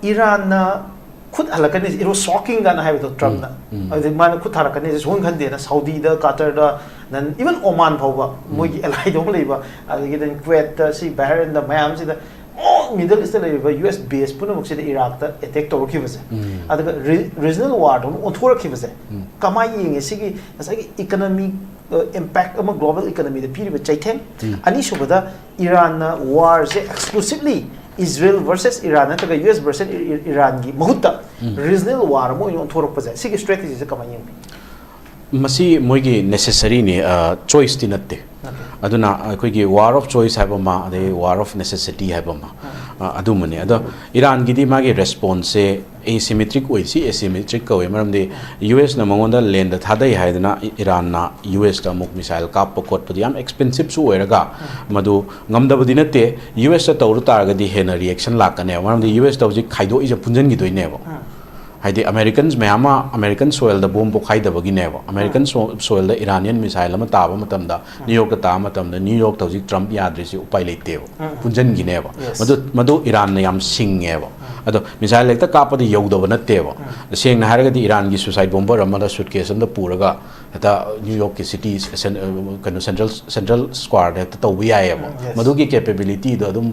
ꯏꯔꯥꯟꯅ ꯈꯨꯠ ꯍꯜꯂꯛꯀꯅꯤ, it was shocking ꯀꯥꯏꯅ ꯍꯥꯏꯕꯗꯣ ꯇ꯭ꯔꯝꯞꯅ. ꯑꯗꯨꯗꯤ ꯃꯥꯅ ꯈꯨꯠ ꯊꯥꯔꯛꯀꯅꯤ ꯁꯨꯡꯈꯟ ꯈꯟꯗꯦꯅ, ꯁꯥꯎꯗꯤꯗ, ꯀꯇꯔꯗ, then even Oman ꯐꯥꯎꯕ ꯃꯣꯏꯒꯤ allyꯗꯧ ꯂꯩꯕ, ꯑꯗꯒꯤ then ꯀ꯭ꯋꯦꯠꯇ, ꯁꯤ ꯕꯍꯔꯦꯟꯗ, ꯃꯌꯥꯝꯁꯤꯗ, all Middle East ꯇ ꯂꯩꯔꯤꯕ U S base ꯄꯨꯝꯅꯃꯛꯁꯤꯗ ꯏꯔꯥꯛꯇ attack ꯇꯧꯔꯛꯈꯤꯕꯁꯦ. ꯑꯗꯨꯒ regional warꯗꯧꯅ ꯑꯣꯟꯊꯣꯔꯛꯈꯤꯕꯁꯦ ꯀꯃꯥꯏꯅ ꯌꯦꯡꯉꯦ? ꯁꯤꯒꯤ ꯉꯁꯥꯏꯒꯤ economic impact ꯑꯃ global economyꯗ ꯄꯤꯔꯤꯕ ꯆꯩꯊꯦꯡ, ꯑꯅꯤꯁꯨꯕꯗ ꯏꯔꯥꯟꯅ warꯁꯦ exclusively Israel versus Iran ꯅꯠꯇ꯭ꯔꯒ U S versus ꯏꯔꯥꯟꯒꯤ ꯃꯍꯨꯠꯇ regional war ꯑꯃ ꯑꯣꯏꯅ ꯑꯣꯟꯊꯣꯔꯛꯄꯁꯦ, ꯁꯤꯒꯤ strategyꯁꯦ ꯀꯃꯥꯏꯅ ꯌꯦꯡꯕꯤ? ꯃꯁꯤ ꯃꯣꯏꯒꯤ necessaryꯅꯤ, choiceꯇꯤ ꯅꯠꯇꯦ. ꯑꯗꯨꯅ ꯑꯩꯈꯣꯏꯒꯤ war of choice ꯍꯥꯏꯕ ꯑꯃ, ꯑꯗꯩ war of necessity ꯍꯥꯏꯕ ꯑꯃ, ꯑꯗꯨꯝꯕꯅꯤ. ꯑꯗꯣ ꯏꯔꯥꯟꯒꯤꯗꯤ ꯃꯥꯒꯤ responseꯁꯦ asymmetric ꯑꯣꯏ꯫ ꯁꯤ asymmetric ꯀꯧꯋꯦ, ꯃꯔꯝꯗꯤ U S ꯅ ꯃꯉꯣꯟꯗ land ꯊꯥꯗꯩ ꯍꯥꯏꯗꯅ ꯏꯔꯥꯟꯅ U S ꯇ ꯑꯃꯨꯛ missile ꯀꯥꯞꯄ ꯈꯣꯠꯄꯗꯤ ꯌꯥꯝ expensiveꯁꯨ ꯑꯣꯏꯔꯒ, ꯃꯗꯨ ꯉꯝꯗꯕꯗꯤ ꯅꯠꯇꯦ꯫ U S ꯇ ꯇꯧꯔꯨ ꯇꯥꯔꯒꯗꯤ ꯍꯦꯟꯅ reaction ꯂꯥꯛꯀꯅꯦꯕ, ꯃꯔꯝꯗꯤ U S ꯇ ꯍꯧꯖꯤꯛ ꯈꯥꯏꯗꯣꯛꯏꯁꯦ ꯄꯨꯟꯁꯤꯟꯈꯤꯗꯣꯏꯅꯦꯕ꯫ ꯍꯥꯏꯗꯤ Americans ꯃꯌꯥꯝ ꯑꯃ American soilꯗ ꯕꯣꯝ ꯄꯣꯈꯥꯏꯗꯕꯒꯤꯅꯦꯕ꯫ American soilꯗ Iranian missile ꯑꯃ ꯇꯥꯕ ꯃꯇꯝꯗ, New Yorkꯇ ꯇꯥꯕ ꯃꯇꯝꯗ, New York ꯍꯧꯖꯤꯛ Trump ꯌꯥꯗ꯭ꯔꯤꯁꯤ ꯎꯄꯥꯏ ꯂꯩꯇꯦꯕ꯫ ꯄꯨꯟꯁꯤꯟꯈꯤꯅꯦꯕ꯫ ꯃꯗꯨ, ꯃꯗꯨ Iranꯅ ꯌꯥꯝ ꯁꯤꯡꯉꯦꯕ꯫ ꯑꯗꯣ missile ꯍꯦꯛꯇ ꯀꯥꯞꯄꯗ ꯌꯧꯗꯕ ꯅꯠꯇꯦꯕ꯫ ꯇꯁꯦꯡꯅ ꯍꯥꯏꯔꯒꯗꯤ Iranꯒꯤ suicide bomber ꯑꯃꯗ suitcase ꯑꯃꯗ ꯄꯨꯔꯒ ꯍꯦꯛꯇ New Yorkꯀꯤ city ꯀꯩꯅꯣ central, central squareꯗ ꯍꯦꯛꯇ ꯇꯧꯕ ꯌꯥꯏꯑꯕ꯫ ꯃꯗꯨꯒꯤ capabilityꯗꯣ ꯑꯗꯨꯝ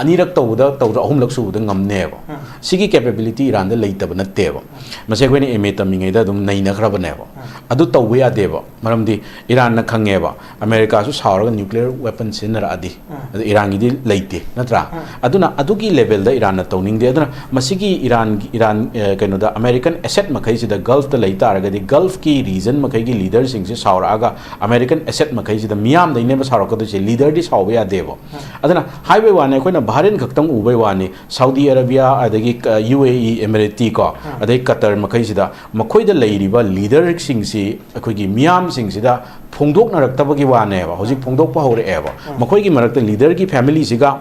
ꯑꯅꯤꯔꯛ ꯇꯧꯕꯗ, ꯇꯧꯗ꯭ꯔ ꯑꯍꯨꯝꯂꯛ ꯁꯨꯕꯗ ꯉꯝꯅꯦꯕ꯫ ꯁꯤꯒꯤ capability Iranꯗ ꯂꯩꯇꯕ ꯅꯠꯇꯦꯕ꯫ ꯃꯁꯤ ꯑꯩꯈꯣꯏꯅ M A ꯇꯝꯃꯤꯉꯩꯗ ꯑꯗꯨꯝ ꯅꯩꯅꯈ꯭ꯔꯕꯅꯦꯕ꯫ ꯑꯗꯨ ꯇꯧꯕ ꯌꯥꯗꯦꯕ꯫ ꯃꯔꯝꯗꯤ Iranꯅ ꯈꯪꯉꯦꯕ, Americaꯁꯨ ꯁꯥꯎꯔꯒ nuclear weapon ꯁꯤꯖꯤꯟꯅꯔꯛꯑꯗꯤ, ꯑꯗ Iranꯒꯤꯗꯤ ꯂꯩꯇꯦ, ꯅꯠꯇ꯭ꯔꯥ? ꯑꯗꯨꯅ ꯑꯗꯨꯒꯤ levelꯗ Iranꯅ ꯇꯧꯅꯤꯡꯗꯦ꯫ ꯑꯗꯨꯅ ꯃꯁꯤꯒꯤ Iranꯒꯤ, Iran, ꯑ, ꯀꯩꯅꯣꯗ American asset ꯃꯈꯩꯁꯤꯗ Gulfꯇ ꯂꯩ ꯇꯥꯔꯒꯗꯤ, Gulfꯀꯤ region ꯃꯈꯩꯒꯤ leaderꯁꯤꯡꯁꯦ ꯁꯥꯎꯔꯛꯑꯒ American asset ꯃꯈꯩꯁꯤꯗ ꯃꯤꯌꯥꯝꯗꯩꯅꯦꯕ ꯁꯥꯎꯔꯛꯀꯗꯣꯏꯁꯦ, leaderꯗꯤ ꯁꯥꯎꯕ ꯌꯥꯗꯦꯕ꯫ ꯑꯗꯨꯅ ꯍꯥꯏꯕꯩ ꯋꯥꯅꯤ, ꯑꯩꯈꯣꯏꯅ Bahrain ꯈꯛꯇꯪ ꯎꯕꯩ ꯋꯥꯅꯤ, Saudi Arabia, ꯑꯗꯒꯤ, ꯑ, U A E, Emirate ꯀꯣ, ꯑꯗꯩ Qatar ꯃꯈꯩꯁꯤꯗ ꯃꯈꯣꯏꯗ ꯂꯩꯔꯤꯕ leaderꯁꯤꯡꯁꯤ ꯑꯩꯈꯣꯏꯒꯤ ꯃꯤꯌꯥꯝꯁꯤꯡꯁꯤꯗ ꯐꯣꯡꯗꯣꯛꯅꯔꯛꯇꯕꯒꯤ ꯋꯥꯅꯦꯕ꯫ ꯍꯧꯖꯤꯛ ꯐꯣꯡꯗꯣꯛꯄ ꯍꯧꯔꯛꯑꯦꯕ꯫ ꯃꯈꯣꯏꯒꯤ ꯃꯔꯛꯇ leaderꯒꯤ familyꯁꯤꯒ,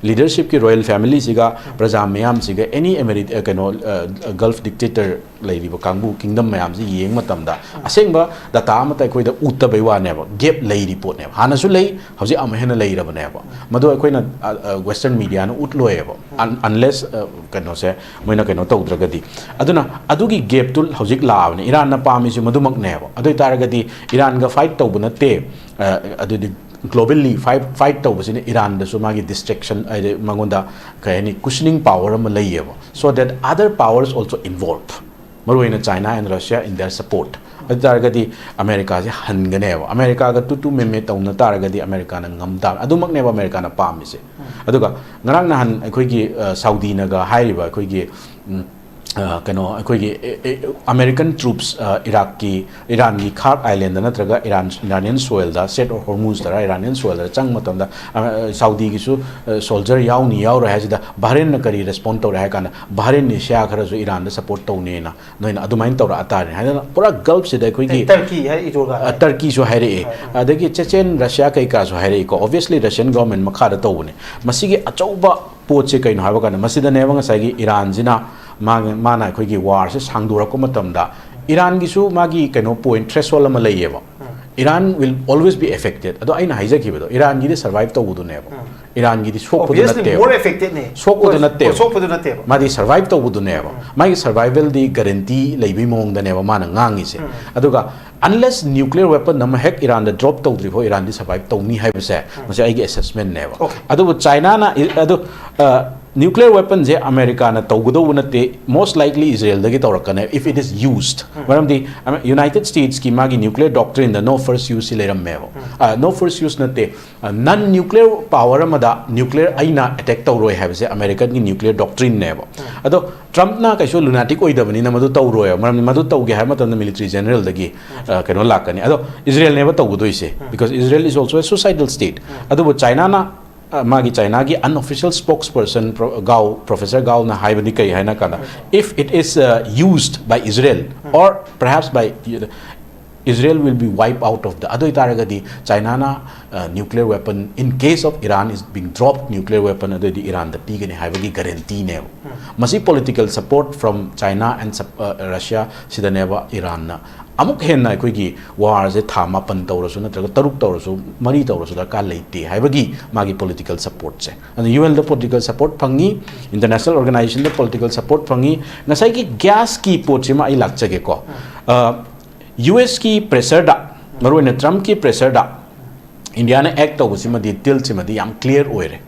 leadershipꯀꯤ royal familyꯁꯤꯒ, ꯄ꯭ꯔꯖꯥ ꯃꯌꯥꯝꯁꯤꯒ, any Emirate, ꯑ, ꯀꯩꯅꯣ, ꯑ, Gulf dictator ꯂꯩꯔꯤꯕ ꯀꯥꯡꯕꯨ, kingdom ꯃꯌꯥꯝꯁꯤ ꯌꯦꯡꯕ ꯃꯇꯝꯗ, ꯑꯁꯦꯡꯕ data ꯑꯃꯠꯇ ꯑꯩꯈꯣꯏꯗ ꯎꯠꯇꯕꯩ ꯋꯥꯅꯦꯕ, gap ꯂꯩꯔꯤ ꯄꯣꯠꯅꯦꯕ꯫ ꯍꯥꯟꯅꯁꯨ ꯂꯩ, ꯍꯧꯖꯤꯛ ꯑꯃꯨꯛ ꯍꯦꯟꯅ ꯂꯩꯔꯕꯅꯦꯕ꯫ ꯃꯗꯨ ꯑꯩꯈꯣꯏꯅ, ꯑ, ꯑ, Western mediaꯅ ꯎꯠꯂꯣꯏꯕ, un-, unless, ꯑ, ꯀꯩꯅꯣꯁꯦ, ꯃꯣꯏꯅ ꯀꯩꯅꯣ ꯇꯧꯗ꯭ꯔꯒꯗꯤ꯫ ꯑꯗꯨꯅ ꯑꯗꯨꯒꯤ gapꯇꯨ ꯍꯧꯖꯤꯛ ꯂꯥꯛꯑꯕꯅꯤ꯫ Iranꯅ ꯄꯥꯝꯃꯤꯁꯤ ꯃꯗꯨꯃꯛꯅꯦꯕ꯫ ꯑꯗꯨ ꯑꯣꯏ ꯇꯥꯔꯒꯗꯤ Iranꯒ fight ꯇꯧꯕ ꯅꯠꯇꯦ, ꯑ, ꯑꯗꯨꯗꯤ globally fight, fight ꯇꯧꯕꯁꯤꯅ Iranꯗꯁꯨ ꯃꯥꯒꯤ distraction, ꯍꯥꯏꯗꯤ ꯃꯉꯣꯟꯗ ꯀꯩ ꯍꯥꯏꯅꯤ, cushioning power ꯑꯃ ꯂꯩꯌꯦꯕ, so that other powers also involve, ꯃꯔꯨꯑꯣꯏꯅ China and Russia in their support꯫ ꯑꯗꯨ ꯇꯥꯔꯒꯗꯤ Americaꯁꯦ ꯍꯟꯒꯅꯦꯕ꯫ Americaꯒ ꯇꯨ ꯇꯨ ꯃꯦ ꯃꯦ ꯇꯧꯅ ꯇꯥꯔꯒꯗꯤ Americaꯅ ꯉꯝ ꯇꯥꯕꯅꯤ꯫ ꯑꯗꯨꯃꯛꯅꯦꯕ Americaꯅ ꯄꯥꯝꯃꯤꯁꯦ꯫ ꯑꯗꯨꯒ ꯉꯔꯥꯡ ꯅꯍꯥꯟ ꯑꯩꯈꯣꯏꯒꯤ, ꯑ, Saudiꯅꯒ ꯍꯥꯏꯔꯤꯕ ꯑꯩꯈꯣꯏꯒꯤ, ꯎꯝ, ꯑ, ꯀꯩꯅꯣ, ꯑꯩꯈꯣꯏꯒꯤ, ꯑꯦ, ꯑꯦ, American troops, ꯑ, Iraqꯀꯤ, Iranꯒꯤ Khark Islandꯗ ꯅꯠꯇ꯭ꯔꯒ Iran, Iranian soilꯗ, Strait of Hormuzꯗꯔ, Iranian soilꯗ ꯆꯪꯕ ꯃꯇꯝꯗ, ꯑ, Saudiꯒꯤꯁꯨ, ꯑ, soldier ꯌꯥꯎꯅꯤ ꯌꯥꯎꯔꯣꯏ ꯍꯥꯏꯁꯤꯗ Bahrainꯅ ꯀꯔꯤ respond ꯇꯧꯔꯦ ꯍꯥꯏ ꯀꯥꯟꯗ, Bahrainꯅ Shia ꯈꯔꯁꯨ Iranꯗ support ꯇꯧꯅꯦꯅ ꯅꯣꯏꯅ ꯑꯗꯨꯃꯥꯏꯅ ꯇꯧꯔꯛꯑ ꯇꯥꯔꯦ ꯍꯥꯏꯗꯅ ꯄꯨꯔꯥ Gulfꯁꯤꯗ ꯑꯩꯈꯣꯏꯒꯤ, Turkey ꯍꯥꯏ, Erdogan ꯑ, ꯍꯥꯏ꯫ Turkeyꯁꯨ ꯍꯥꯏꯔꯛꯑꯦ꯫ ꯍꯣꯏ, ꯍꯣꯏ꯫ ꯑꯗꯒꯤ Chechen, Russia ꯀꯩꯀꯥꯁꯨ ꯍꯥꯏꯔꯛꯏꯀꯣ꯫ Obviously Russian government ꯃꯈꯥꯗ ꯇꯧꯕꯅꯦ꯫ ꯃꯁꯤꯒꯤ ꯑꯆꯧꯕ ꯄꯣꯠꯁꯦ ꯀꯩꯅꯣ ꯍꯥꯏꯕ ꯀꯥꯟꯗ, ꯃꯁꯤꯗꯅꯦꯕ ꯉꯁꯥꯏꯒꯤ Iranꯁꯤꯅ ꯃꯥꯒꯤ ꯃꯥꯅ ꯑꯩꯈꯣꯏꯒꯤ ꯋꯥꯔꯁꯦ ꯁꯥꯡꯗꯣꯔꯛꯄ ꯃꯇꯝꯗ ꯏꯔꯥꯟꯒꯤꯁꯨ ꯃꯥꯒꯤ ꯀꯩꯅꯣ ꯄꯣꯏꯟ ꯊ꯭ꯔꯦꯁꯣꯜ ꯑꯃ ꯂꯩꯌꯦꯕ꯫ Iran will always be affected꯫ ꯑꯗꯣ ꯑꯩꯅ ꯍꯥꯏꯖꯈꯤꯕꯗꯣ ꯏꯔꯥꯟꯒꯤꯗꯤ ꯁꯔꯚꯥꯏꯚ ꯇꯧꯕꯗꯨꯅꯦꯕ꯫ ꯏꯔꯥꯟꯒꯤꯗꯤ ꯁꯣꯛꯄꯗꯨ Obviously, more ꯅꯠꯇꯦꯕ꯫ affected ꯅꯦ꯫ ꯁꯣꯛꯄꯗꯨ ꯍꯣꯏ, ꯅꯠꯇꯦꯕ꯫ ꯁꯣꯛꯄꯗꯨ ꯅꯠꯇꯦꯕ꯫ ꯃꯥꯗꯤ ꯁꯔꯚꯥꯏꯚ ꯇꯧꯕꯗꯨꯅꯦꯕ꯫ ꯃꯥꯒꯤ ꯁꯔꯚꯥꯏꯚꯦꯜꯗꯤ ꯒꯔꯦꯟꯇꯤ ꯂꯩꯕꯩ ꯃꯑꯣꯡꯗꯅꯦꯕ ꯃꯥꯅ ꯉꯥꯡꯉꯤꯁꯦ꯫ ꯑꯗꯨꯒ unless nuclear weapon ꯑꯃ ꯍꯦꯛ ꯏꯔꯥꯟꯗ ꯗ꯭ꯔꯣꯞ ꯇꯧꯗ꯭ꯔꯤꯐꯥꯎ ꯏꯔꯥꯟꯗꯤ ꯁꯔꯚꯥꯏꯚ ꯇꯧꯅꯤ ꯍꯥꯏꯕꯁꯦ ꯃꯁꯤ ꯑꯩꯒꯤ ꯑꯦꯁꯦꯁꯃꯦꯟꯅꯦꯕ꯫ Okay. ꯑꯗꯨꯕꯨ ꯆꯥꯏꯅꯥꯅ ꯏ- ꯑꯗꯨ ꯅ꯭ꯌꯨꯀ꯭ꯂꯤꯌꯔ ꯋꯦꯄꯟꯁꯦ ꯑꯃꯦꯔꯤꯀꯥꯅ ꯇꯧꯒꯗꯧꯕ ꯅꯠꯇꯦ, most likely ꯏꯖꯔꯦꯜꯗꯒꯤ ꯇꯧꯔꯛꯀꯅꯤ if it is used꯫ ꯃꯔꯝꯗꯤ ꯌꯨꯅꯥꯏꯇꯦꯗ ꯁ꯭ꯇꯦꯠꯁꯀꯤ ꯃꯥꯒꯤ ꯅ꯭ꯌꯨꯀ꯭ꯂꯤꯌꯔ ꯗꯣꯛꯇ꯭ꯔꯤꯟꯗ no first use ꯁꯤ ꯂꯩꯔꯝꯃꯦꯕ꯫ ꯅꯣ ꯐꯔꯁ ꯌꯨꯁ ꯅꯠꯇꯦ, ꯅꯟ ꯅ꯭ꯌꯨꯀ꯭ꯂꯤꯌꯔ ꯄꯥꯋꯔ ꯑꯃꯗ ꯅ꯭ꯌꯨꯀ꯭ꯂꯤꯌꯔ ꯑꯩꯅ ꯑꯦꯇꯦꯛ ꯇꯧꯔꯣꯏ ꯍꯥꯏꯕꯁꯦ ꯑꯃꯦꯔꯤꯀꯟꯒꯤ ꯅ꯭ꯌꯨꯀ꯭ꯂꯤꯌꯔ ꯗꯣꯛꯇ꯭ꯔꯤꯟꯅꯦꯕ꯫ ꯑꯗꯣ ꯇ꯭ꯔꯝꯞꯅ ꯀꯩꯁꯨ ꯂꯨꯅꯥꯇꯤꯛ ꯑꯣꯏꯗꯕꯅꯤꯅ ꯃꯗꯨ ꯇꯧꯔꯣꯏꯕ꯫ ꯃꯔꯝꯗꯤ ꯃꯗꯨ ꯇꯧꯒꯦ ꯍꯥꯏꯕ ꯃꯇꯝꯗ ꯃꯤꯂꯤꯇꯔꯤ ꯖꯦꯅꯔꯦꯜꯗꯒꯤ ꯀꯩꯅꯣ ꯂꯥꯛꯀꯅꯤ꯫ ꯑꯗꯣ ꯏꯖꯔꯦꯜꯅꯦꯕ ꯇꯧꯒꯗꯣꯏꯁꯦ, because Israel is also a suicidal state꯫ ꯑꯗꯨꯕꯨ ꯆꯥꯏꯅꯥꯅ ꯑ, ꯃꯥꯒꯤ ꯆꯥꯏꯅꯥꯒꯤ unofficial spokesperson ꯒꯥꯎ, ꯄ꯭ꯔꯣꯐꯦꯁꯔ ꯒꯥꯎꯅ ꯍꯥꯏꯕꯗꯤ ꯀꯩ ꯍꯥꯏꯅ ꯀꯥꯟꯗ, if it is used by Israel or perhaps by Israel will be wipe out of the, ꯑꯗꯨ ꯑꯣꯏꯇꯥꯔꯒꯗꯤ ꯆꯥꯏꯅꯥꯅ nuclear weapon in case of Iran is being dropped, nuclear weapon ꯑꯗꯨꯗꯤ ꯏꯔꯥꯟꯗ ꯄꯤꯒꯅꯤ ꯍꯥꯏꯕꯒꯤ ꯒꯔꯦꯟꯇꯤꯅꯦꯕ꯫ ꯃꯁꯤ political support from China and Russia ꯁꯤꯗꯅꯦꯕ ꯏꯔꯥꯟꯅ ꯑꯃꯨꯛ ꯍꯦꯟꯅ ꯑꯩꯈꯣꯏꯒꯤ ꯋꯥꯔꯁꯦ ꯊꯥ ꯃꯥꯄꯟ ꯇꯧꯔꯁꯨ ꯅꯠꯇ꯭ꯔꯒ ꯇꯔꯨꯛ ꯇꯧꯔꯁꯨ ꯃꯔꯤ ꯇꯧꯔꯁꯨ ꯗꯔꯀꯥꯔ ꯂꯩꯇꯦ ꯍꯥꯏꯕꯒꯤ ꯃꯥꯒꯤ ꯄꯣꯂꯤꯇꯤꯀꯦꯜ ꯁꯄꯣꯔꯠꯁꯦ꯫ ꯑꯗꯨꯅ ꯌꯨ ꯑꯦꯟꯗ ꯄꯣꯂꯤꯇꯤꯀꯦꯜ ꯁꯄꯣꯔꯠ ꯐꯪꯉꯤ, ꯏꯟꯇꯔꯅꯦꯁꯅꯦꯜ ꯑꯣꯔꯒꯅꯥꯏꯖꯦꯁꯟꯗ ꯄꯣꯂꯤꯇꯤꯀꯦꯜ ꯁꯄꯣꯔꯠ ꯐꯪꯉꯤ꯫ ꯉꯁꯥꯏꯒꯤ ꯒ꯭ꯌꯥꯁꯀꯤ ꯄꯣꯠꯁꯤꯃ ꯑꯩ ꯂꯥꯛꯆꯒꯦꯀꯣ꯫ ꯌꯨ ꯑꯦꯁꯀꯤ ꯄ꯭ꯔꯦꯁꯔꯗ, ꯃꯔꯨꯑꯣꯏꯅ ꯇ꯭ꯔꯝꯞꯀꯤ ꯄ꯭ꯔꯦꯁꯔꯗ ꯏꯟꯗꯤꯌꯥꯅ ꯑꯦꯛ ꯇꯧꯕꯁꯤꯃꯗꯤ, ꯗꯤꯜꯁꯤꯃꯗꯤ ꯌꯥꯝ ꯀ꯭ꯂꯤꯌꯥꯔ ꯑꯣꯏꯔꯦ꯫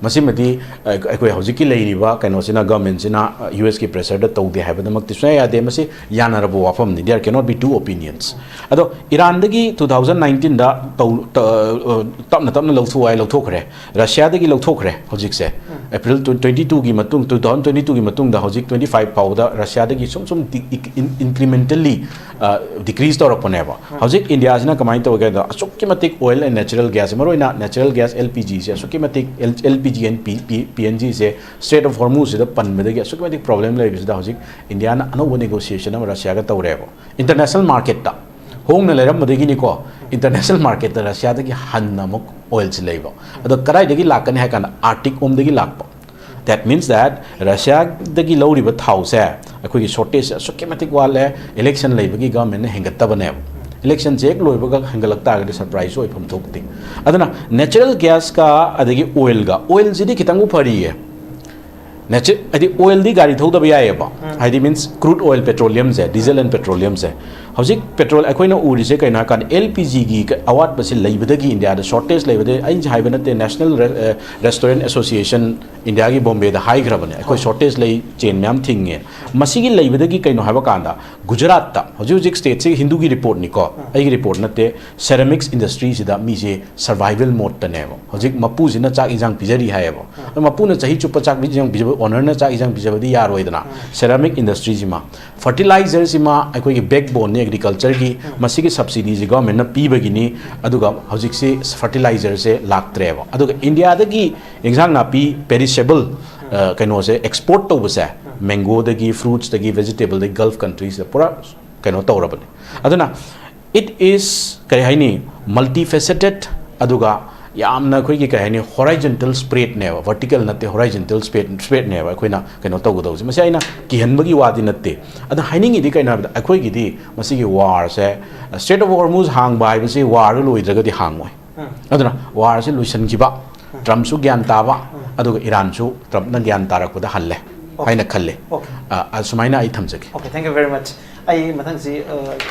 ꯃꯁꯤꯃꯗꯤ ꯑꯩꯈꯣꯏ ꯍꯧꯖꯤꯛꯀꯤ ꯂꯩꯔꯤꯕ ꯀꯩꯅꯣꯁꯤꯅ, ꯒꯚꯔꯟꯃꯦꯟꯠꯁꯤꯅ ꯌꯨ ꯑꯦꯁꯀꯤ ꯄ꯭ꯔꯦꯁꯔꯗ ꯇꯧꯗꯦ ꯍꯥꯏꯕꯗꯃꯛꯇꯤ ꯁꯨꯡꯌꯥ ꯌꯥꯗꯦ꯫ ꯃꯁꯤ ꯌꯥꯅꯔꯕ ꯋꯥꯐꯝꯅꯤ꯫ There cannot be two opinions꯫ ꯑꯗꯣ ꯏꯔꯥꯟꯗꯒꯤ ꯇꯨ ꯊꯥꯎꯖꯟ ꯅꯥꯏꯟꯇꯤꯟꯗ ꯇꯧ-, ꯇ-, ꯑ, ꯇꯞꯅ ꯇꯞꯅ ꯂꯧꯊꯣꯛ ꯍꯥꯏ ꯂꯧꯊꯣꯛꯈ꯭ꯔꯦ꯫ ꯔꯁꯤꯌꯥꯗꯒꯤ ꯂꯧꯊꯣꯛꯈ꯭ꯔꯦ ꯍꯧꯖꯤꯛꯁꯦ꯫ ꯑꯦꯄ꯭ꯔꯤꯜ ꯇ꯭ꯋꯦꯟꯇꯤ ꯇꯨꯒꯤ ꯃꯇꯨꯡ, ꯇꯨ ꯊꯥꯎꯖꯟ ꯇ꯭ꯋꯦꯟꯇꯤ ꯇꯨꯒꯤ ꯃꯇꯨꯡꯗ ꯍꯧꯖꯤꯛ ꯇ꯭ꯋꯦꯟꯇꯤ ꯐꯥꯏꯚ ꯐꯥꯎꯕꯗ ꯔꯁꯤꯌꯥꯗꯒꯤ ꯁꯨꯝ ꯁꯨꯝ ꯗꯤ-, ꯏꯛ-, ꯏꯟ-, incrementally, ꯑ, decrease ꯇꯧꯔꯛꯄꯅꯦꯕ꯫ ꯍꯧꯖꯤꯛ ꯏꯟꯗꯤꯌꯥꯁꯤꯅ ꯀꯃꯥꯏꯅ ꯇꯧꯒꯦ ꯍꯥꯏꯗ, ꯑꯁꯨꯛꯀꯤ ꯃꯇꯤꯛ oil and natural gas, ꯃꯔꯨꯑꯣꯏꯅ natural gas, L P G ꯁꯦ ꯑꯁꯨꯛꯀꯤ ꯃꯇꯤꯛ, L-, L P G and P-, P-, P N G say Strait of Hormuz ꯁꯤꯗ ꯄꯟꯕꯗꯒꯤ ꯑꯁꯨꯛꯀꯤ ꯃꯇꯤꯛ problem ꯂꯩꯕꯁꯤꯗ ꯍꯧꯖꯤꯛ ꯏꯟꯗꯤꯌꯥꯅ ꯑꯅꯧꯕ negotiation ꯑꯃ ꯔꯁꯤꯌꯥꯒ ꯇꯧꯔꯦꯕ꯫ ꯏꯟꯇꯔꯅꯦꯁꯅꯦꯜ ꯃꯥꯔꯀꯦꯠꯇ ꯍꯣꯡꯅ ꯂꯩꯔꯝꯕꯗꯒꯤꯅꯤꯀꯣ, ꯏꯟꯇꯔꯅꯦꯁꯅꯦꯜ ꯃꯥꯔꯀꯦꯠꯇ ꯔꯁꯤꯌꯥꯗꯒꯤ ꯍꯟꯅ ꯑꯃꯨꯛ oil ꯁꯤ ꯂꯩꯕ꯫ ꯑꯗꯣ ꯀꯗꯥꯏꯗꯒꯤ ꯂꯥꯛꯀꯅꯤ ꯍꯥꯏ ꯀꯥꯟꯗ Arctic ꯂꯣꯝꯗꯒꯤ ꯂꯥꯛꯄ꯫ That means that Russia ꯗꯒꯤ ꯂꯧꯔꯤꯕ ꯊꯥꯎꯁꯦ ꯑꯩꯈꯣꯏꯒꯤ shortage ꯑꯁꯨꯛꯀꯤ ꯃꯇꯤꯛ ꯋꯥꯠꯂꯦ, election ꯂꯩꯕꯒꯤ government ꯅ ꯍꯦꯟꯒꯠꯇꯕꯅꯦꯕ꯫ Election ꯁꯦ ꯍꯦꯛ ꯂꯣꯏꯕꯒ ꯍꯦꯟꯒꯠꯂꯛ ꯇꯥꯔꯒꯗꯤ surprise ꯁꯨ ꯑꯣꯏꯐꯝ ꯊꯣꯛꯇꯦ꯫ ꯑꯗꯨꯅ natural gas ꯀ ꯑꯗꯒꯤ oil ꯒ, oil ꯁꯤꯗꯤ ꯈꯤꯇꯪꯕꯨ ꯐꯔꯤꯌꯦ꯫ Natu- ꯍꯥꯏꯗꯤ oil ꯗꯤ ꯒꯥꯔꯤ ꯊꯧꯗꯕ ꯌꯥꯏꯌꯦꯕ, ꯍꯥꯏꯗꯤ means crude oil petroleum say, diesel and petroleum ꯁꯦ꯫ ꯍꯧꯖꯤꯛ petrol ꯑꯩꯈꯣꯏꯅ ꯎꯔꯤꯁꯦ ꯀꯩꯅꯣ ꯍꯥꯏꯀꯥꯟꯗ L P G ꯒꯤ ꯑꯋꯥꯠꯄꯁꯤ ꯂꯩꯕꯗꯒꯤ, ꯏꯟꯗꯤꯌꯥꯗ shortage ꯂꯩꯕꯗꯒꯤ, ꯑꯩꯅ ꯍꯥꯏꯕ ꯅꯠꯇꯦ, National Re- ꯑ, Restaurant Association ꯏꯟꯗꯤꯌꯥꯒꯤ ꯕꯣꯝꯕꯦꯗ ꯍꯥꯏꯈ꯭ꯔꯕꯅꯦ, ꯑꯩꯈꯣꯏ shortage ꯂꯩ, ꯆꯦꯟ ꯃꯌꯥꯝ ꯊꯤꯡꯉꯦ꯫ ꯃꯁꯤꯒꯤ ꯂꯩꯕꯗꯒꯤ ꯀꯩꯅꯣ ꯍꯥꯏꯕ ꯀꯥꯟꯗ ꯒꯨꯖꯔꯥꯠꯇ ꯍꯧꯖꯤꯛ ꯍꯧꯖꯤꯛ state ꯁꯤ ꯍꯤꯟꯗꯨꯒꯤ report ꯅꯤꯀꯣ, ꯑꯩꯒꯤ report ꯅꯠꯇꯦ, ceramics industry ꯁꯤꯗ ꯃꯤꯁꯦ survival mode ꯇꯅꯦꯕ꯫ ꯍꯧꯖꯤꯛ ꯃꯄꯨꯁꯤꯅ ꯆꯥꯛ ꯏꯟꯖꯥꯡ ꯄꯤꯖꯔꯤ ꯍꯥꯏꯌꯦꯕ꯫ ꯑꯗꯣ ꯃꯄꯨꯅ ꯆꯍꯤ ꯆꯨꯞꯄ ꯆꯥꯛ ꯏꯟꯖꯥꯡ ꯄꯤꯖꯕ, owner ꯅ ꯆꯥꯛ ꯏꯟꯖꯥꯡ ꯄꯤꯖꯕꯗꯤ ꯌꯥꯔꯣꯏꯗꯅ꯫ Ceramic industry ꯁꯤꯃ, fertilizer ꯁꯤꯃ ꯑꯩꯈꯣꯏꯒꯤ backbone ꯅꯤ agriculture ꯒꯤ, ꯃꯁꯤꯒꯤ subsidy ꯁꯤ government ꯅ ꯄꯤꯕꯒꯤꯅꯤ꯫ ꯑꯗꯨꯒ ꯍꯧꯖꯤꯛꯁꯤ fertilizer ꯁꯦ ꯂꯥꯛꯇ꯭ꯔꯦꯕ꯫ ꯑꯗꯨꯒ ꯏꯟꯗꯤꯌꯥꯗꯒꯤ ꯏꯟꯖꯥꯡ ꯅꯥꯄꯤ perishable, ꯑ, ꯀꯩꯅꯣꯁꯦ export ꯇꯧꯕꯁꯦ, mango ꯗꯒꯤ, fruits ꯇꯒꯤ, vegetable ꯗꯒꯤ Gulf countries ꯇ ꯄꯨꯔꯥ ꯀꯩꯅꯣ ꯇꯧꯔꯕꯅꯦ꯫ ꯑꯗꯨꯅ it is, ꯀꯔꯤ ꯍꯥꯏꯅꯤ, multifaceted, ꯑꯗꯨꯒ ꯌꯥꯝꯅ ꯑꯩꯈꯣꯏꯒꯤ ꯀꯔꯤ ꯍꯥꯏꯅꯤ, horizontal spread ꯅꯦꯕ, vertical ꯅꯠꯇꯦ, horizontal spread, spread ꯅꯦꯕ ꯑꯩꯈꯣꯏꯅ ꯀꯩꯅꯣ ꯇꯧꯒꯗꯧꯕꯁꯦ꯫ ꯃꯁꯤ ꯑꯩꯅ ꯀꯤꯍꯟꯕꯒꯤ ꯋꯥꯗꯤ ꯅꯠꯇꯦ꯫ ꯑꯗ ꯍꯥꯏꯅꯤꯡꯉꯤꯗꯤ ꯀꯩꯅꯣ ꯍꯥꯏꯕꯗ ꯑꯩꯈꯣꯏꯒꯤꯗꯤ ꯃꯁꯤꯒꯤ war say, Strait of Hormuz ꯍꯥꯡꯕ ꯍꯥꯏꯕꯁꯤ war ꯗꯨ ꯂꯣꯏꯗ꯭ꯔꯒꯗꯤ ꯍꯥꯡꯉꯣꯏ꯫ ꯑꯗꯨꯅ war ꯁꯦ ꯂꯣꯏꯁꯤꯟꯈꯤꯕ, Trump ꯁꯨ ꯒ꯭ꯌꯥꯟ ꯇꯥꯕ, ꯑꯗꯨꯒ ꯏꯔꯥꯟꯁꯨ Trump ꯅ ꯒ꯭ꯌꯥꯟ ꯇꯥꯔꯛꯄꯗ ꯍꯜꯂꯦ ꯍꯥꯏꯅ ꯈꯜꯂꯦ꯫ ꯑ, ꯑꯁꯨꯃꯥꯏꯅ ꯑꯩ ꯊꯝꯖꯒꯦ꯫ Okay, thank you very much. ꯑꯩ ꯃꯊꯪꯁꯤ, ꯑ,